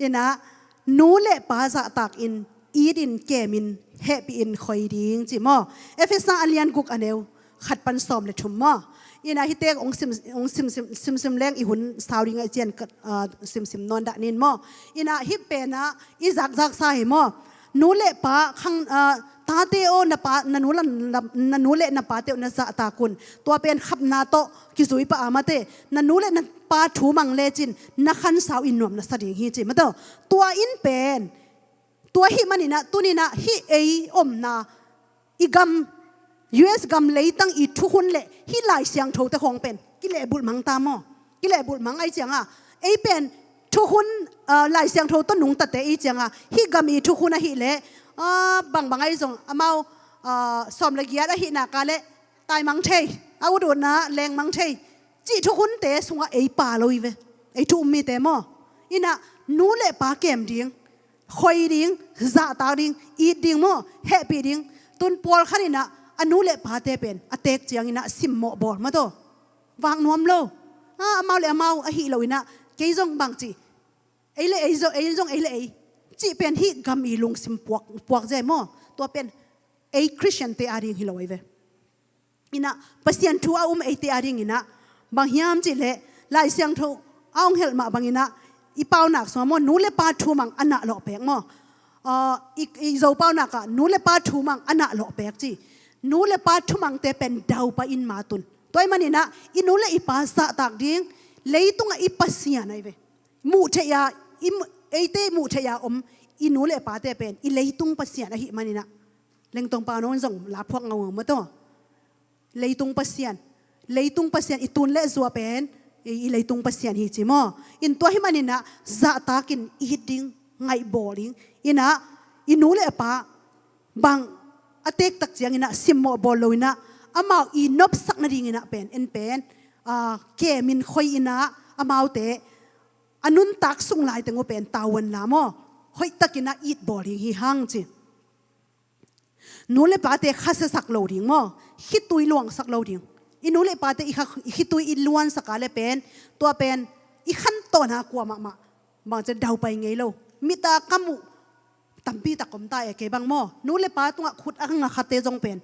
Inah, nu le pa zahtak in, it in, kem in, hehpih in khoi ding ci maw. Efesa a lian guk a neu khat pan sawm le thum maw. Inah hite hong sim, hong sim, sim, sim, sim leng i hun sau ding a i cian ka, ah, sim, sim nawn dah nin maw. Inah hih penah i zakzaksa hi maw. Nu le pa khang, ah, tate aw, na pa, na nu le, na, na nu le na pate aw na zahtak un. Tua pen khapna tawh kizui pah a mate. Na nu le na pa thu mang lecin na khansau in nuam na sa ding hi ci mate. Tua in pen, tua hih maninah tuninah hih ei omna i gam, U S gam leitang i thukhun le hih Lai Siangthote khawng pen kilehbulh mang ta maw. Kilehbulh mang ai cianga ei pen thukhun, ah, Lai Siangtho tawh nungtate i cianga hih gam i thukhun ahih leh, ah, bangbang ai zong amau, ah, sawm le giat ahih naka le taimang thei, a ut utna lengmang thei cih thukhunte sungah ei pa lo i ve. Ei thu um mite maw. Inah nu le pa kem ding, khoi ding, zahtak ding, it ding maw, hehpih ding. Tun pawlkhat inah a nu le pate pen a teek cianginah simmawh bawl mataw. Vak nuam lo. Ah, amau le amau ahi lo inah kei zong bangci, ei le ei zong, ei zong ei le ei cih pen hih gam i lungsim puak, puak zia maw. Tua pen ei Khristiante ading hi lo ei ve. Inah Pasian thu a um eite adinginah bang hiam cihleh Lai Siangtho a hong helh mah banginah i paunak sungah maw, nu le pa thu mang a nah lawh pek maw. Ah, i, i Zo paunak ah nu le pa thu mang a nah lawh pek ci. Nu le pa thumangte pen daupai in matun. Tua i maninah i nu le i pa zahtak ding, leitungah i Pasian ai ve. Muh theih a, i mu-, eite muh theih a om i nu le pate pen i leitung Pasian ahih maninah. Lengtong pa nong zong la phuak ngaungau mataw. Leitung Pasian. Leitung Pasian i tun le zua pen i, i leitung Pasian hi ci maw. In tua hih maninah zahtakin i hit ding, ngaihbawl ding. Inah i nu le a pa bang a teektak cianginah simmawh bawl loinah amau i nopsak nadinginah pen en pen, ah, kemin khoi inah amaute a nuntak sung laiteng uh pen tavuan la maw. Hoihtakinah it bawl ding hi hang ci. Nu le pate khasiasak lo ding maw. Khitui luangsak lo ding. I nu le pate i kha, i khitui i luansaka le pen, tua pen i khantawn ha kua mahmah bangci daupai ngei lo. Mita ka muh tampi tak om ta e kei bang maw. Nu le pa tungah khut a ngakhate zong pen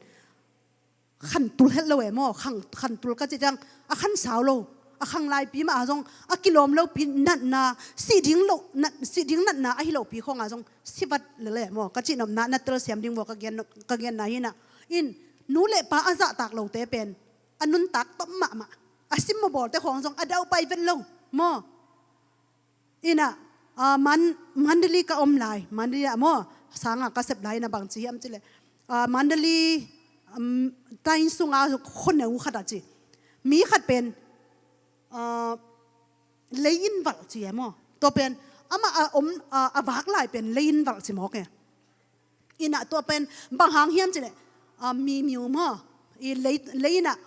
khantul het lo e maw. Khang, khantul ka cih ciang a khansau lo, a khang laipi mah a zong a kilawm lopi natna, sih ding lo, nat, sih ding natna ahi lopi khawng a zong sivat lele maw. Ka cihnopna na telsiam ding maw ka gen, ka genna hinah. In nu le pa a zahtak lote pen a nuntak tom mahmah, a simmawh bawlte khawng zong a daupai vet lo maw. Inah, ah, Man-, Mandalay ka om lai, Mandalay ah maw, sanga ka sep lai inah bangci hiam cileh, ah, Mandalay, um, tain sunga khoneu khat a ci. Mi khat pen, ah, lei in valh ci e maw. Tua pen amah a om, ah, a vak lai pen lei in valh ci mawk e. Inah tua pen bang hang hiam cileh, ah, mi miu maw, i lei, lei inah,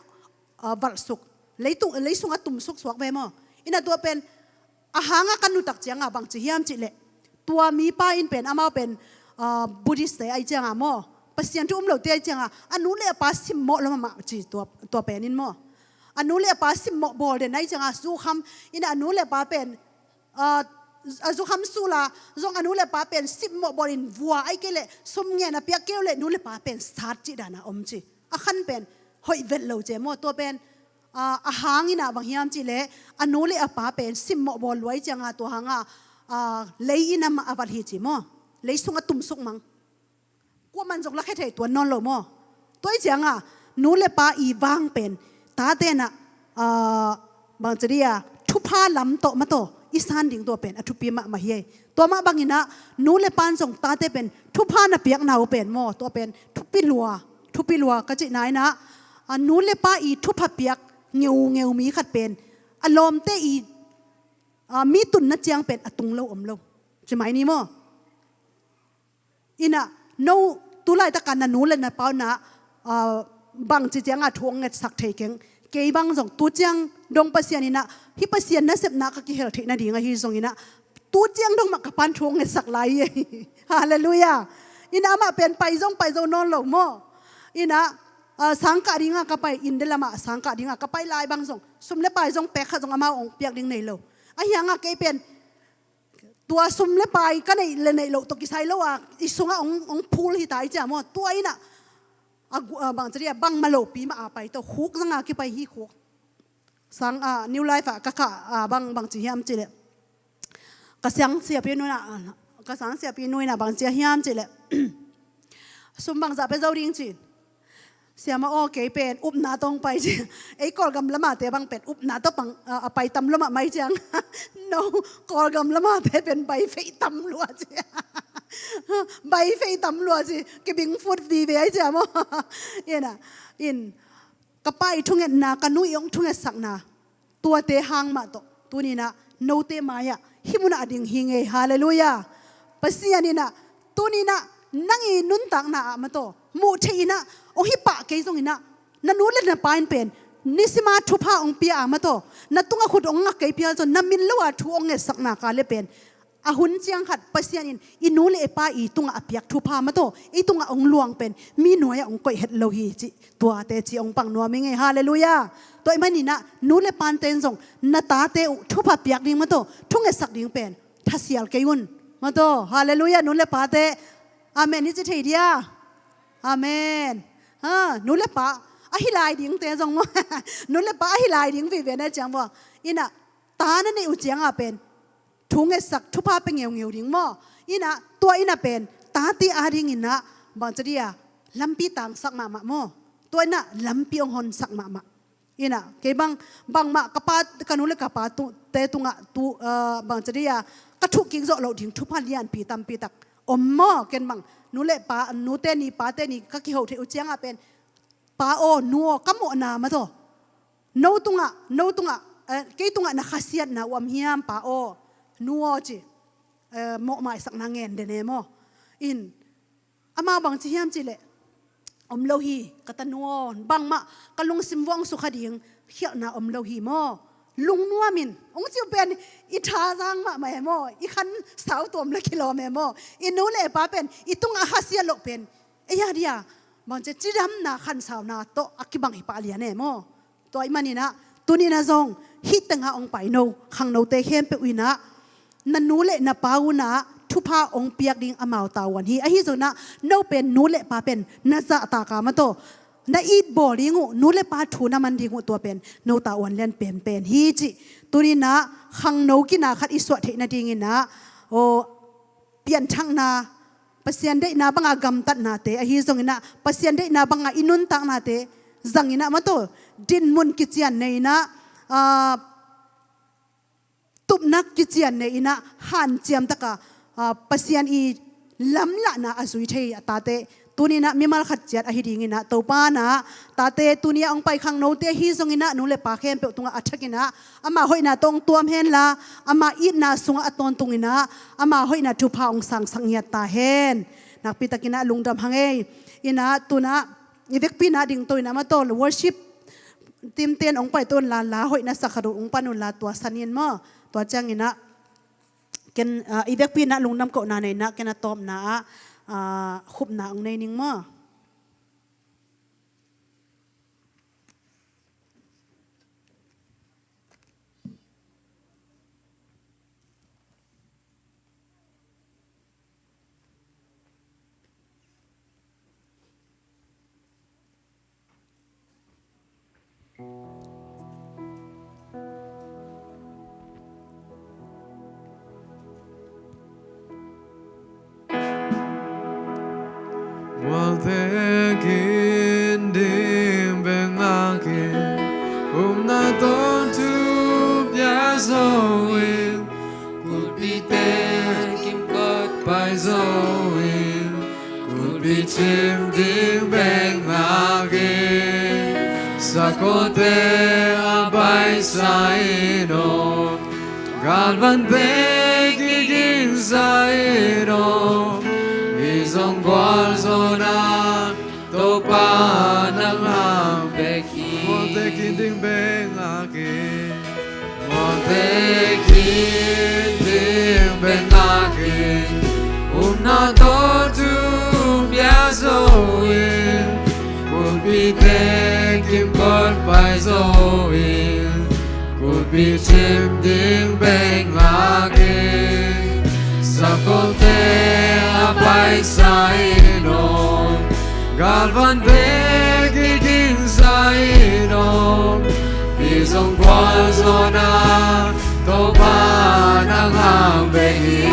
ah, valhsuk. Leitung, leisung a tumsuk suak ve maw. Ina tua pen a hanga ka nutak cianga bang ci hiam cih leh, tua mipa in pen amau pen, ah, Buddhist te ai cianga maw, Pasian thu um lo te ai cianga a nu le a pa simmawh lo mahmah ci tua, tua pen in maw. A nu le a pa simmawh bawl den ai cianga zukham, ina a nu le a pa pen, ah, a zukham sula zong a nu le a pa pen simmawh bawl in vua ai kei leh sum ngen a piak kei uh leh nu le pa pen sat cih dana om ci. A khan pen hoih vet lo ci maw. Tua pen, ah, a hang ina bang hiam cih leh a nu le a pa pen simmawh bawl luai cianga tua hanga, ah, lei ina mah a vat hi ci maw. Leisung a tumsuk mang. Kuaman zong lakhia thei tuan nawn lo maw. Tua ai cianga nu le pa i vang pen tate na, ah, bang ci dia, thupha lam tawh ma tawh i san ding tua pen a thupi mahmah hi ei. Tua mah bangina nu le pan zong tate pen thupha na piakna uh pen maw, tua pen thupi lua, thupi lua ka cihna ina, ah, nu le pa i thupha piak ngeungeu mi khat pen a lawmte i, ah, mi tunna ciang pen a tung lo om lo. Ci mai ni maw. Ina, no, tulaitaka na nu le na pa uh na, ah, bang ci cianga thu hong ngetsak thei keng. Kei bang zong tu ciang dong Pasian ina, hih Pasian nasepna ka kihel theih nading ahi zong ina, tu ciang dong mah ka pan thu hong ngetsak lai hi. Halleluiah. Ina amah pen pai zong pai zo nawn lo maw. Ina, ah, sangkah dinga ka pai, India lama sangkah dinga ka pai lai bang zong sum le pai zong pek khat zong amau hong piak ding nei lo. Ahi hanga kei pen tua sum le pai ka neih le neih loh tawh kisai lo a, i sungah hong, hong phul hi ta i cia maw. Tua ina, a gu-, a bang ci dia, bangmah lopi mah a pai tawh, khuk zanga kipai hi khuk. Sang, a, New Life ah ka kah, a, bang, bang ci hiam ci leh, ka sang siapi nu ina, ka sang siapi nu ina bang ci hiam ci leh, sum bangzah pe zo ding ci. Siama aw, kei pen upna tawh hong pai ci. Ei Kawlgam lamate bang pen upna tawh pang, a, a pai tam lo mahmah hi ciang. No, Kawlgam lamate pen bai feih tam lua ci. Bai feih tam lua ci. Kibing fut vive ai cia maw. Ina, in, ka pa i thungetna, ka nu i hong thungetsakna, tuate hang mah tawh tuni ina note mai-ah hih munah a ding hi ngei. Halleluiah. Pasian ina tuni ina nang i nuntakna ah mah tawh muh theih ina, aw, hih pah kei zong ina, na nu le na pa in pen nisima thupha hong pia a mah tawh, na tungah khut hong ngak kei phial zong na min lo a thu hong ngetsakna ka le pen a hun ciang khat Pasian in i nu le i pa i tungah a piak thupha mah tawh, i tungah hong luang pen mi nuai-ah hong koih het lo hi cih, tuate ci hong pang nuam hi ngei. Halleluiah. Tua ahih manin ah nu le pate in zong na tate uh thupha piak ding mah tawh, thungetsak ding pen thasial kei un mah tawh. Halleluiah. Nu le pate, amen i ci thei dia? Amen. Ha, nu le pa ahi lai dingte zong maw. Nu le pa ahi lai ding vive na ciang maw. Ina, ta na neih uh cianga pen thu ngetsak, thupha pia ngeungeu ding maw. Ina, tua ina pen tate a ding ina, bang ci dia, lampi tangsak mahmah maw. Tua ina lampi hong honsak mahmah. Ina, kei bang, bangmah ka pa, ka nu le ka pa tu, te tungah tu, ah, bang ci dia, ka thuh kik zawh loh ding thupha lianpi tampi tak om maw. Ken bang nu le pa, nute ni pate ni ka kiho theih uh cianga pen, pa aw, nu aw, ka mawhna mah tawh, no tungah, no tungah, eh, kei tungah na khasiatna uh om hiam pa aw, nu aw ci, eh, mawhmaisakna ngen den e maw. In, amau bang ci hiam ci leh, om lo hi ka tanu aw, bangmah ka lungsim vuang sukha ding khialhna om lo hi maw. Lungnuam in hong ci uh pen i thazang mahmah e maw, i khansau tuam le kilawm e maw. I nu le pa pen i tungah a khasiat loh pen ei a dia, bang ci, cidamna khansauna tawh a kibang hi pah lian e maw. Tua ahih manin ah tuni ina zong hih tengah hong pai no khangnote khempeuh ina, na nu le na pa una thupha hong piak ding amau tavuan hi. Ahi zongin ah no pen nu le pa pen na zahtaka mah tawh, na it bawl ding uh, nu le pa thu na man ding uh, tua pen no tavuan lian penpen hi cih tuni ina khangno kina khat i suah theih nadingin ah, aw, pianthakna, Pasian deihna banga gamtatnate, ahi zongin ah Pasian deihna banga i nuntaknate zangin ah mah tawh, dinmun kician nei ina, ah, tupna kician nei ina, hanciam taka, ah, Pasian i lamlahna a zui thei a tate tuni ina mimal khat ciat ahi dingin ah, Topa ina tate tuni a hong pai khangnote ahi zongin ah nu le pa khempeuh tungah a thakin ah ama hoihna tawh hong tuam henla, ama itna sungah a tawntung ina ama hoihna thupha hong sangsak ngiat ta hen. Nakpi takin ah lungdam hang ei. Ina, tu ina i vekpi ina dingto ina mah tawh worship team ten hong pai to un la, la hoih na sa khat uh hong pan un la, tua san in maw. Tua ciangin ah ken, ah, i vekpi in ah lungdam kohna nei in ah, ken a tawpna ah, ah, khupna hong nei ning maw. Mualte kin ding bek ngak in, upna tawntung pia zo in, kulpite kimkot pai zo in, kulpi cim ding bek ngak in, sakawlte a paisa in aw, galvante kigingsa in aw, mi zong gualzawhna Topa nang hang bek hi. Mualte kin ding bek ngak in, mualte kin ding bek ngak in, upna tawntung pia zo in, kulpite kimkot pai zo in, kulpi cim ding bek ngak in, sakawlte a paisa in aw, galvante kigingsa in aw, mi zong gualzawhna Topa nang hang bek hi.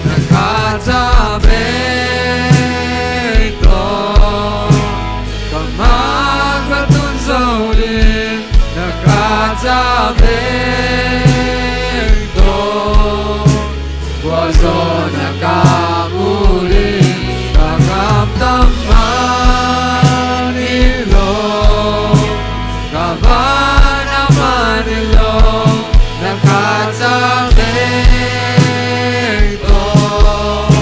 Na khat a bek tawh ka mak ka tun zo ding, na khat a bek tawh gualzawhna ka mu ding. Ka gam tam man hi lo, ka van a man hi lo, na khat a bek tawh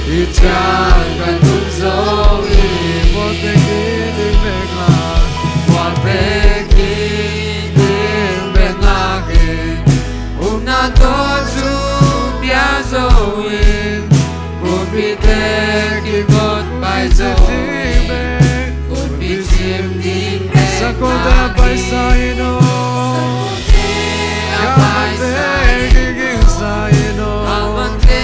i ciang ka tun zo hi. Mualte kin ding bek ngak, mualte kin ding bek ngak in, upna tawntung pia zo in, kulpite kimkot pai zo in, kulpi cim ding bek ngak in, sakawlte a paisa in aw, galvante kigingsa in aw, galvante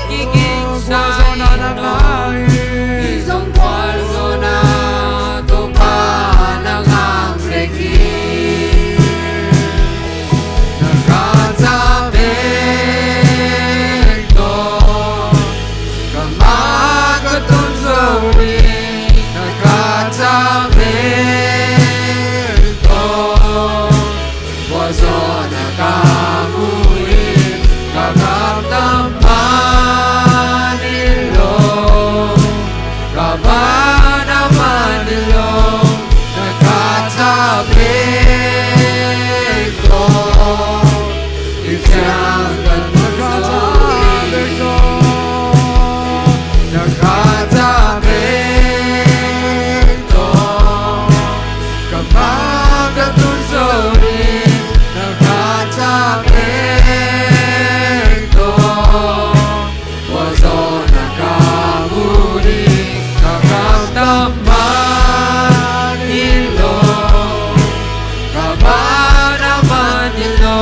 kigingsa in aw, gualzawhna nang hang hi. Mi zong gualzawhna Topa nang hang bek hi. Na khat a bek tawh ka mak ka tun zo ding, na khat a bek tawh gualzawhna ka mu ding. Ka gam tam man hi lo, ka van a man hi lo, na khat a bek tawh i ciang ka tun zo hi. Na khat a bek tawh ka mak ka tun zo ding, na khat a bek tawh gualzawhna ka mu ding. Ka gam tam man hi lo, ka van a man hi lo,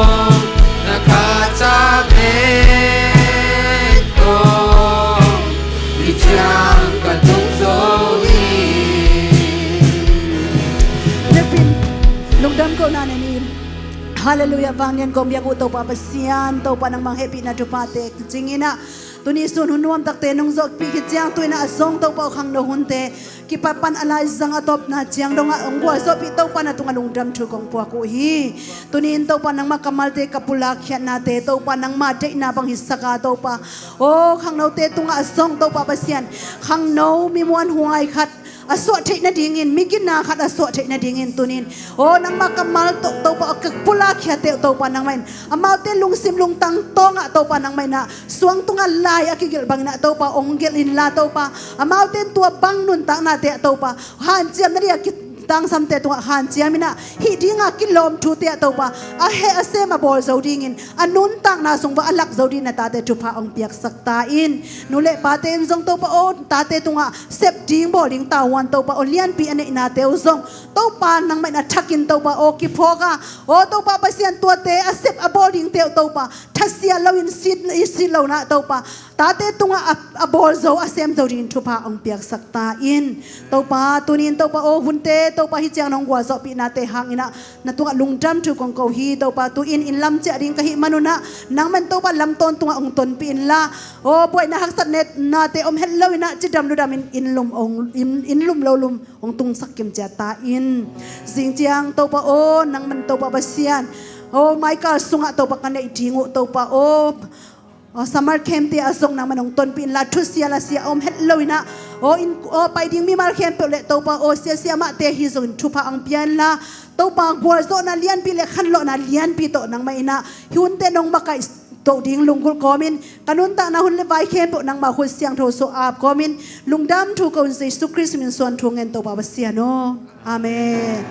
na khat a bek tawh i ciang ka tun zo hi. Hehpih in lungdam kohna nei ni. Halleluiah. Vanglian kong biak uh Topa Pasian, Topa nangmah hehpihna thuphate kicing in ah, tuni sun hun nuamtakte nong zawhpih khit ciang, tu in ah a zawng Topa aw, khangno hunte kipat pan a laizang a tawpna ciang dongah hong gualzawhpih Topa, na tungah lungdam thu kong puak uh hi. Tuni in Topa nangmah kammalte ka pulak khiatnate Topa nangmah deihna bang hisak a Topa, aw khangnote tungah a zawng Topa Pasian, khangno mi muanhuai khat a suah theih nadingin, mi gina khat a suah theih nadingin tunin, aw nangmah kammal tawh Topa aw ka pulak khiate uh Topa nangmah in amaute lungsim lungtang tawngah Topa nangmah in ah suang tungah lai a kigelh bangin ah Topa hong gelh inla Topa, amaute in tua bang nuntaknate ah Topa hanciam nading a kitangsamte tungah hanciam in ah hih dinga kilawm thute ah Topa a heh a sem a bawl zo dingin a nuntakna sung bang a lak zo dingin na tate thupha hong piaksak ta in. Nu le pate in zong Topa aw tate tungah sep ding bawl ding tavuan Topa aw lianpi a neihnate uh zong Topa nangmah in a thakin Topa aw kiphawk a, aw Topa Pasian tuate a sep a bawl dingte uh Topa thasia loin sit, i sit lohna Topa tate tungah a, a bawl zo a sem zo dingin thupha hong piaksak ta in. Topa tunin Topa aw hunte Topa hih ciang nong gualzawhpihnate hangin ah na tungah lungdam thu kong ko hi Topa, tu-in inn lam ciah ding ka hih manun ah nangmah in Topa lamtawn tungah hong tonpih inla, aw buaina haksatnate om het loin ah cidam ludamin inn lum hong, inn, inn lum lo lum hong tungsak kimcia ta in. Zing ciang Topa aw nangmah in Topa Pasian aw Michael sungah Topa ka neih ding uh Topa aw aw summer camp te ah zong nangmah in hong tonpih inla, thusia lasia om het loin ah aw inn, aw pai ding mimal khempeuh le Topa aw sia siamahte hi zongin thupha hong pia inla, Topa gualzawhna lianpi le khanlawhna lianpi tawh nangmah in ah hih hunte nong makaih toh ding lunggulh kawmin ka nuntakna hun le vai khempeuh nangmah khut siangtho sung ap kawmin lungdam thu ko in Jesu Khrist min suan thu ngen Topa Pasian aw. Amen.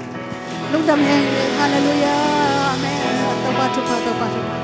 Lungdam heng. Halleluiah. Amen. Topa thupha, Topa thupha.